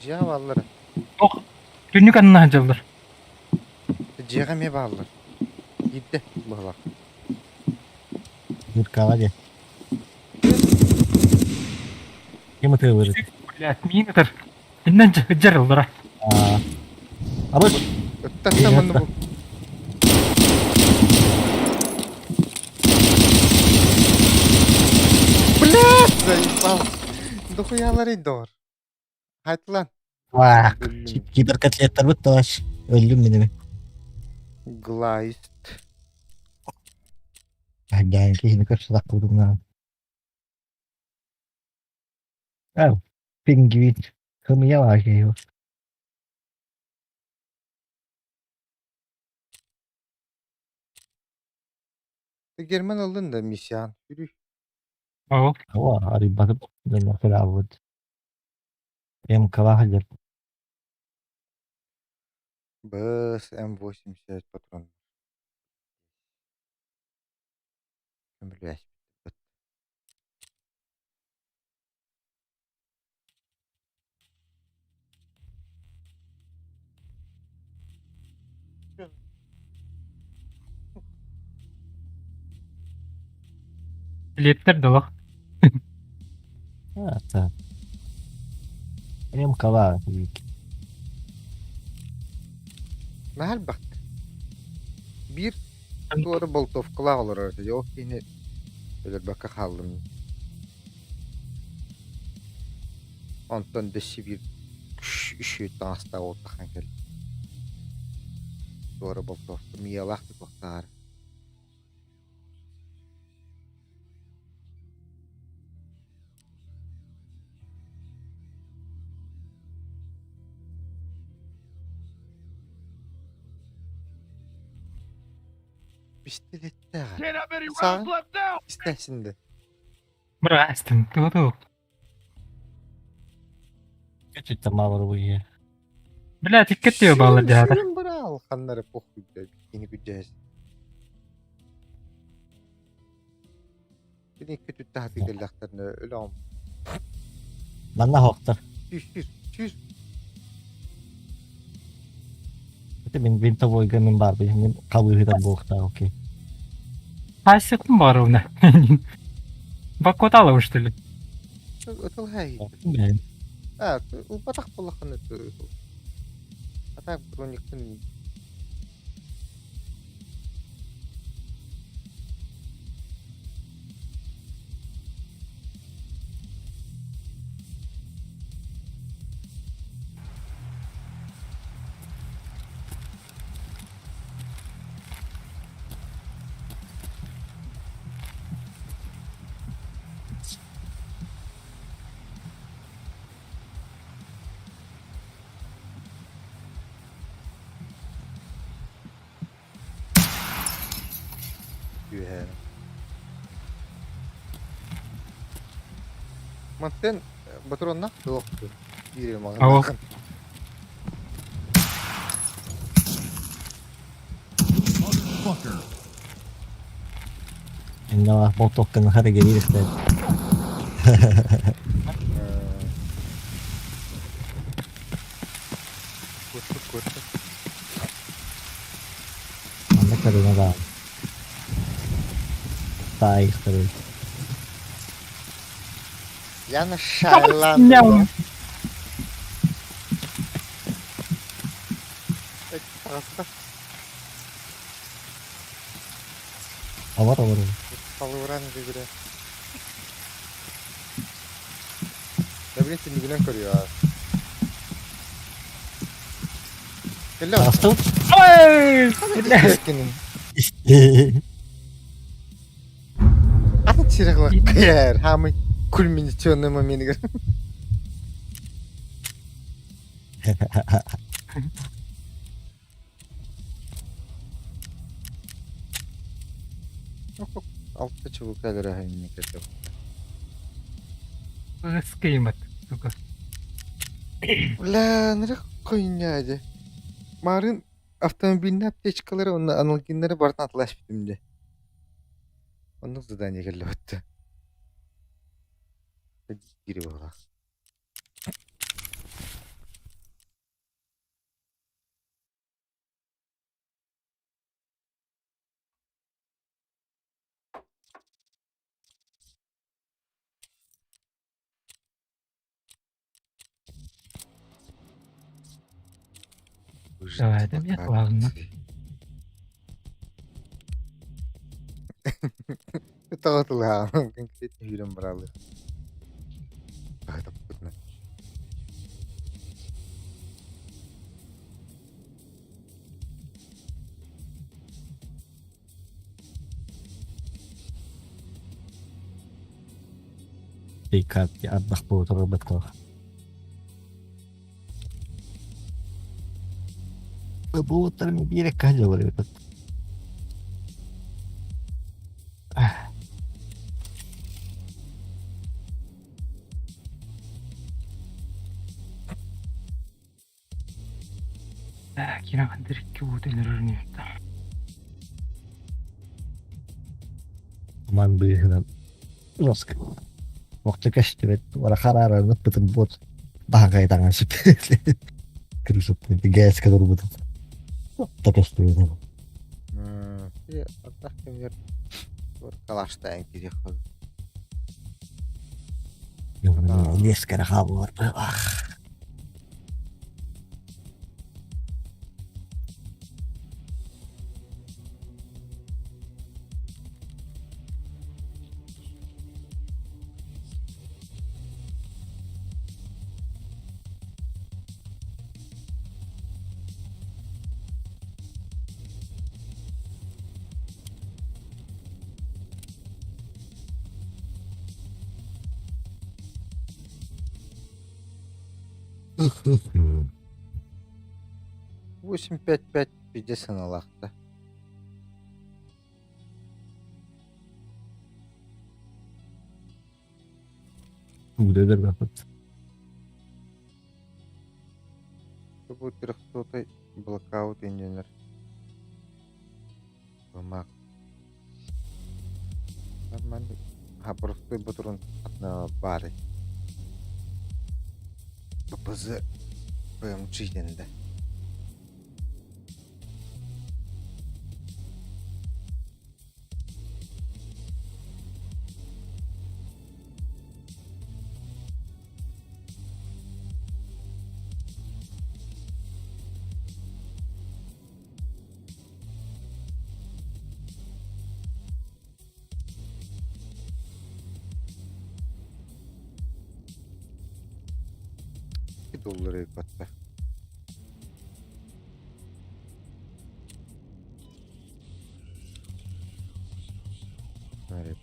Дьиэҕэ бааллар. Ох, түннүк аннына сылдьаллар. Дьиэҕэ эмиэ бааллар. Киирдэ быһалаах. Дыркаҕа диэн. Ким ытыалыыр? Блядь, миин ытар. Иннэн дьарыллара. Абыс. Ыттан манна бу. Блядь, заебал. Дохуяларый доор. Хайтылан. Киберкотлеттарбыт товарищ. Өллүм минеми. Глайст. Гаан киһини көрсө курдугунан. Ау, пингвин. Кымыйа баар киһи. Герман ыллын да миссиян. Yürü. Ол. Ооба, арыйбатым. Дьоннор МК сылдьар. БС М80 патрон. Блядь. Билиэттэр да олох. А, так. МК Наһаа элбэхтэр. Биир туора болтовкалаах олорор этэ, ол киһини өлөрбөккө хааллым. Онтон дөссө биир үчүгэй таҥастаах уолтахан кэллэ. Туора болтовка миялаах да туохтааҕар. Пистолеттээх. Саҕа истээсин да. Быраастым, тугу Чуть мало бы Бля, тиккет баалар дьаһата. Сүрүн быраал ханнары похуй бля кини күдьэс. Кини икки түттэ хатыы кэллэхтэринэ өлөҕүм. Манна хоқтар. Түс түс түс. Это мин винтовойга мин бар мин хабыыһытар буолуохтаах окей. Хайсыктым баровна. Баккоталова что ли? Ытыл хай. А, ылбатах буоллаххына А так брониктын Мантан ботуруонна суох биир Ау. маҕан. Motherfucker. Инна болтуохтан хара гелиир Куртук куртук. Манна көрүҥэ баар. Таайыктары. Яна Шайлан. Таҕыста. Авар авар. Халыыран бүгүрэ. Да билин түннүгүнэн көрүө. Кэллэ Таҕыстым. Ой! Кини. Атын сирэҕлэккэр хаамый кульминационный моментыгар. Алта чубука кэлэр кэтэ. Скеймат, сука. Бля, нырых хуйня дьэ. Марын автомобильный аптечкалары уонна аналгиннары барытын атыласпытым дьэ. Оннук задание кэллэбэттэ. Кири буолла. Давай, это мне главное. Тоҕо конкретно үүрэн баралы. Пикап ардах буутар баттах. Буутар биир каһа бар эбит. Кира хандырыкки уут өлөрөр Ман быыһынан лоск. Вақты кэштибет вара харааран ыппытым бот баһагайтаҥан сүп. Крышыппын гээскэ турбутум. Такэстибет. Ардах кэмигэр калаштаан кириэх Лескere хааллар. 8-5-5 пиздец сыаналаахта. Өлөрбөппүт. Бу трехсотый блокаут инженер. Бумаг. Нормальный. А простой батурун бары. ППЗ ПМЧ дэнде. Доллары батта. Смотри.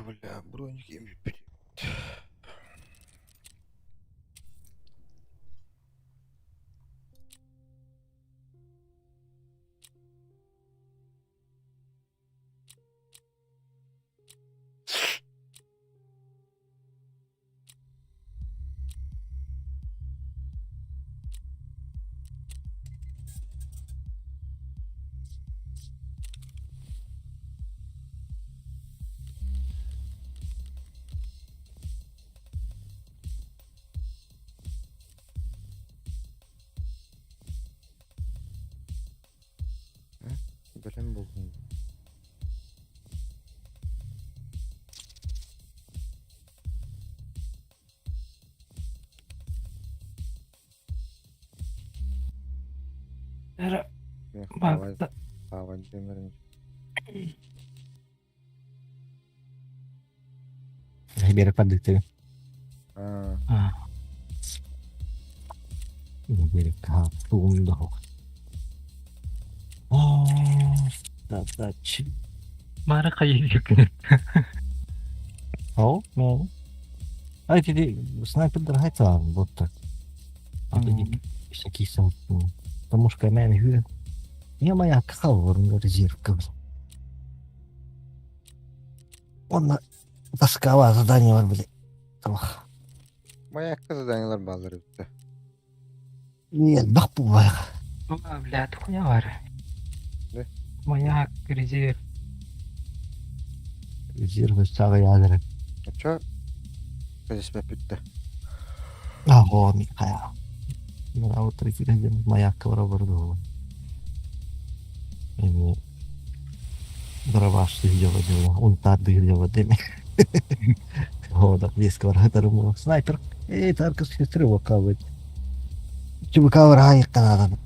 Бля, броник бүппүт. Бэлэм буоллун. Эрэ баакта. Хааван дэмэрин. Биэрэ паддыктыгын. Аа. Биэрэ тугум да суох. Задачи. Мара хайыы О, ну. А эти снайпердар хайта вот так. А ты всякие сам. Потому что мен хүү. Я моя кахал резерв Онно тоскала задание бар били. Туох. Маякка заданиелар бааллар эбит. Элбэх буолбайга. Бля, тухуя бар. Не? Маяк, резерв. Резерв саҕайаалара. Очо көзүспэппит да. Аҕоо Михаил. Мына маякка бара барды Эми Барабаш дела, он тарды дела деме. Хода, вес квадратарым снайпер. Эй, таркас сестры вокалвать. Чубыкавыр айыкканадан.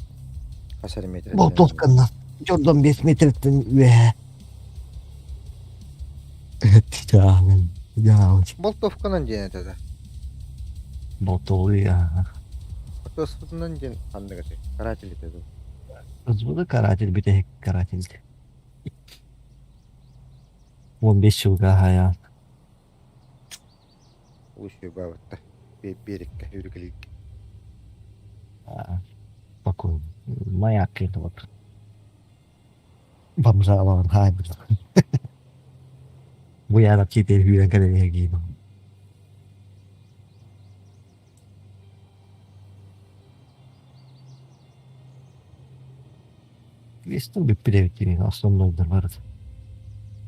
Хас эрэ метр. Болтовканна. Жордон 5 метртен үө. Титамен. Я. Болтовканан диэн этэ да. Болтовый. Отосутунан диэн ханнык этэй? Каратель этэ дуу? Буду каратель, бите каратель. 15 жылга хая. Улус баабатта. Берекке үргелик. Спокойно. Маяк это вот. Бомжалан хай. Буяна теперь хүйрен кэлэ Квестом бүппүт основной бар.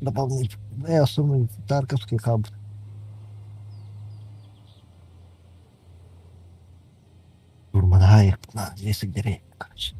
Дополнительный основной Тарковский хаб. Турманай, на, здесь где короче.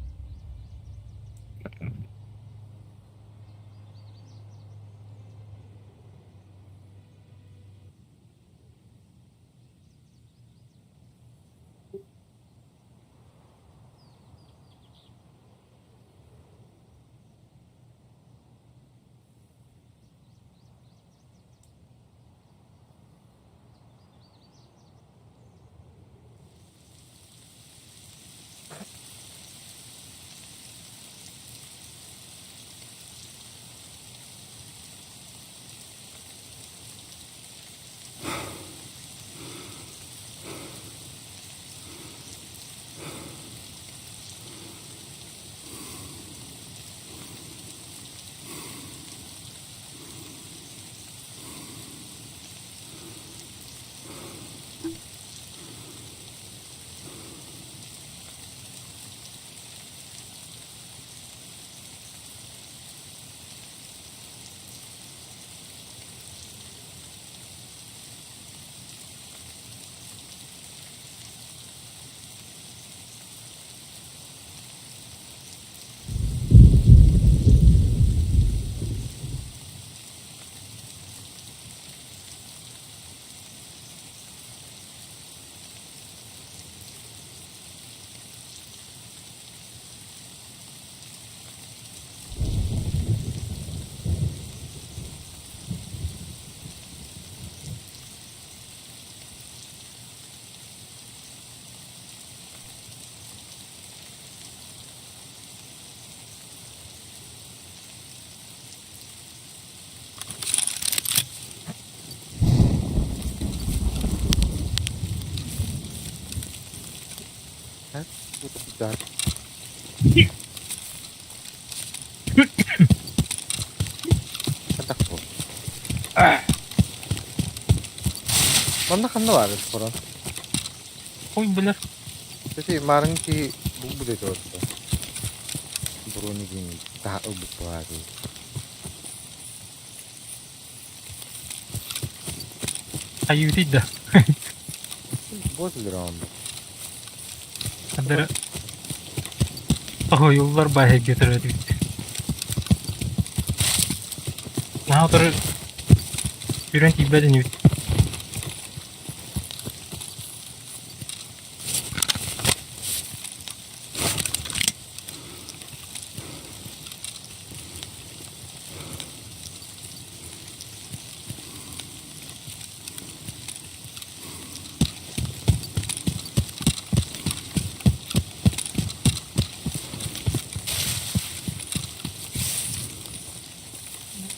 Манна ханна баар хорон? Ой билэр. Ити маарыҥ киһи булбут этэ орто. Брони таһа ылбыт баҕайы. Хайыытый да. Вот өлөрөҕүн бу. Хадары тоһуйуллар баһыйга төрөөтүбүт. Наһаа утары сүүрэн тиийбэт инибит.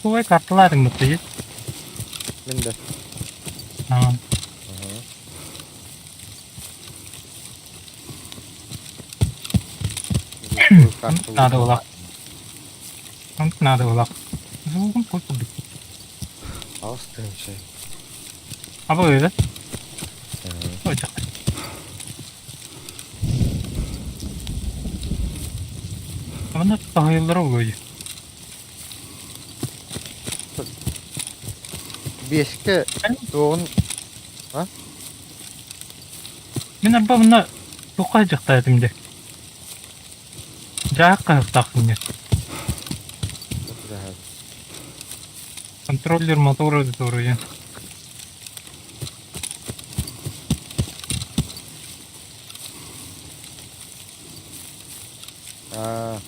Туой карталаатыҥ быттыйы? Мин да. Аа. Надо было. Надо было. Звуком курдук. Аҕыс тыһыынча. Абыйда. Очох. Манна таһыйыллара угуй. Биэскэ туоҕун а? Мин арба мына туохха дьахтаатым дьэ. Дьаах хаһыктаахпын дьэ. Контроллер мотора диэн. Аа.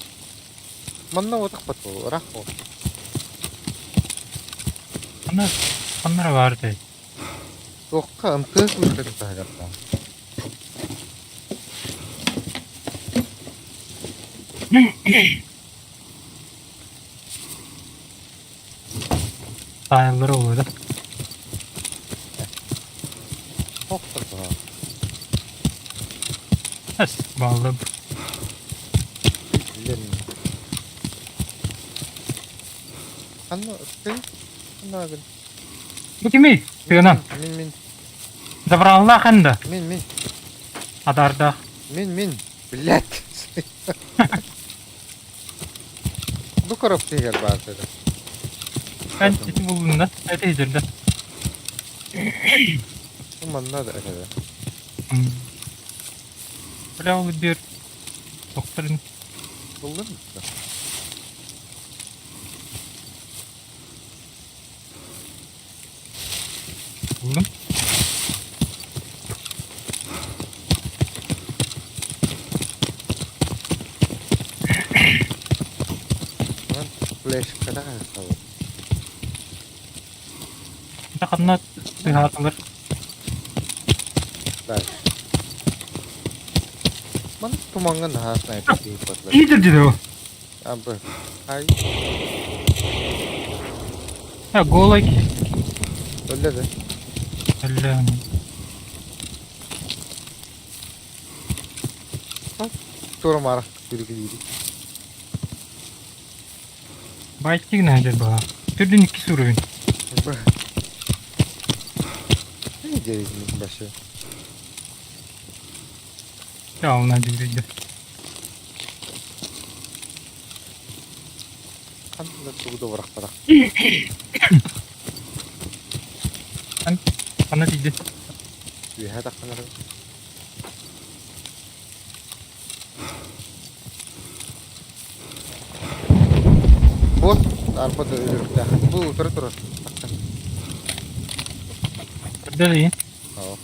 Манна уотахпат буолуо, ыраах буол. Ханна ханна эрэ баар этэй? Туохха МТС быһыытын таһыгар Таайыллара буолуо да. Охтор Эс, баллы. Билэн. Ханна ытты? Ханна агын? Бу кимий? Тыынан. Мин мин. Забраллаах эн да. Мин мин. Адардаах. Мин мин. Блядь. Бу коробка иһигэр баар этэ. Эн ити буллун да? Эти иһдирдэ. Бу манна да этэ. Бля, ол биир докторын Буллун да? Булдум. Онон флешката хаһыахтабыт. Дьэ ханна тыаһаатылар? Да. Маны тумаҥҥа наһаа снайпер киһи Иитэр дии дуо? Абы. Ай. А, голый. Өллө да. Өллө. Тура марах түргүлүүрү. Байтик нәдер баа. Түрдүн икки суруйун. Не деревни башы. Я она дүйдүйдү. Ханна тугу да бырахпатах. Ханна тиийдин? Үөһэ тахханары. Бот арба да өлөрүктээх. Бу утары турар. Таххан. Көрдө дии. Оо.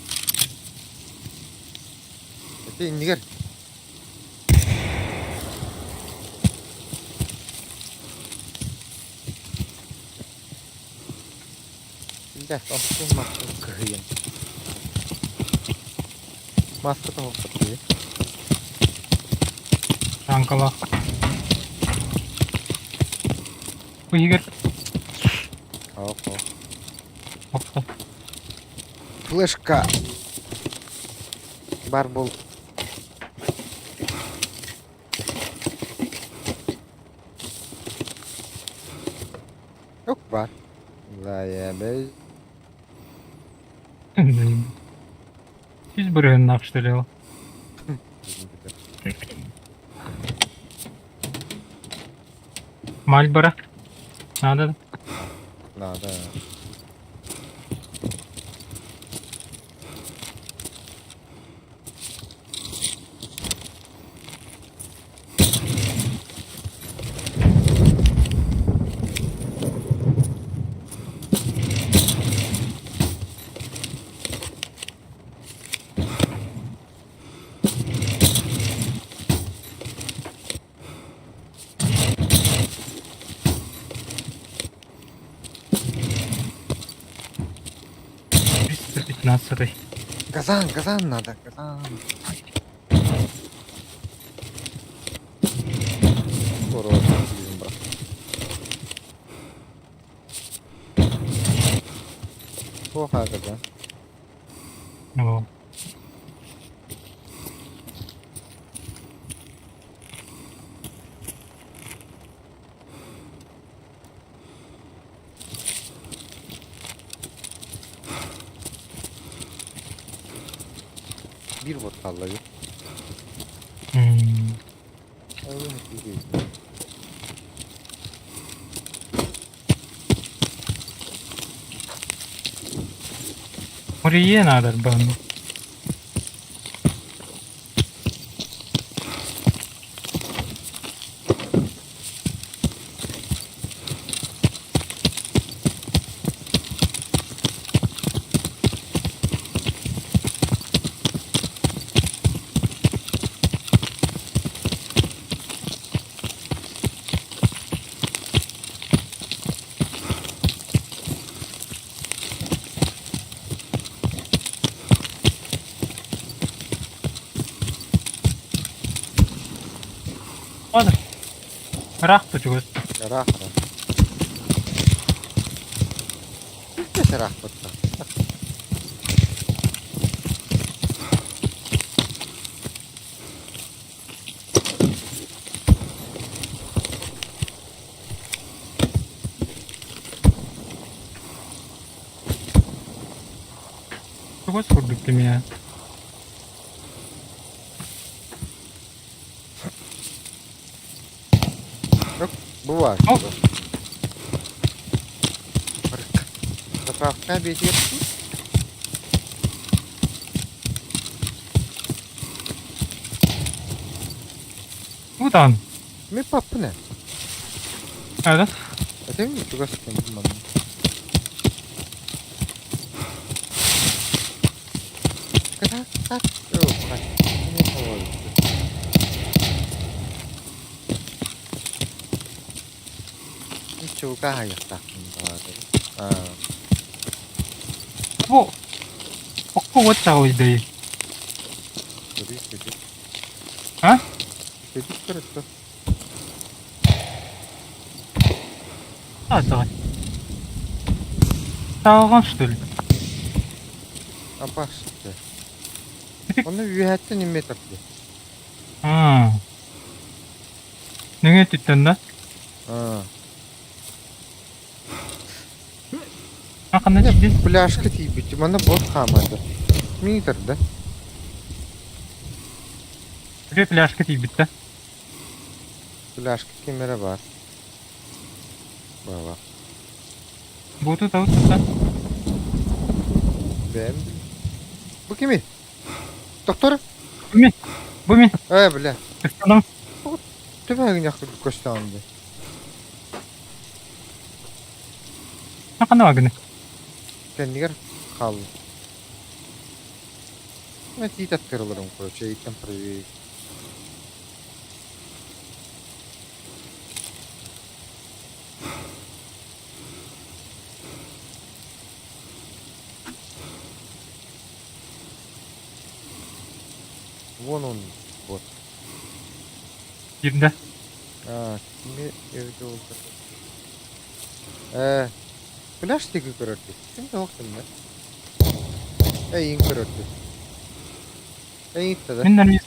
Ити иннигэр. Биллэр, онтун мастын кыһыйан. Маска тоһуппут дии. Танкалаах. Бу иһигэр Оох, оох. охто. Флешка. Бар бол. Yok бар. Заебей. Үс бырыһыннаах что ли ол? Мальборо. Надо. Надо. 315. Казан, казан надо, казан. Скоро брат. Плохая казан. О. Биир вот хаалла дии. Мурие надо бан. Ладно. Ыраах чугас. Ыраах ыраах. Ыраах бытта. Чугас курдук кимиэ. Бывает. О! Заправка бетер. Удан. Ми паппына. Ада. Это ми чугас кем Чугаһайахтаахпын Бу окко уот чаҕылыйдый. А? А, давай. Чаҕылҕан что ли? Апашты. Оны үөһэттэн имме тарды. Аа. Нөҥүө өттүттэн да? Аа. А ханна тиийдин? Пляжка тиийбит. Манна бот хаамады. Миитер да? Бile пляжка тиийбит да? Пляжка ким эрэ баар. Баба. Буоту табыт да? Бэм. Бу кимий? Доктор? Бу мин. Бу мин. Ээ, бля. Ыстанам. Төбөһүгүн көстөҕүн дии. А ханна бааргыный? Кэннигэр хаалла. Мен тиит аттырыларым, короче, эйтэн правее. Вон он, вот. Киирдэ. Аа, кими эбитэ буолла? Ээ, пляж диэки көрөр дии. Ким да охтунна. Эйиин көрөр дии. Эйиин да. Мин нормис.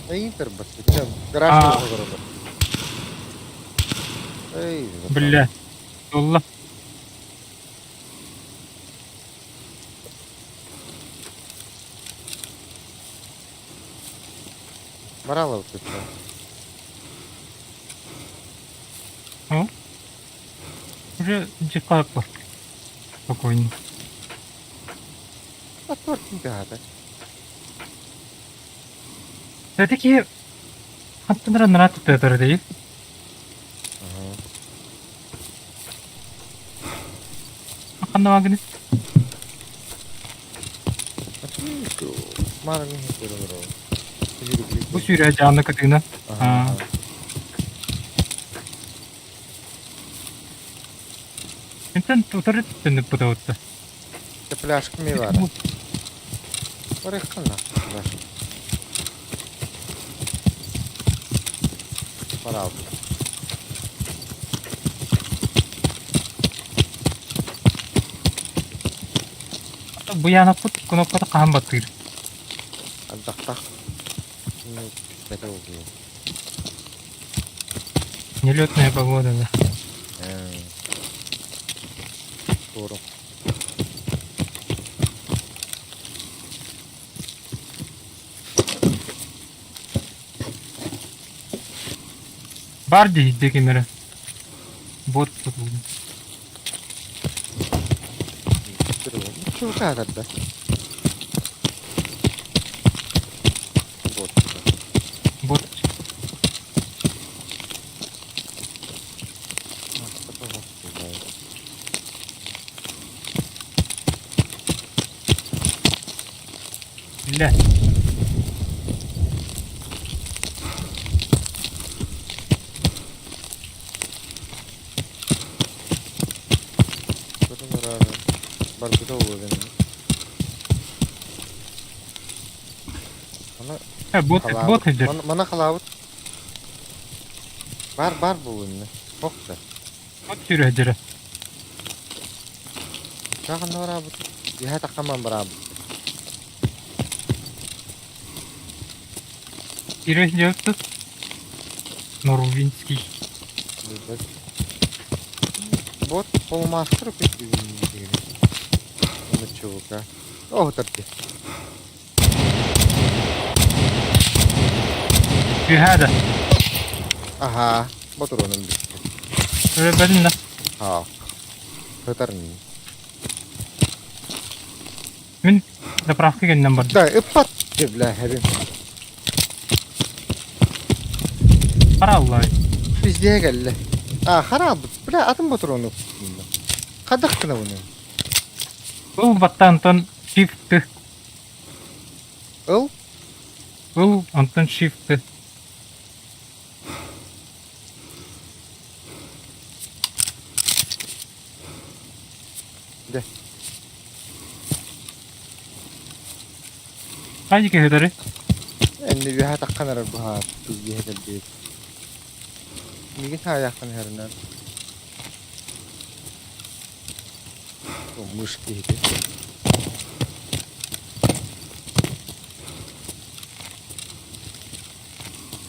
Эйиин турбат. Гараж көрөр. Эй, Бля. Туолла. Бараалабыт кытта. О? Уже дьыкааппар. Спокойно. Аттыбар ким тыаһаата? Это киһи хантан нараат тутар дии. Ханна баагыны? Бу сүүрэ дьааны кытыына. Интен утары түннүк бутабытта. Пляжка ми баар. Барыаххына. Бараалбыт. Буянаппыт кнопката хаһан баттыыр? Ардахтах түспэтэ буолуо. Нелетная погода, да. Туору. Бар дии ким эрэ. Бот тутулун. Чего тогда? Вот. Бот. Бля. Барбыта уровень. Бот, бот иде. Мана халаабыт. Бар, бар булунна. Хокта. Бот сүүрэ Чахан бараабыт. Иһэ тахаман бараабыт. Киирэ сылдьыбыт. Норвинский. Бот полумастер көстүүн Чувака. О, тарти. Түһээ да. Аха, ботуруонум бүттэ. Өлөрбөтүн да. Аа. Сытар Мин заправка кэннинэн бардым. Да, ыппат бля, хэбим. Хара аллай. Везде кэллэ. А, харабыт. Бля, атын ботуруону. Хайдах гынабыный? Ыл баттаан онтон shift. Ыл? Ыл онтон shift. Дэ. Хайдах киһилэри? Энни үөһэ таххан эрэр быһаар тиийиһэ кэлбит. Миигин таайааххын иһэринэн. Мыш киһити.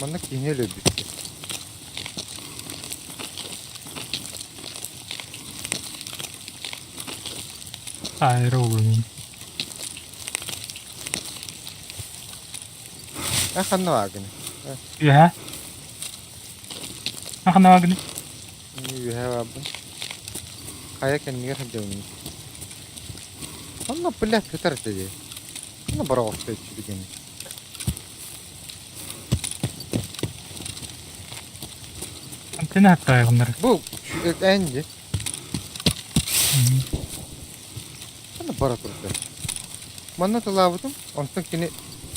Манна киһини өлөрбүттэр. Аэро уровень. Э ханна бааргын? Үөһэ. Ханна бааргын? Үөһэ баарбын. Хайа кэннигэр сылдьабын. Онно бля сытар этэ дии. Ханна бара оҕуста үчүгүн. Антенна хаттаайҕыннар. Бу эн дии. Ханна бара турда. Манна тылаабытым, онтон кини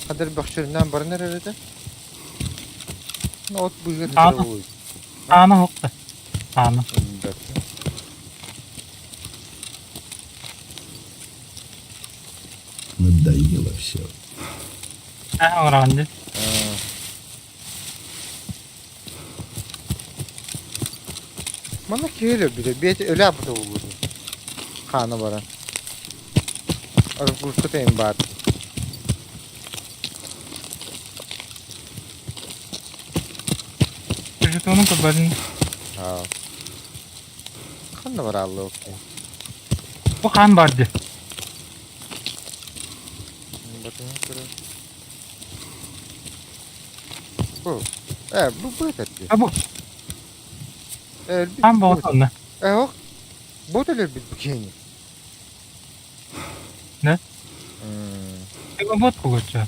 хадыр бөхчөрүнэн баран эрэр этэ. От быыһыгар сытар буолуо. Аана оһохто. Аана. Надоело все. Ээ оҥороҕун дии. Манна киһи өлөрбүтэ, биэти өлө аабыта буолуо дуо? Хаана баран. Разгрузка тэйин баар. Жетонун көрбөтүн. Аа. Ханна барааллыбыккын? Бу хаан баар дии. Батыһан көрөр. Бу. Э, бу бу этэрди. А бу. Э, өлбүт Там бу. болот онно. Э, ох. Бу өлбүт бу киһини. Да? М, Ты бот получа.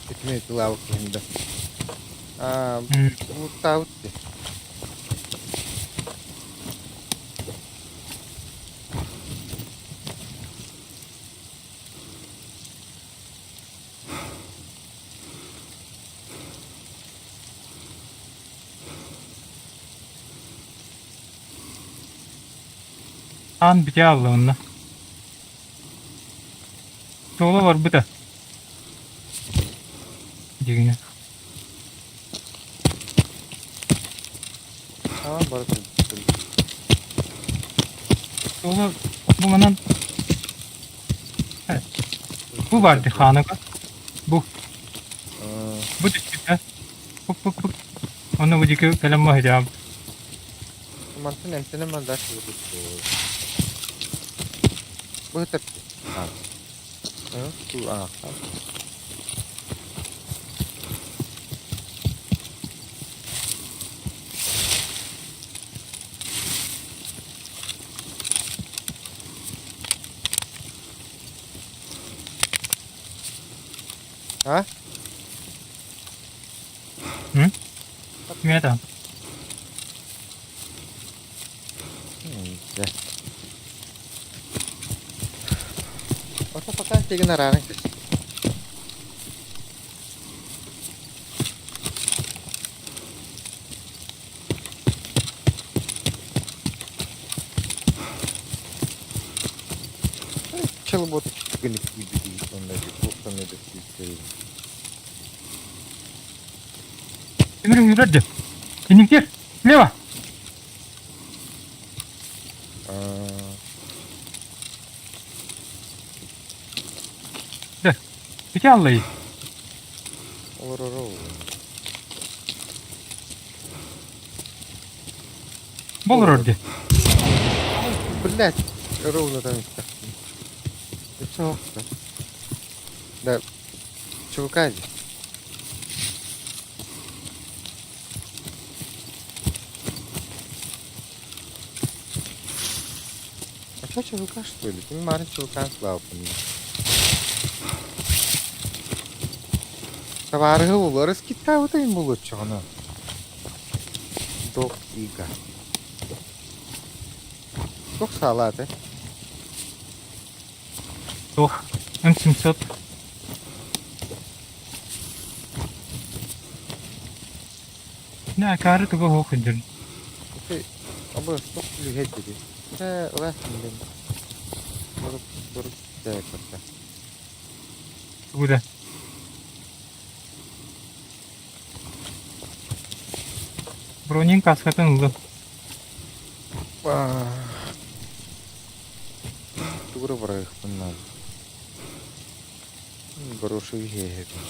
Итини тылаабыт киһим да. Аа, М, бултаабыт дии. Аан бүтэ аалла онно. Суола барбыта. Дьиҥинэ. Аан барытын Суола бу манан бу баар дии хааныга. Бу. Бу түспүтэ. Пук-пук-пук. Онно бу диэки кэлэн маһыйдаам. Мантан эмтэнэн мандаш Быһытар. А. А? М? Кимиэ даҕаны. Дьэ. Ото пока тигин арааран кэс. Чыл бот гыник киирбит онно туохтан эдэр киирбит. Тимир үҥүрэр дьэ. Инниктир. Слева. Дьэ. Ити аллай. Олорор Бу олорор дии. Блять, ровно там Все. Да, чувака здесь. А что ЧВК что ли? Ты Марин ЧВК слава Товары улары скиттаабыта им булуччуҕуна. Док ига. Туох саалаата? Туох? М700. Нэ, акаары тугу оһох илдьир. Ити абы туох күлүһэ дири. Чэ, ылаас мин. Борук борук көртө. Тугу да? Бронин каскатын ыллым. Тугура барыахпын наада. Горошек иһиэһэбин.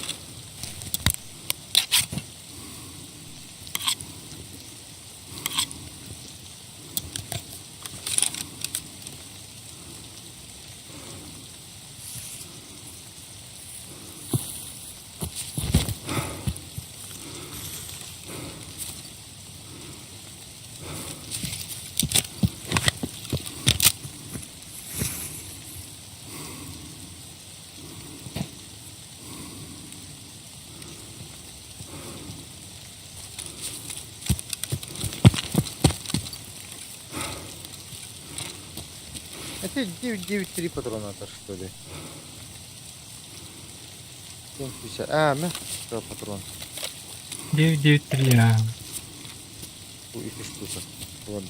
Это 9,9,3 патрона что ли? 7,50. А, мэ, что патрон. 993 а. Ити штука. Ладно.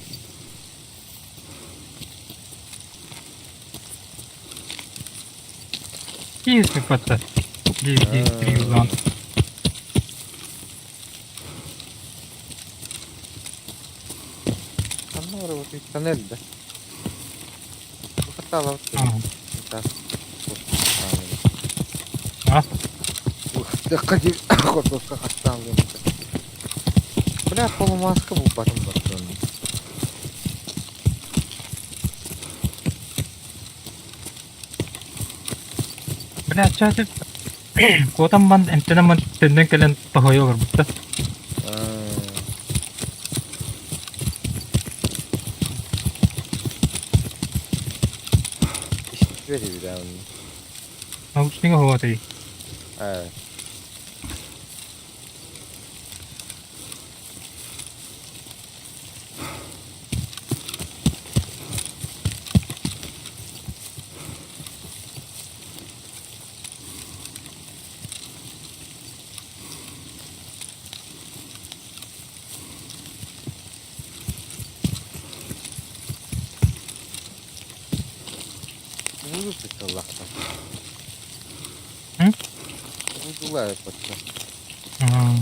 Киевский патта. 993 улаан. Ханна барабыт тоннель да? Хаттаалабыт А. А? Хортуска хаттаалым. Бля, полумаска булбатым баттым. Бля, ча Куотан бан эмтэнэн бан төннөн кэлэн тоһуйа олорбуттар. Истибэт эбит аа онно. Наушнига оһуотай. Аа. Буду сыллахтан. М? Буду бачча. М.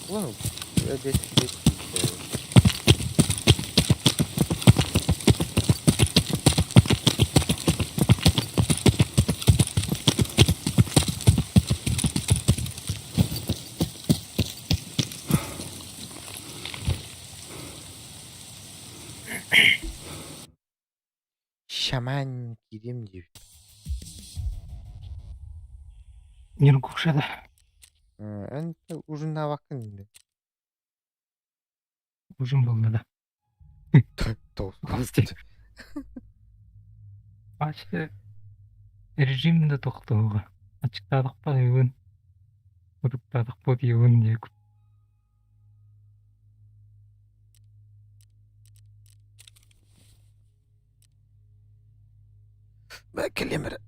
Уон бэс бэс Шаман киириэм диэбит. Неркушада. Эн ужиннаабаккын ини. Ужин буолла да. Бачча режим да тохтууга. Аччыктаатахпа ыйбын, утуктаатахпа утуйабын диye Кэлиэм эрэ.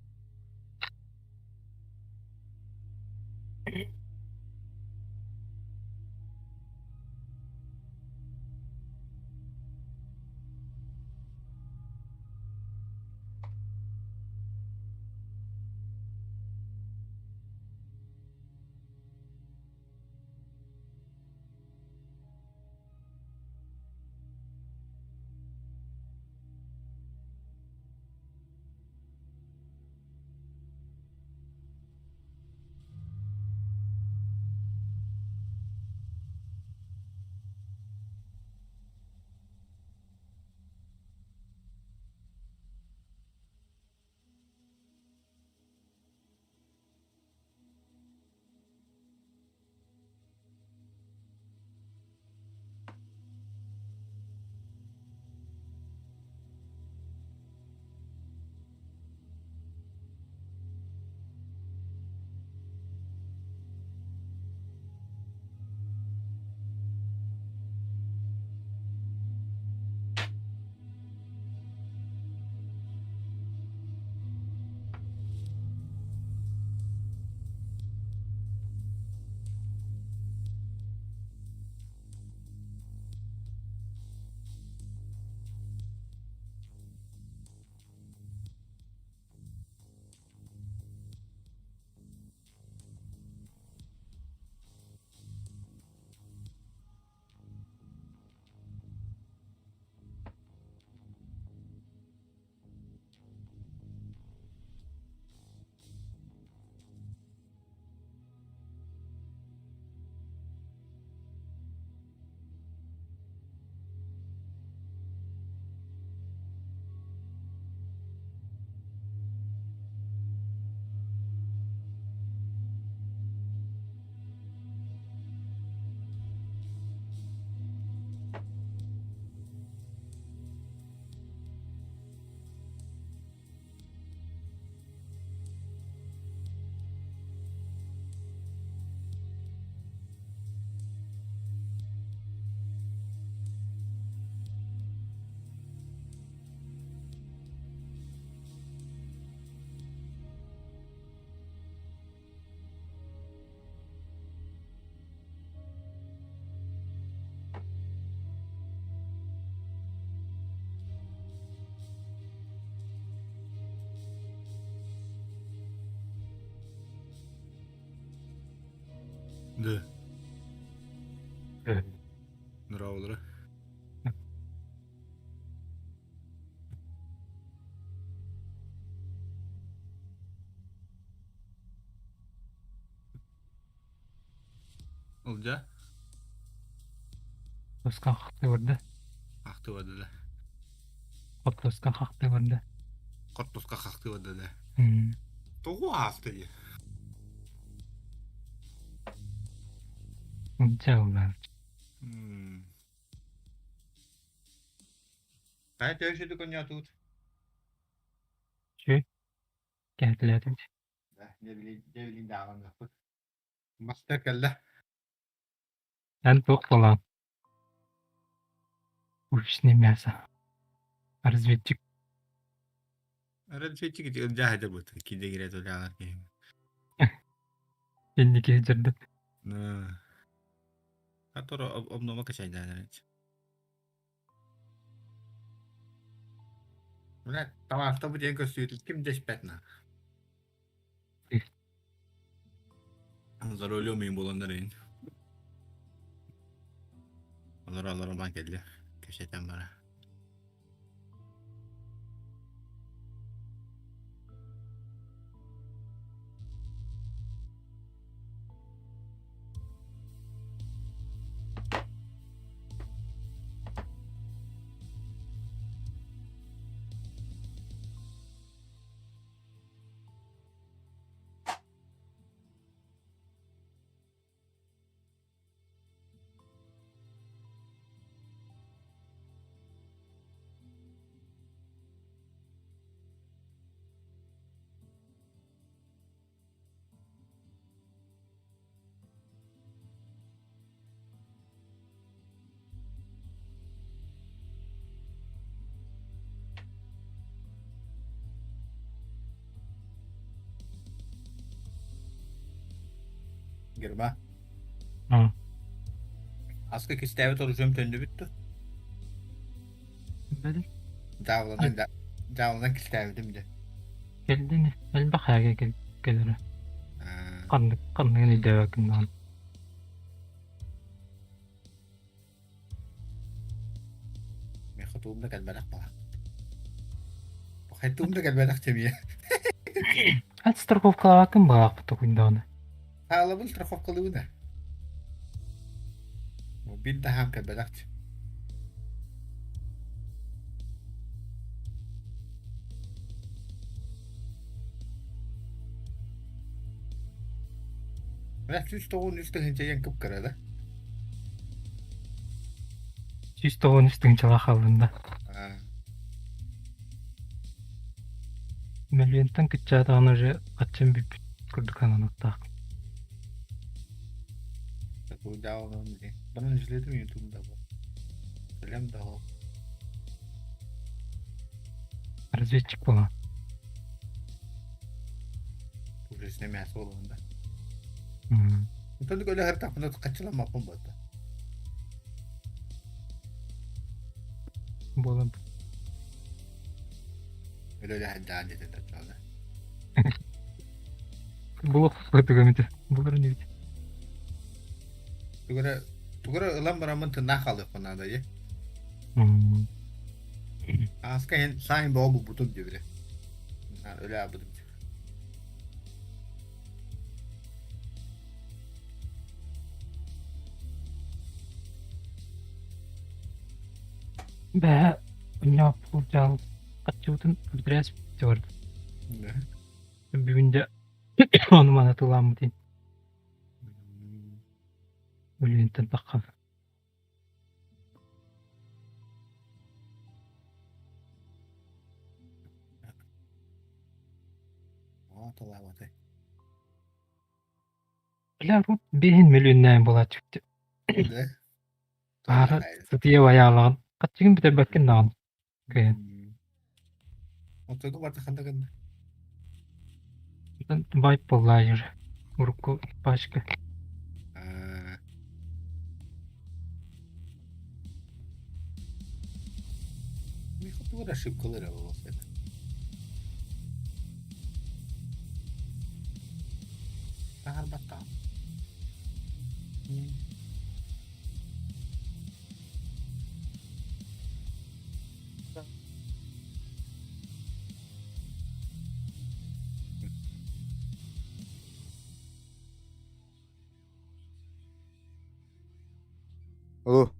Да. Нравилось. Ылдьа? Тоска хахты барда. Хахты барда да. Хортуска хахты барда. Хортуска хахты барда да. Тоҕо аахты дии? Дьаллар. Хайа төһө сүдү конньоотугут? Чү, кэһэтилээтим. Дьэ билин даҕаныахпыт. Мастер кэллэ. Эн туох буолаҕын? Пушечное мясо. Разведчик. Разведчик ити ылдьаа сылдьабыт. Киирдэ киирэ тулаалар киһим. Инники сылдьарда. Который обнова качайдаан Бля, талаахта бу диэн көстүүтүн ким да испэт на. За рулем им буоланнар иһин. Олор олор бан кэллэ. Кэпсэтэн бара. Герба. А. Аска кистээбит оружием төннүбүт дуо? Били. Дьаабыланан дьаабыланан кистээбитим дьэ. Кэлдин элбэх ээгэ кэлэрэ. Ханнык ханныгын өйдөөбөккүн даҕаны. Миэхэ тугум да кэлбэтэх баҕа. Тугум да кэлбэтэх чэбиэ. Ат страховкалаабаккын баҕаахпыт токуйдаҕына. даҕаны. Хаалабын страховкалыыбын ээ. Биир да хаам кэлбэтэх Бля, 193 тыһыынча кып-кыра да? 193 тыһыынчалаах хааллын да. Мөлүйүөнтэн кыччаатаҕына уже хаччым бүппүт курдук сананыахтаах. Барын izledim YouTube'da bu. Bilem daha. Разведчик буолан. Публичный мясо буолуонда. Онтон өлө хартахпына хаччыламмаппын буолта. Буолан. Өлө өлө хаддаан диэтин таччаана. Булук бытыгамыты. Булар инибит. Тугара тугара ылан бараммын тыннаах хаалыахпын наада дии. Ааска иһин саайн бөҕө булбутум диэбитэ. Өлө аабытым. Бэһэ унньооппут дьаал хаччыбытын бүтэрээс бүтэ Бүгүн дьэ ону маны тылааммытын Өлүөнтэн таххан. Тылаабатай. Бля, тут биэһин мөлүйүөннээн буолааччы. Аара сытыйа байаалаҕын. Хаччыгын бүтэрбэккин даҕаны. Кыайан. Оттойго барда ханна гынна? Вайп буолла уже. Урукку пачка. Тугу ошибкалар буолуох этэ. Таһарбаттаҕым. Алло.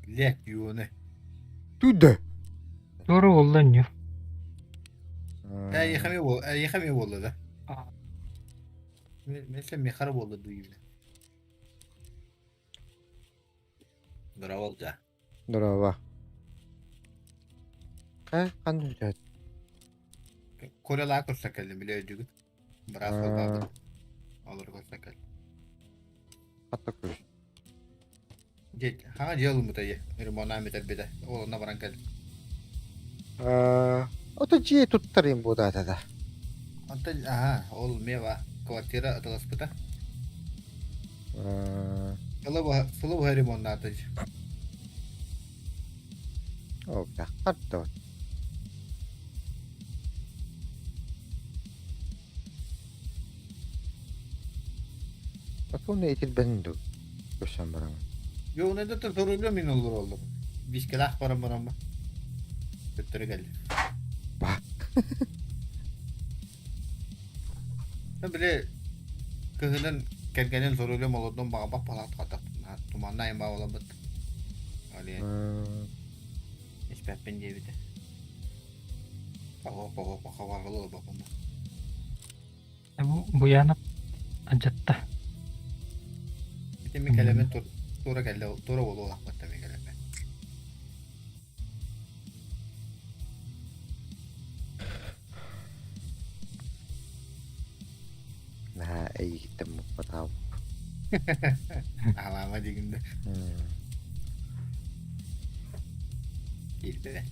Лет юны. Туда. Туора буолла нью. Эйиэхэ эмиэ буолла да? Мен мехара буолла дуу. Здорово, да. Здорово. Ха, ханна бүтээт? Колялаа көрсө кэллим, билэ өйдүүгүт. Быраас холбообут. Олору көрсө кэллим. Хатта көрүс. Дьэ, хаҥа дьиэ ылыммыта ийэ. Ремонтаан бүтэрбитэ. Ол онно баран кэллим. Ото дьиэ туттарыым буолаата да. Онтон, аха, ол эмиэ ба квартира атыласпыта. Сылы быһа, сылы быһа ремоннаата дии. Ол да, хардо. Отуну итирбэтин дуу, көрсөн бараҥын. Yo, onu da soruluyor min olur oğlum. Бискэлээх баран баран ба. Төттөрү кэлли. Ба. Били кыһынын кэргэнин soruluyor олордон баҕабах балаат хатах туманнаайын баа олорбут. Алия испэппин диэбитэ. Паҕа паҕа паха баргылы бакым. Бу Буянов алдьатта. Ити мин кэлэммин тура кэллэ тура буолуолахпыт мин кэлэммин. Наһаа эйигиттэн мукпатаҕым. Аалаама диигин да. Киирбэтэ.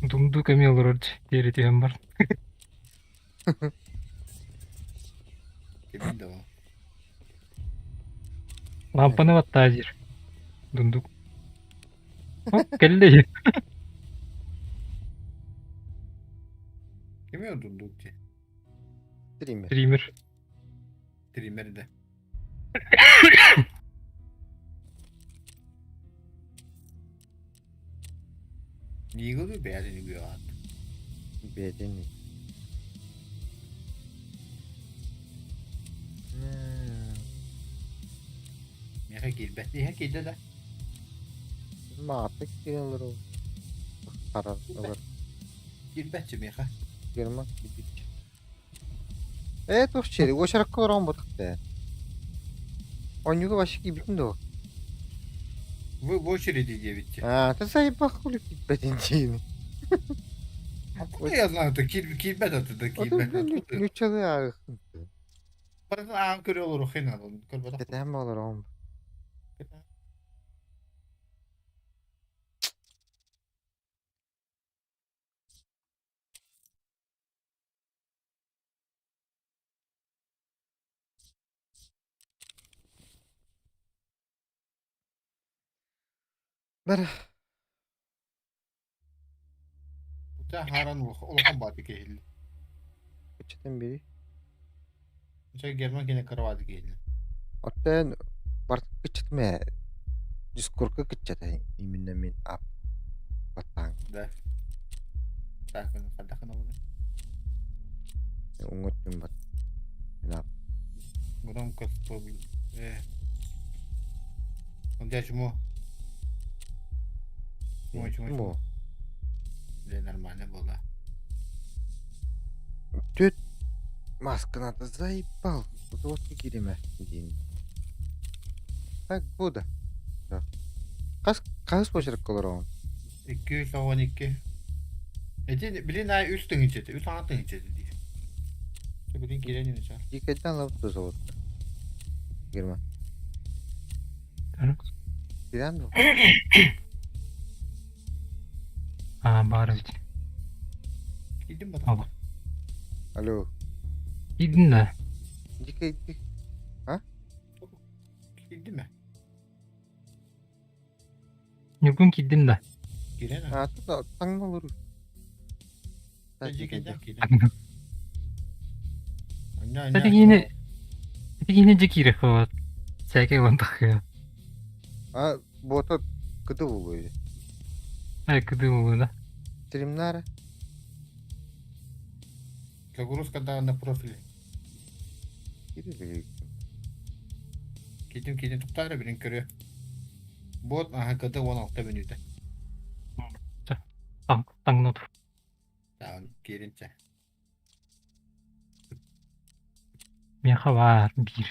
Дундук эмиэ олорор диэри түһэн бар. Кимин да ол. Лампаны баттаа диир. Дундук. Оп, кэллэ Кими ол дундук дии? Триммер. Триммер. Триммер да. Миигин бэйэтин үгүөҕэ Бэйэтин Миэхэ киирбэт. Иһэ киирдэ да? Маатык киирэн олорор. Харар ылар. Киирбэтчи миэхэ. Герман киирбит. Ээ туох чиэри, уочаракка олорон бутахта. Онньуга вообще киирбитин дуо? Вы в очереди диэбитти. Аа, ты сайбах хули киирбэтин диин. Откуда я знаю, то киирбэт аты да киирбэт. Нуччалыы ааҕыаххын. Барытын ааҕан көрө олоруоххун наада, көрбөтөх. Кэтэһэн олороҕун. Бара. Хааран улахан бааты киһилли. Кыччатын бери. Чэ Герман кини кровати киһилли. Оттон барт кыччатым ээ. Дискурка кыччата именно мин ап баттаан. Да. Так, хайдах гына Уҥуттум бат. Мин ап. Громко э. Он чмо. Чмо, чмо, чмо. Бля, нормально было. Түт масканата заебал. Вот кириме диин. Так бу да. Хас хас почерк олороҕун? 212. Эти билин ай үс тыһыынча үс аҥа тыһыынча диир. Билин киирэн инча. Дикэттэн лап тузовут. Герман. Киирэн дуо? Аа, баар эбит. Киирдим батан. Алло. Киирдин да? Дикэй А? Киирдим ээ. Ньургун киирдин да? Киирэн Аа, тут таҥна олоруу. Киирэн. Кстати, киини киини дьэ киирэ вот. Сээкэй уон таххыа. А, буота кыды булуй. Ай, кыды булуй да. Стримнара. Загрузка да на профиле. Киирэ Киирдим киирдим туктаары билин көрүө. Бот аха кыды 16 мүнүүтэ. Таҥна тур. Кииринчэ. Миэхэ баар биир.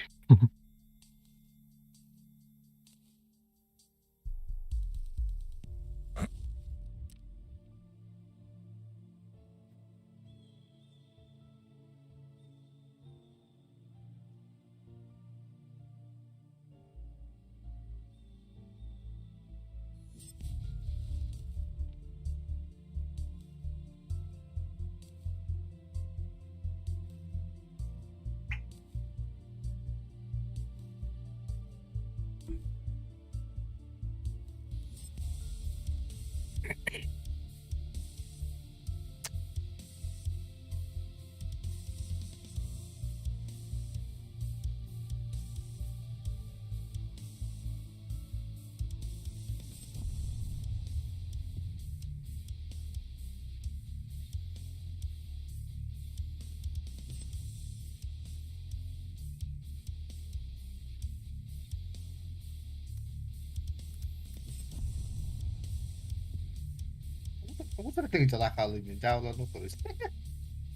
Тоҕус эрэ тыһыынчалаах хааллым мин дьаабыланным короче.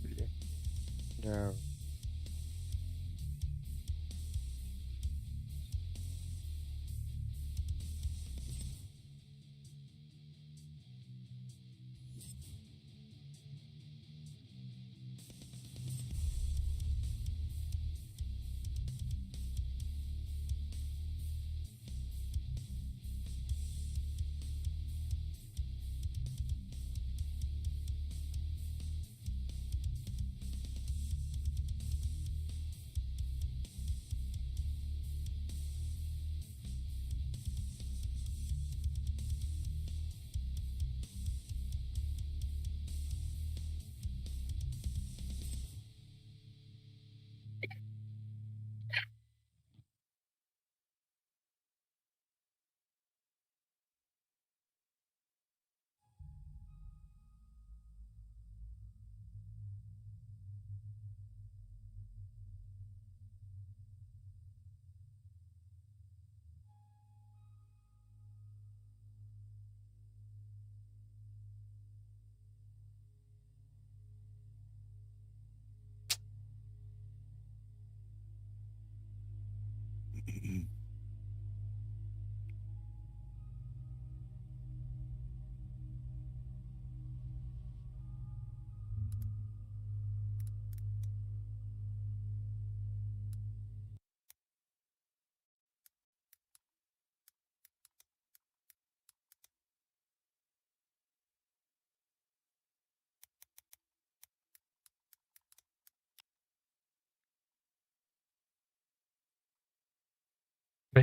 Бля. Да.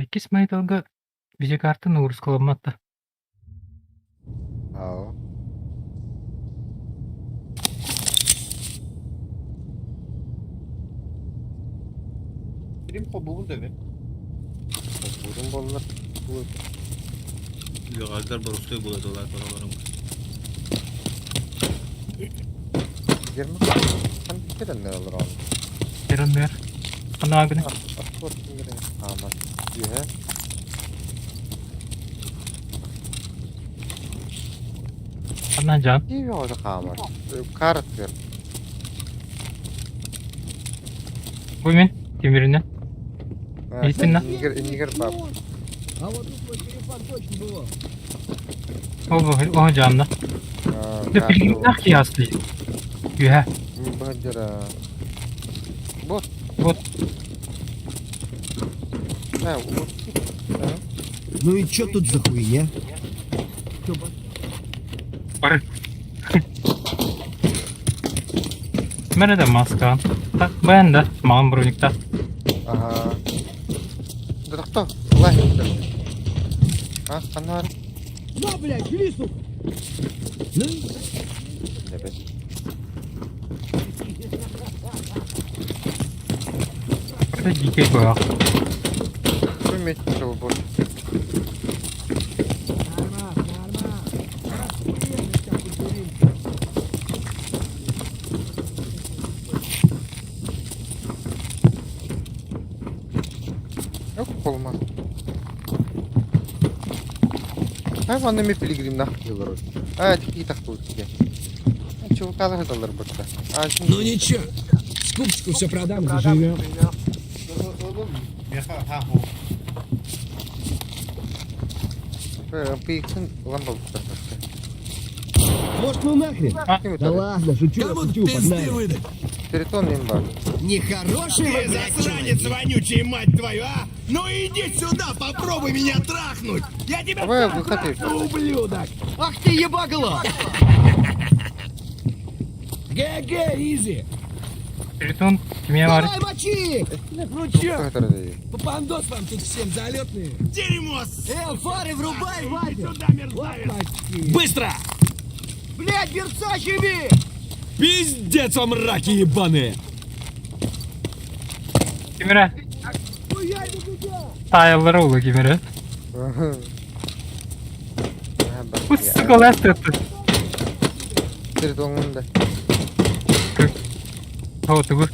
Иккис майталга видеокартаны уурускаламматта. Ау. Билим холбуубун да мен. Бурун боллар. Ыаҕардар боростуой буолатылар бараларым. Герман хан киреннер олорон. Кереннер. Анаагыны. Аспор кимдер Аман. Үһэ. Ана жан. Киви ода хаамар. Карт бер. Бу мен темиринен. Истинно. Нигер нигер баб. А вот тут мой телефон точно было. О, о жанна. Да пилигнах киясли. Үһэ. Бадера. Вот. Вот. Да, вот. Да. Ну и чё тут за хуйня? Бары. Мене де маска. Так, бен де. Маған броникта. Ага. Да кто? Лай. А, анар. На, блядь, бери, сука! Ну Лебед. Burada дикий qoyaq. Үмет жол бор. Yok olmaz. Hayvan ne пилигрим нах diyorlar. А, такие так тут тебе. Чего казах доллар бутта. А, Ну ничего, скупчику все продам, заживем. Oğlum меха ха хо. Пиксен ламба бутта. Может, ну нахрен? Да ладно, шучу, я Кому шучу, пизды погнали. выдать? Территон имба. Нехороший вы, блядь, Засранец вонючий, мать твою, а! Ну иди сюда, попробуй меня трахнуть! Я тебя Давай выходи. трахну, ублюдок! Ах ты ебагло! GG, easy! Тритон кимия бар. Давай мочи! Ну чё, Кто это? попандос вам тут всем залетные! Дерьмо! Фары врубай, Вадя! Сюда, мерзавец! Быстро! Блядь, Версачи ми! Пиздец вам раки ебаные! Кимире. Тайылары олы кимире. Bu sıkı tuttu. Территонун да. Тоотугу.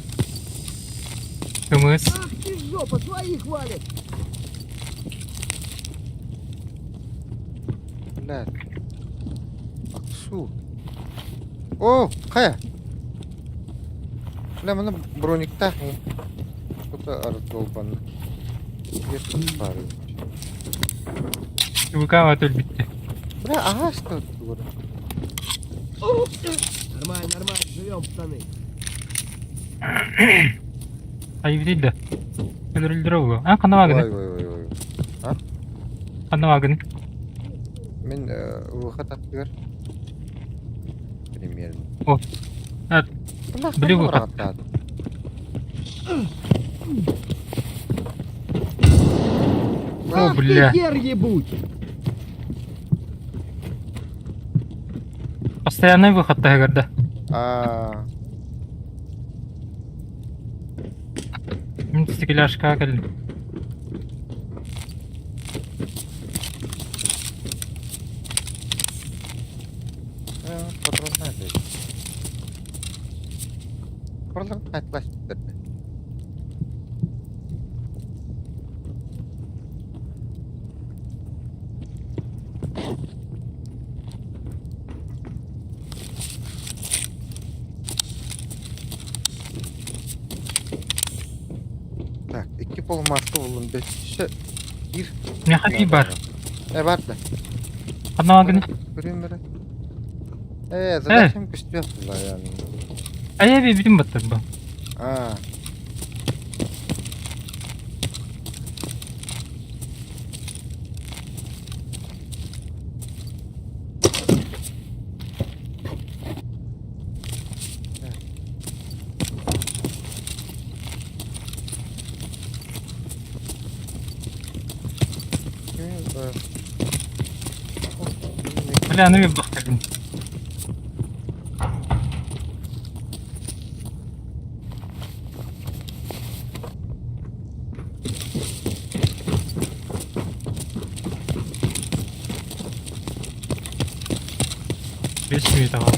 Кымыз. Ах ты жопа, своих валит! Блядь. Аксу. О, хайа? Бля, маны брониктаах Что-то раздолбанно. Где тут пары? Чубукава өлбүттэ. Бля, ага, что тут говорю? Нормально, нормально, живем, пацаны. Айбитий да. Өлөрүлдөрө буолуо. А, ханна Ой, баагын? ой, ой, ой. Ханна баагын? Мин выход аттыгар. Примерно. О. А, Бля, били ханна выход. быраҕаттаатым? О, Ах бля. ты хер ебучий! Постоянный выход таһыгар да. А, Мин стекляшкаҕа кэллим. Патрон надо. Патрон хайтласпыттар. Так, икки полумаска буллум бэссе киир. Миэхэ биир баар. Э, бар да. Ханна баагын? Көрүм эрэ. Э, задачам көстүөх буолла yani. Айа биэбитин баттар бу. А. Бля, аны мен бахтарбын. Бес минут аҕал.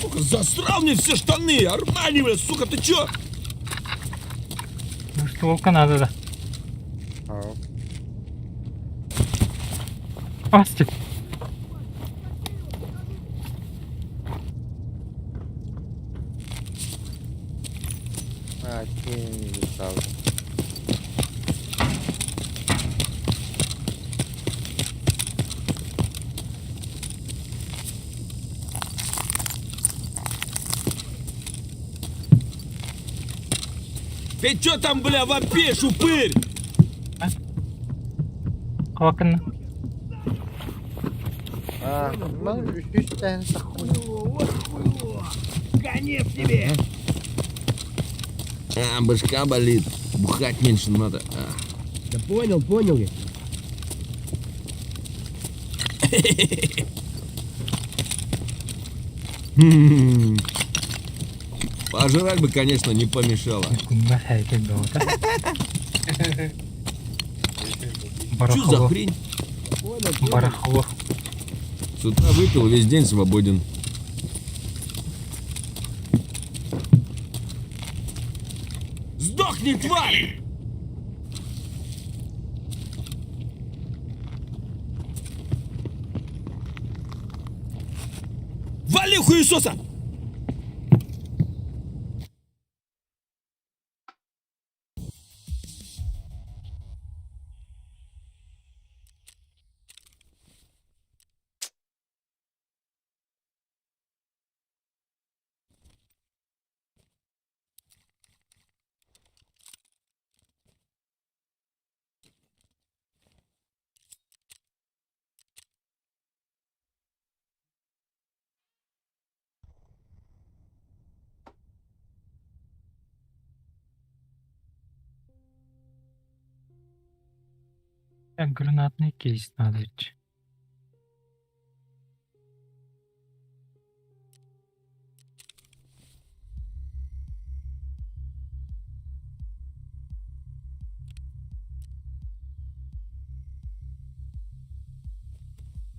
Сука, засрал мне все штаны! Армани, бля, сука, ты чё? Стволка надо, да. Асти. А, тень летал. Ты чё там, бля, вопишь, упырь? Калакын. А, ну, үс тэн Вот хуйло! Конец тебе! А, башка болит. Бухать меньше надо. А. Да понял, понял я. Хм. Пожрать бы, конечно, не помешало. Кунна хайкел бөҕөтө. Чё за Барахло. хрень? Понял, понял. Барахло. С утра выпил, весь день свободен. Сдохни, тварь! Вали хуесоса! Так, гранатный кейс надо.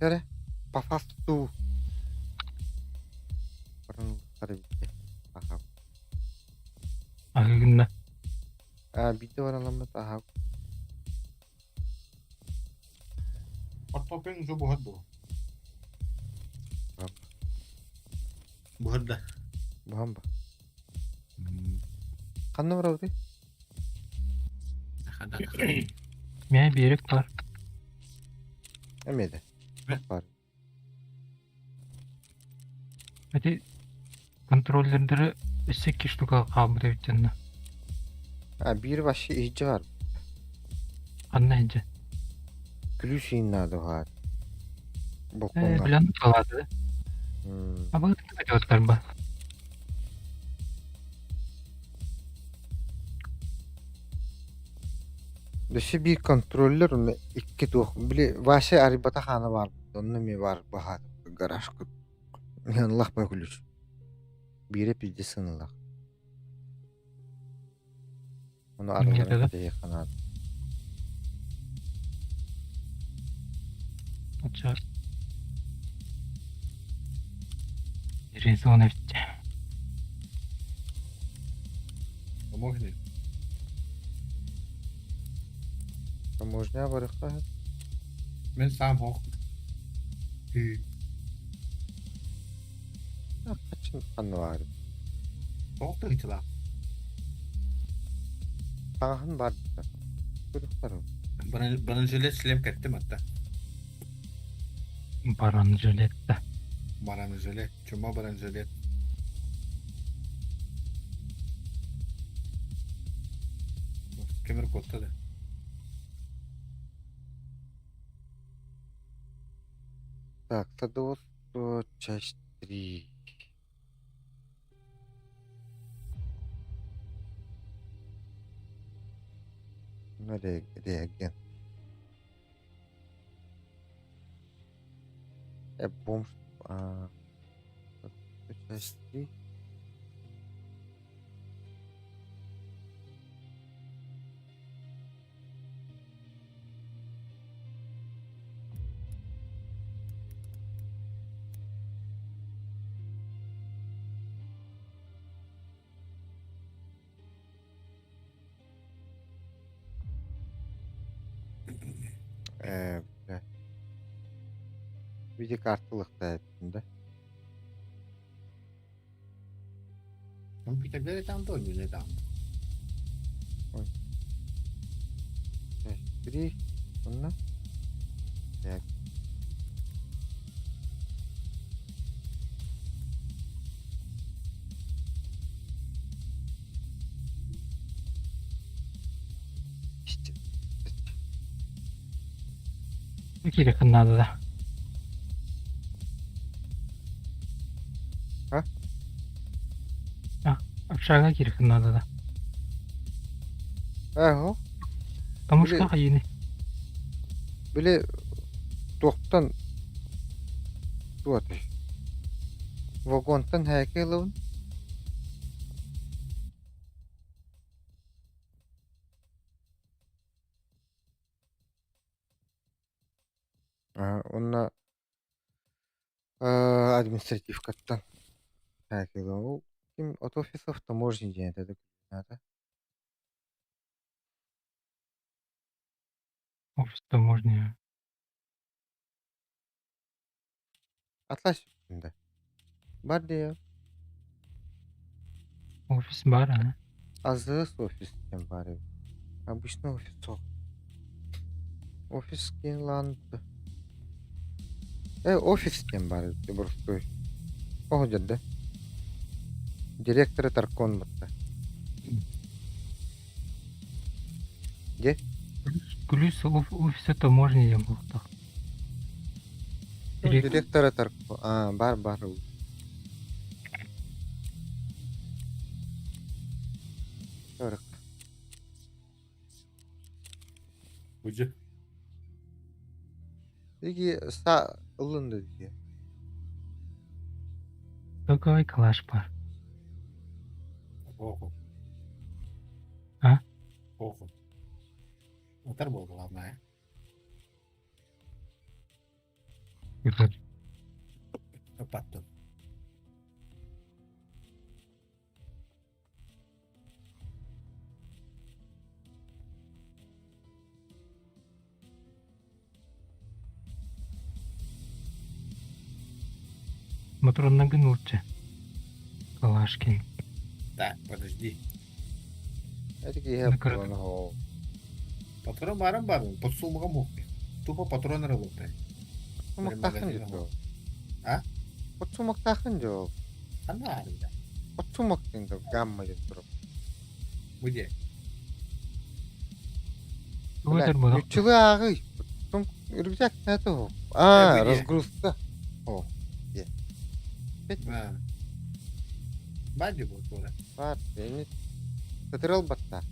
Эрэ, по фасту. Аха. Аһыгынна. А, биирдэ бараламмыт аһа Хортуоппуйуҥ уже буһар дуо? Буһар да. Буһан ба. Ханна барабытый? Мэ биэрик бар. Эмиэ да. Бар. Эти контроллердары өссө икки штука хаалбыт эбит дьонно. А, биир вообще иһдьэ бар. Ханна иһдьэ? Күлүүс иин наада уһаат. Э, Боккуҥҥа. билэн халааты. Абы ба. Өссө биир контроллер уонна икки туох били Вася арыйбатах аана баар онно эмиэ баар баһаат гаражка ыллах ба ключ биирэ пиздец сыаналаах ону арылларын кэтэһиэххэ наада. Оччо Резон эбит. Таможня. Таможня барыахха сөп. Мин саам ох. Хачин ханна баар Тоҕус тыһыынчалаах. Таҥаһын баар да. Көрүөхтэр. Бронежилет шлем кэттим атта. Бронежилет да. Бронежилет. Чума бронежилет. Кемер куотта да. Так, садоводство, часть 3. Ну, реагент. Бомж. А, часть 3. Ээ, бля. Видеокарталыахтаах эбиппин да. Компьютердэр этаҕын да ойнууну этаҕын Ой. Три. Онно. Так. Киириэххин наада да. А? А, общага киириэххин наада да. Ээ, Томушка хайыыный? Били туохтан туотай вагонтан һээкэ ылабын. Аа уонна административкаттан һээкэ ылабын. Ол ким от офисов таможни диэн этэ да Офис таможни. Атлас да. Бар диэ. Офис баар ана. АЗС офис диэн баар эбит. Обычный офис суох. Офис Кинланд. Офис диэн баар эбит боростуой. Оһо да. Директора Таркон батта. Где? Плюс офиса таможни диэн буолуохтаах. Директора Таркон. А, бар бар. 40. Уже. Иги са ылынды дии. Какой калаш бар? Оху. А? Оху. Утар буолла главное. Ыппат. Ыппаттым. Мотуроннаргын ылчы. Калашкин. Так, подожди. Это киһи Ну, короче. патрона ол. Патрон баарым баар, подсумуга мух. Тупо патрон работает. Сумактаахын дьол. А? Подсумактаахын дьол. Ханна аарыйда? Подсумак диэн гамма диэн турук. Где? Тугу этэр буолуох? Нуччалыы ааҕый. Потом рюкзак нету. А, Э, где? разгрузка. О, где? А. Бади вот тура. Бар, бени сытырыл батта.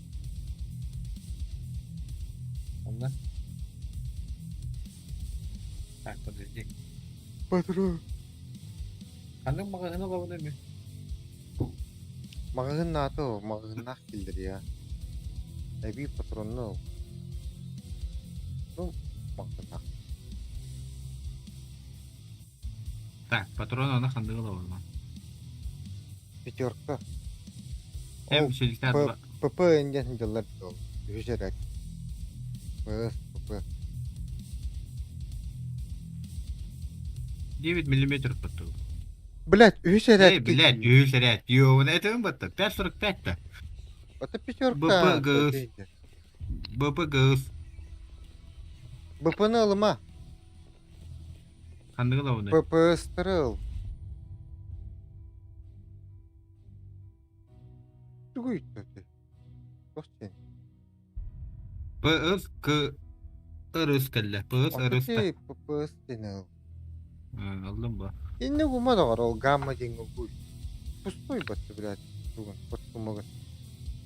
Онно. Так, подожди. Патрон. Ханнык маҕаһыына олоҕун эми? Маҕаһыын наата ол, маҕаһыыннаах киллэриэ. Эбии патронну ыл. Ну, маҕаһыыннаах. Так, патрон аны ханныгы ылабын? Пятерка. Эм Ол 62 П- ПП диэн дьыллар ол. Үһүс эрээт. ПС, ПП. 9 миллиметр потом. Блять, үһүс Эй, эрээт. блядь, үһүс эрээт. Ёбана, это батта. 5.45-то. Это пятерка. БП, ГС. БП, ГС. БП-ны ылыма. Ханныгы ылабын? ППС-тары ыл. Тугуй ты? Туох диэн? ПС, К, РС кэллэ. ПС, РС. Ити ППС диэн ыл. Ыллым ба. Инник ума доҕор, ол гамма диэҥҥэ угуй. Пустой батты, блядь, тугун, подсумогун.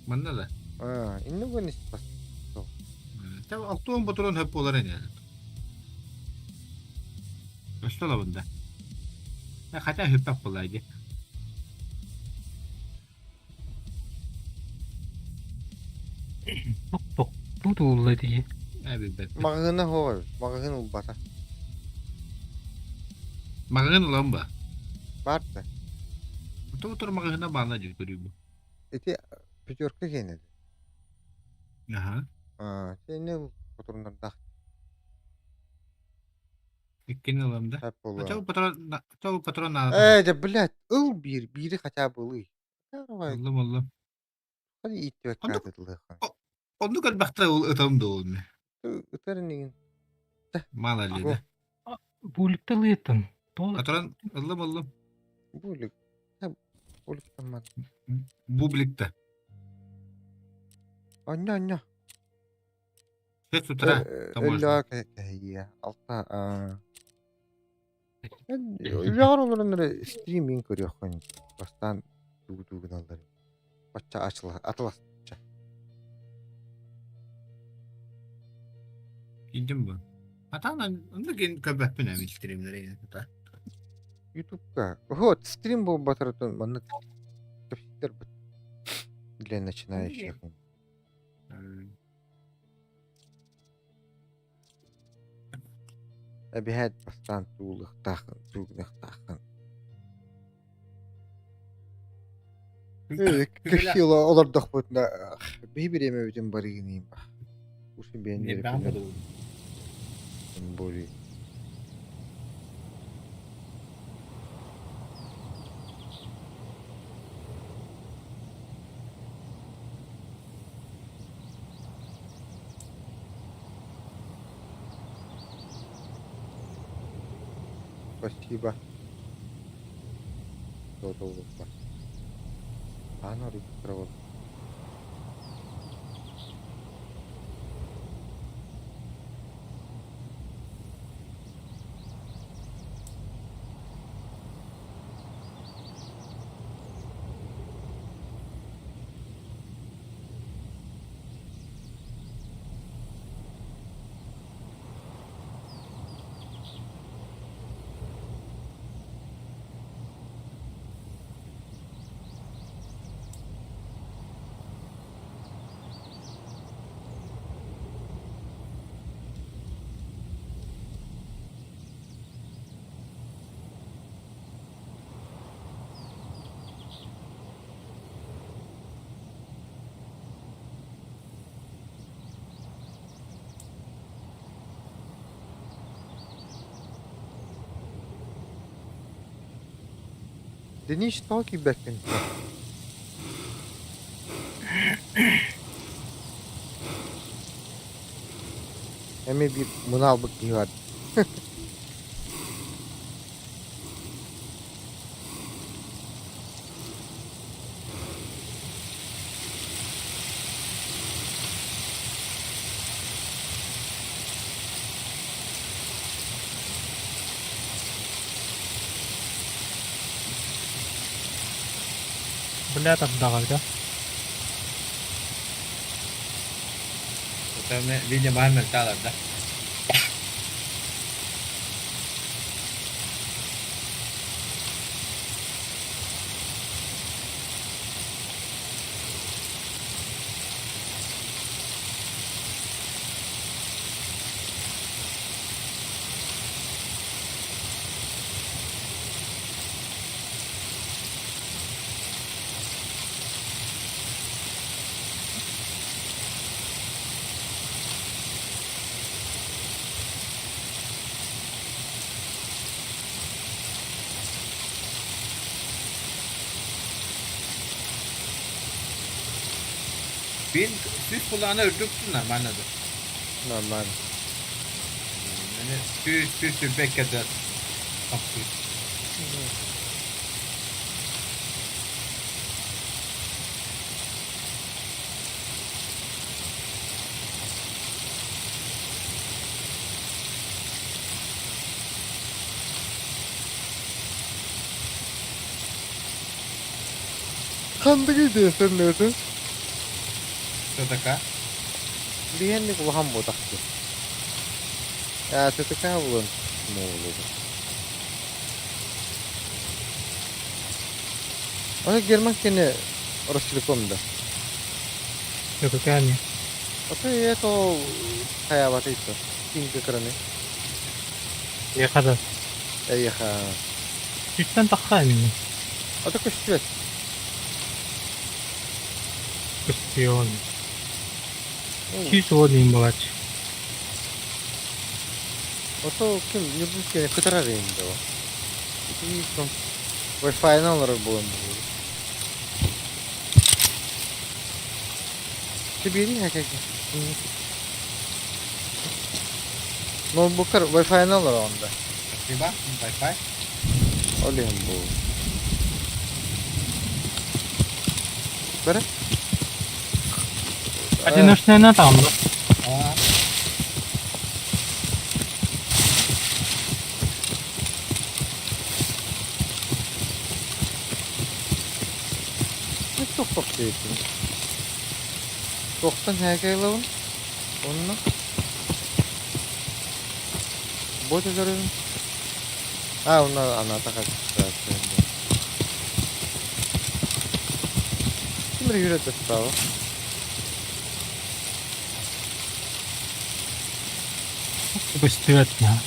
Манна да. А, инник угун испас. Та алтуон патрон хөп буолар ини. Өстө ылабын да. Хотя хөппөх буолаа дии. Тук туу дии. Ээ билбэппин. Маҕаһыына суох эбит, маҕаһыын ылбата. Маҕаһыын ылан ба. Баар да. Тугу маҕаһыына баана дии көрүүбүн. Ити пятерка киэнэ. Аха. А, итини патроннардаах Иккини ылам да. хөп буолуо. Чол патрон чол патрон наада. Ээ, дьэ, блядь, ыл биир, биири хотя бы ылый. Давай, Ыллым ыллым. хadi ииттибэккэ Оннук атыллыахха. оннук элбэхтэ ытам дуо Ытар инигин. Мало ли да. Буликта ылыытын. Тоҕо Патрон ыллым ыллым. Булик. Буликтаммат. Бубликта. Онно, онно. 6 утра таможня. Өллөөх кэһиэ. Алта аа. Үлэҕэр олорон эрэ стриминг көрүөххүн. Бастаан тугу тугу гыналлар. Бачча ачыла атыласча. Киирдим бу. Атаан оннук көрбөппүн эми стримнери ата. Ютубка. Вот, стрим буолбатар маннык кэпсэтэр для начинающих. Эбиһээт бастаан туулуохтааххын, туугунуохтааххын. Кэхило олордохпутуна биһи бириэмэбитин барыгыныым. Ушу биэн Бури. Спасибо. Тодолупа. Аны регистрировал. Денис тоҕо киирбэккин? Эмиэ биир мунаалбыт киһи бар. Бля тардаҕа да. Это видимо менталар да. Bin сүүс кулаана үрдүк нормально да. Нормально. Yani сүүс сүүс сүүрбэккэ да тахсыы. Ханнык идея сөннөөтүн? ТТК. Биһиэнник улахан буотах дии. Ээ, ТТК булан муулуга. Аны Герман кини Ростелеком да. ТТК не. Ото это хайабата итто. Кинге кыраны. Ехада. Эйха. Сүүстэн тахха эмиэ. Ото көстүбэт. Көстүөн. 110 иин буолааччы. Ото ким Ньургун кини кытарар иһин да. Ити Wi-Fi-нан олорор буолан буолуо. Сибири хакаки. Ноутбуккар Wi-Fi-нан олороҕун да? Спасибо. Wi-Fi. Ол иһин буолуо. Бары? Одиночная там, да? А, Туох диэбиппин. Туохтан һээкэйлэбин уонна бу төлөрөбүн. Аа уонна анаатах Ким эрэ үүрэр достаҕа. Көстүбэт наһаа.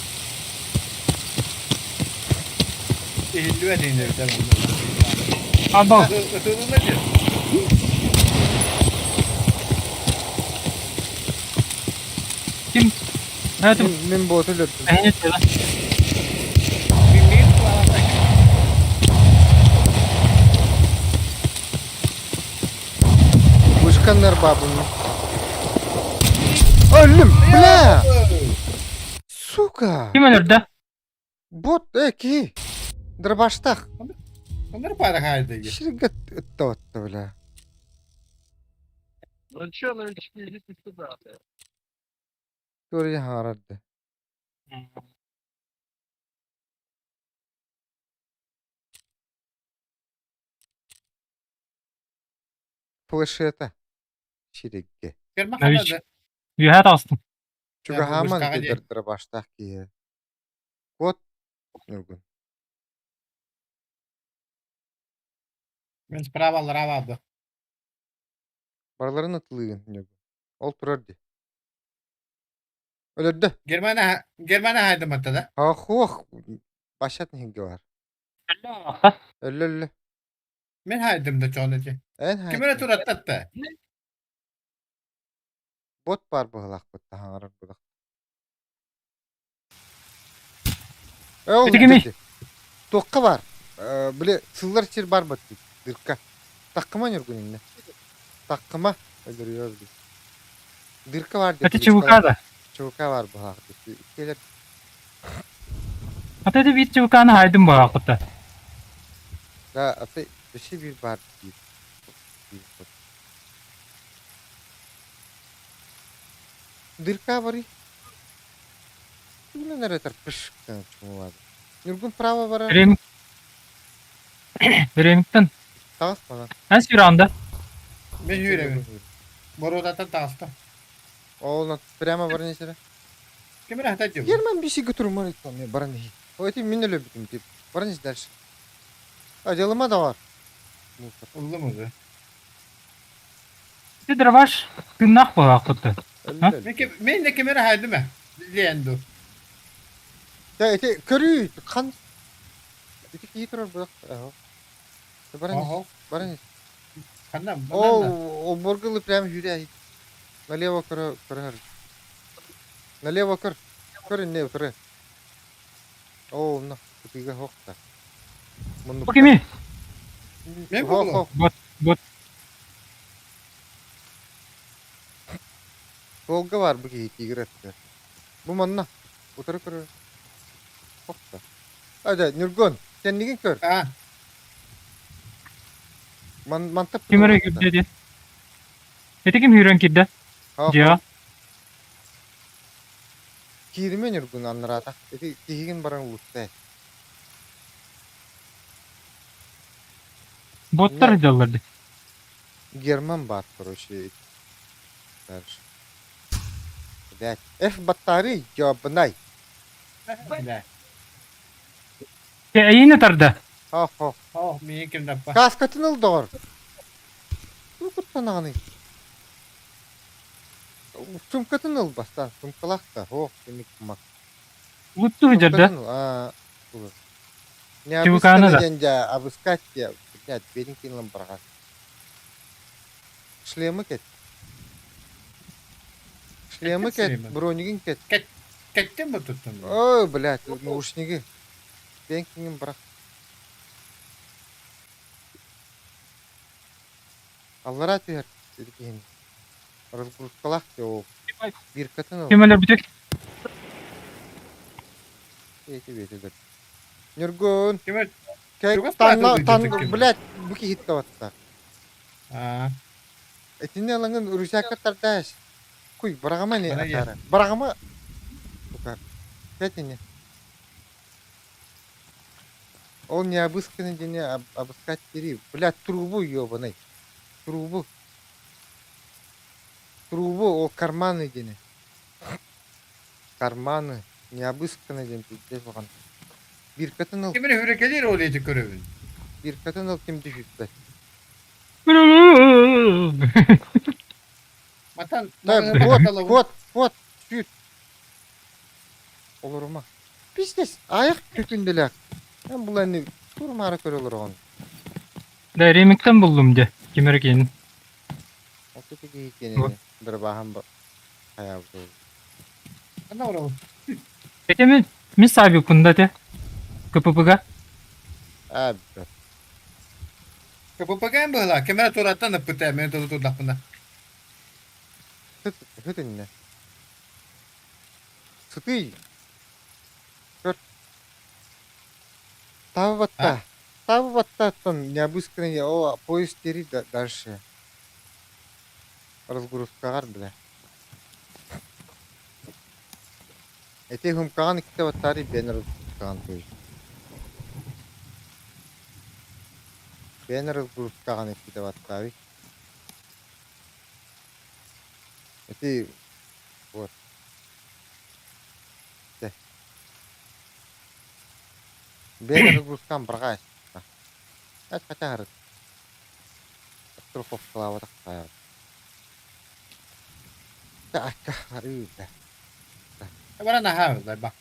иһиллибэт иһинэрдэр Абал. Ытылына диэн. Ким? Это Мин, мин буоту өлөрдүм. эһини тыла. Мин кулаҕа Вышканнар бабын. Өллүм, бля! Сука! Ким өлөрдө? Бот, э, киһи. Дробаштах. Оннор пара хаайды. Ширге ыттабатта, бля. Ну чё, новички, идите сюда. Көрү хаҥарарды. Флешета. Ширигге. Нович. Үөһэ таҕыстым. Чугаһааман ити дробаштаах киһи. Куот Ньургун. Мен справа аллараа баарды. Барыларын атылыыгын Ньургун. Ол турар дии. Өлөрдө. Германия Германия хайдаматта да? Ах, Башат нэһигэ бар. Өллө өллө. Мен хайдым да чоон эти. Эн Ким эрэ тураттатта. Бот баар быһылаахпыт таһаарар быһылаах. Ээ ол Ити кимий? Туохха баар? Били сыллар сир бар бат дырка. Таккыма ньургун инне. Таккыма өлөрүө били. Дырка бар Это ЧВК да? ЧВК бар баһаах. Келер. Ата это биир ЧВК-ны хайдым баһаахыта. Да, аты өссө биир бар диир. Дырка барый. Тугунан эрэ тарпыш чумулады. Ньургун право барар. Ремик. Ремиктен. Таҕыс манан. Эн сүүрэҕин да? Мен үүрэбин. Боруодаттан таҕыстым. Ол прямо баран исэрэ. Ким эрэ хата дьыбы. Герман бисигэ турмар иттом баран иһи. О эти мин өлөбүтүм тип. Баран ис дальше. А делама да бар. Мусор. Ыллым уже. Ити дроваш тыыннаах буолаахпыт. Мен мен де ким эрэ хайдым ээ. Ленду. Да эти көрүү хан Ити киһи турар быах. Баран ис. Баран ис. Ханна О, оборгылы прям жүрэ. Налево көрө көрөр. Налево көр. Көр инне утары. О, на, кытыга хохта. Бу кими? Мен буолуо. Бот, бот. Суолга бар бу киһи тигр өттө. Бу манна. Утары көрөр. Хохта. Ада, Нюргон, кэннигин көр. А. Ман мантап. Ким эрэ кирдэ диэн. Ити ким үүрэн киирдэ? Дьиэҕэ. Кииримэ Ньургун аннараата. Ити киһигин баран улуттай. Боттар дьаллар дии. Герман бар, короче. Дальше. Блядь. F баттары, ёбанай. Бля. Эйини тарда. Хо-хо. О, миин ким даппа. Каскатын ыл доҕор. Туу куттанаҕыный? Сумкатын ыл бастаан. Сумкалаах да. Ох, кини кумак. Лутту сылдьар да. Сумкатын ыл. Аа, ылы. Не ЧВК-ны обыскана да. диэн дьэ, обыскать диэ. Блядь, бэйэтин киин ылан быраҕар. Шлемы кэт. Шлемы кэт, шлемы? бронигин кэт. Кэттим бу туттум. Ой, блядь, наушниги. Бэйэҥ кииҥин бырах. Аллараа түһэр ити киһини. Разгрузкалаах дии ол. Биркатын ыл. Ким өлөрбүтүй? Эти бэйэтэ Ньургун. Ким өр- Кэ Чугас танна баатыр тан дойдутун ким? блядь, бу киһи табатта. Аа. Итинни ылаҥын рюкзакка тардааш. Куй, быраҕыма ини Бана атаара. Быраҕыма. Сука. Кэт ини. Ол не обысканный диэни обыскать бери. Блядь, трубу ёбаный. Трубу. Трубу, ол карманы диэни. Карманы. Не обысканный диэн пиздец улахан. Биркатын ыл. Ким эрэ хүрекелиир ол эти көрөбүн. Биркатын ыл ким түһүппэт. Матан Да, вот, вот, вот, сүүр. Олорума. Пиздец, айах күкүндүлээх. Эн буланы турмаара көрө олороҕун. Да, ремиктен буллум дьэ. Ким эрэ киэнин. Оту киһи киэнини дырбааһан хайаабыт. Ханна олоробун? Ити мин мин саабиппын да этэ. КПП-га. Аа, бэт. КПП-га быһыла. Ким эрэ тураттан ыппыта, мен тылы турдахпына. Хыт, хыт иннэ. Сытый. Көр. Таба батта. Таба баттаттан необысканный, о, поезд тери дальше. Разгрузкаҕар, бля. Эти хумкаҕан иккитэ баттаары бэйэн разгрузкаҕан поезд. Бэйэн разгрузкаҕан иккитэ баттаабый. Эти вот. Дэ. Бэйэн разгрузкаҕан быраҕаа. Эт хотя арыт. Страховкалаабатах хаайабыт. Акка арыы да. Баран аһаа, ба.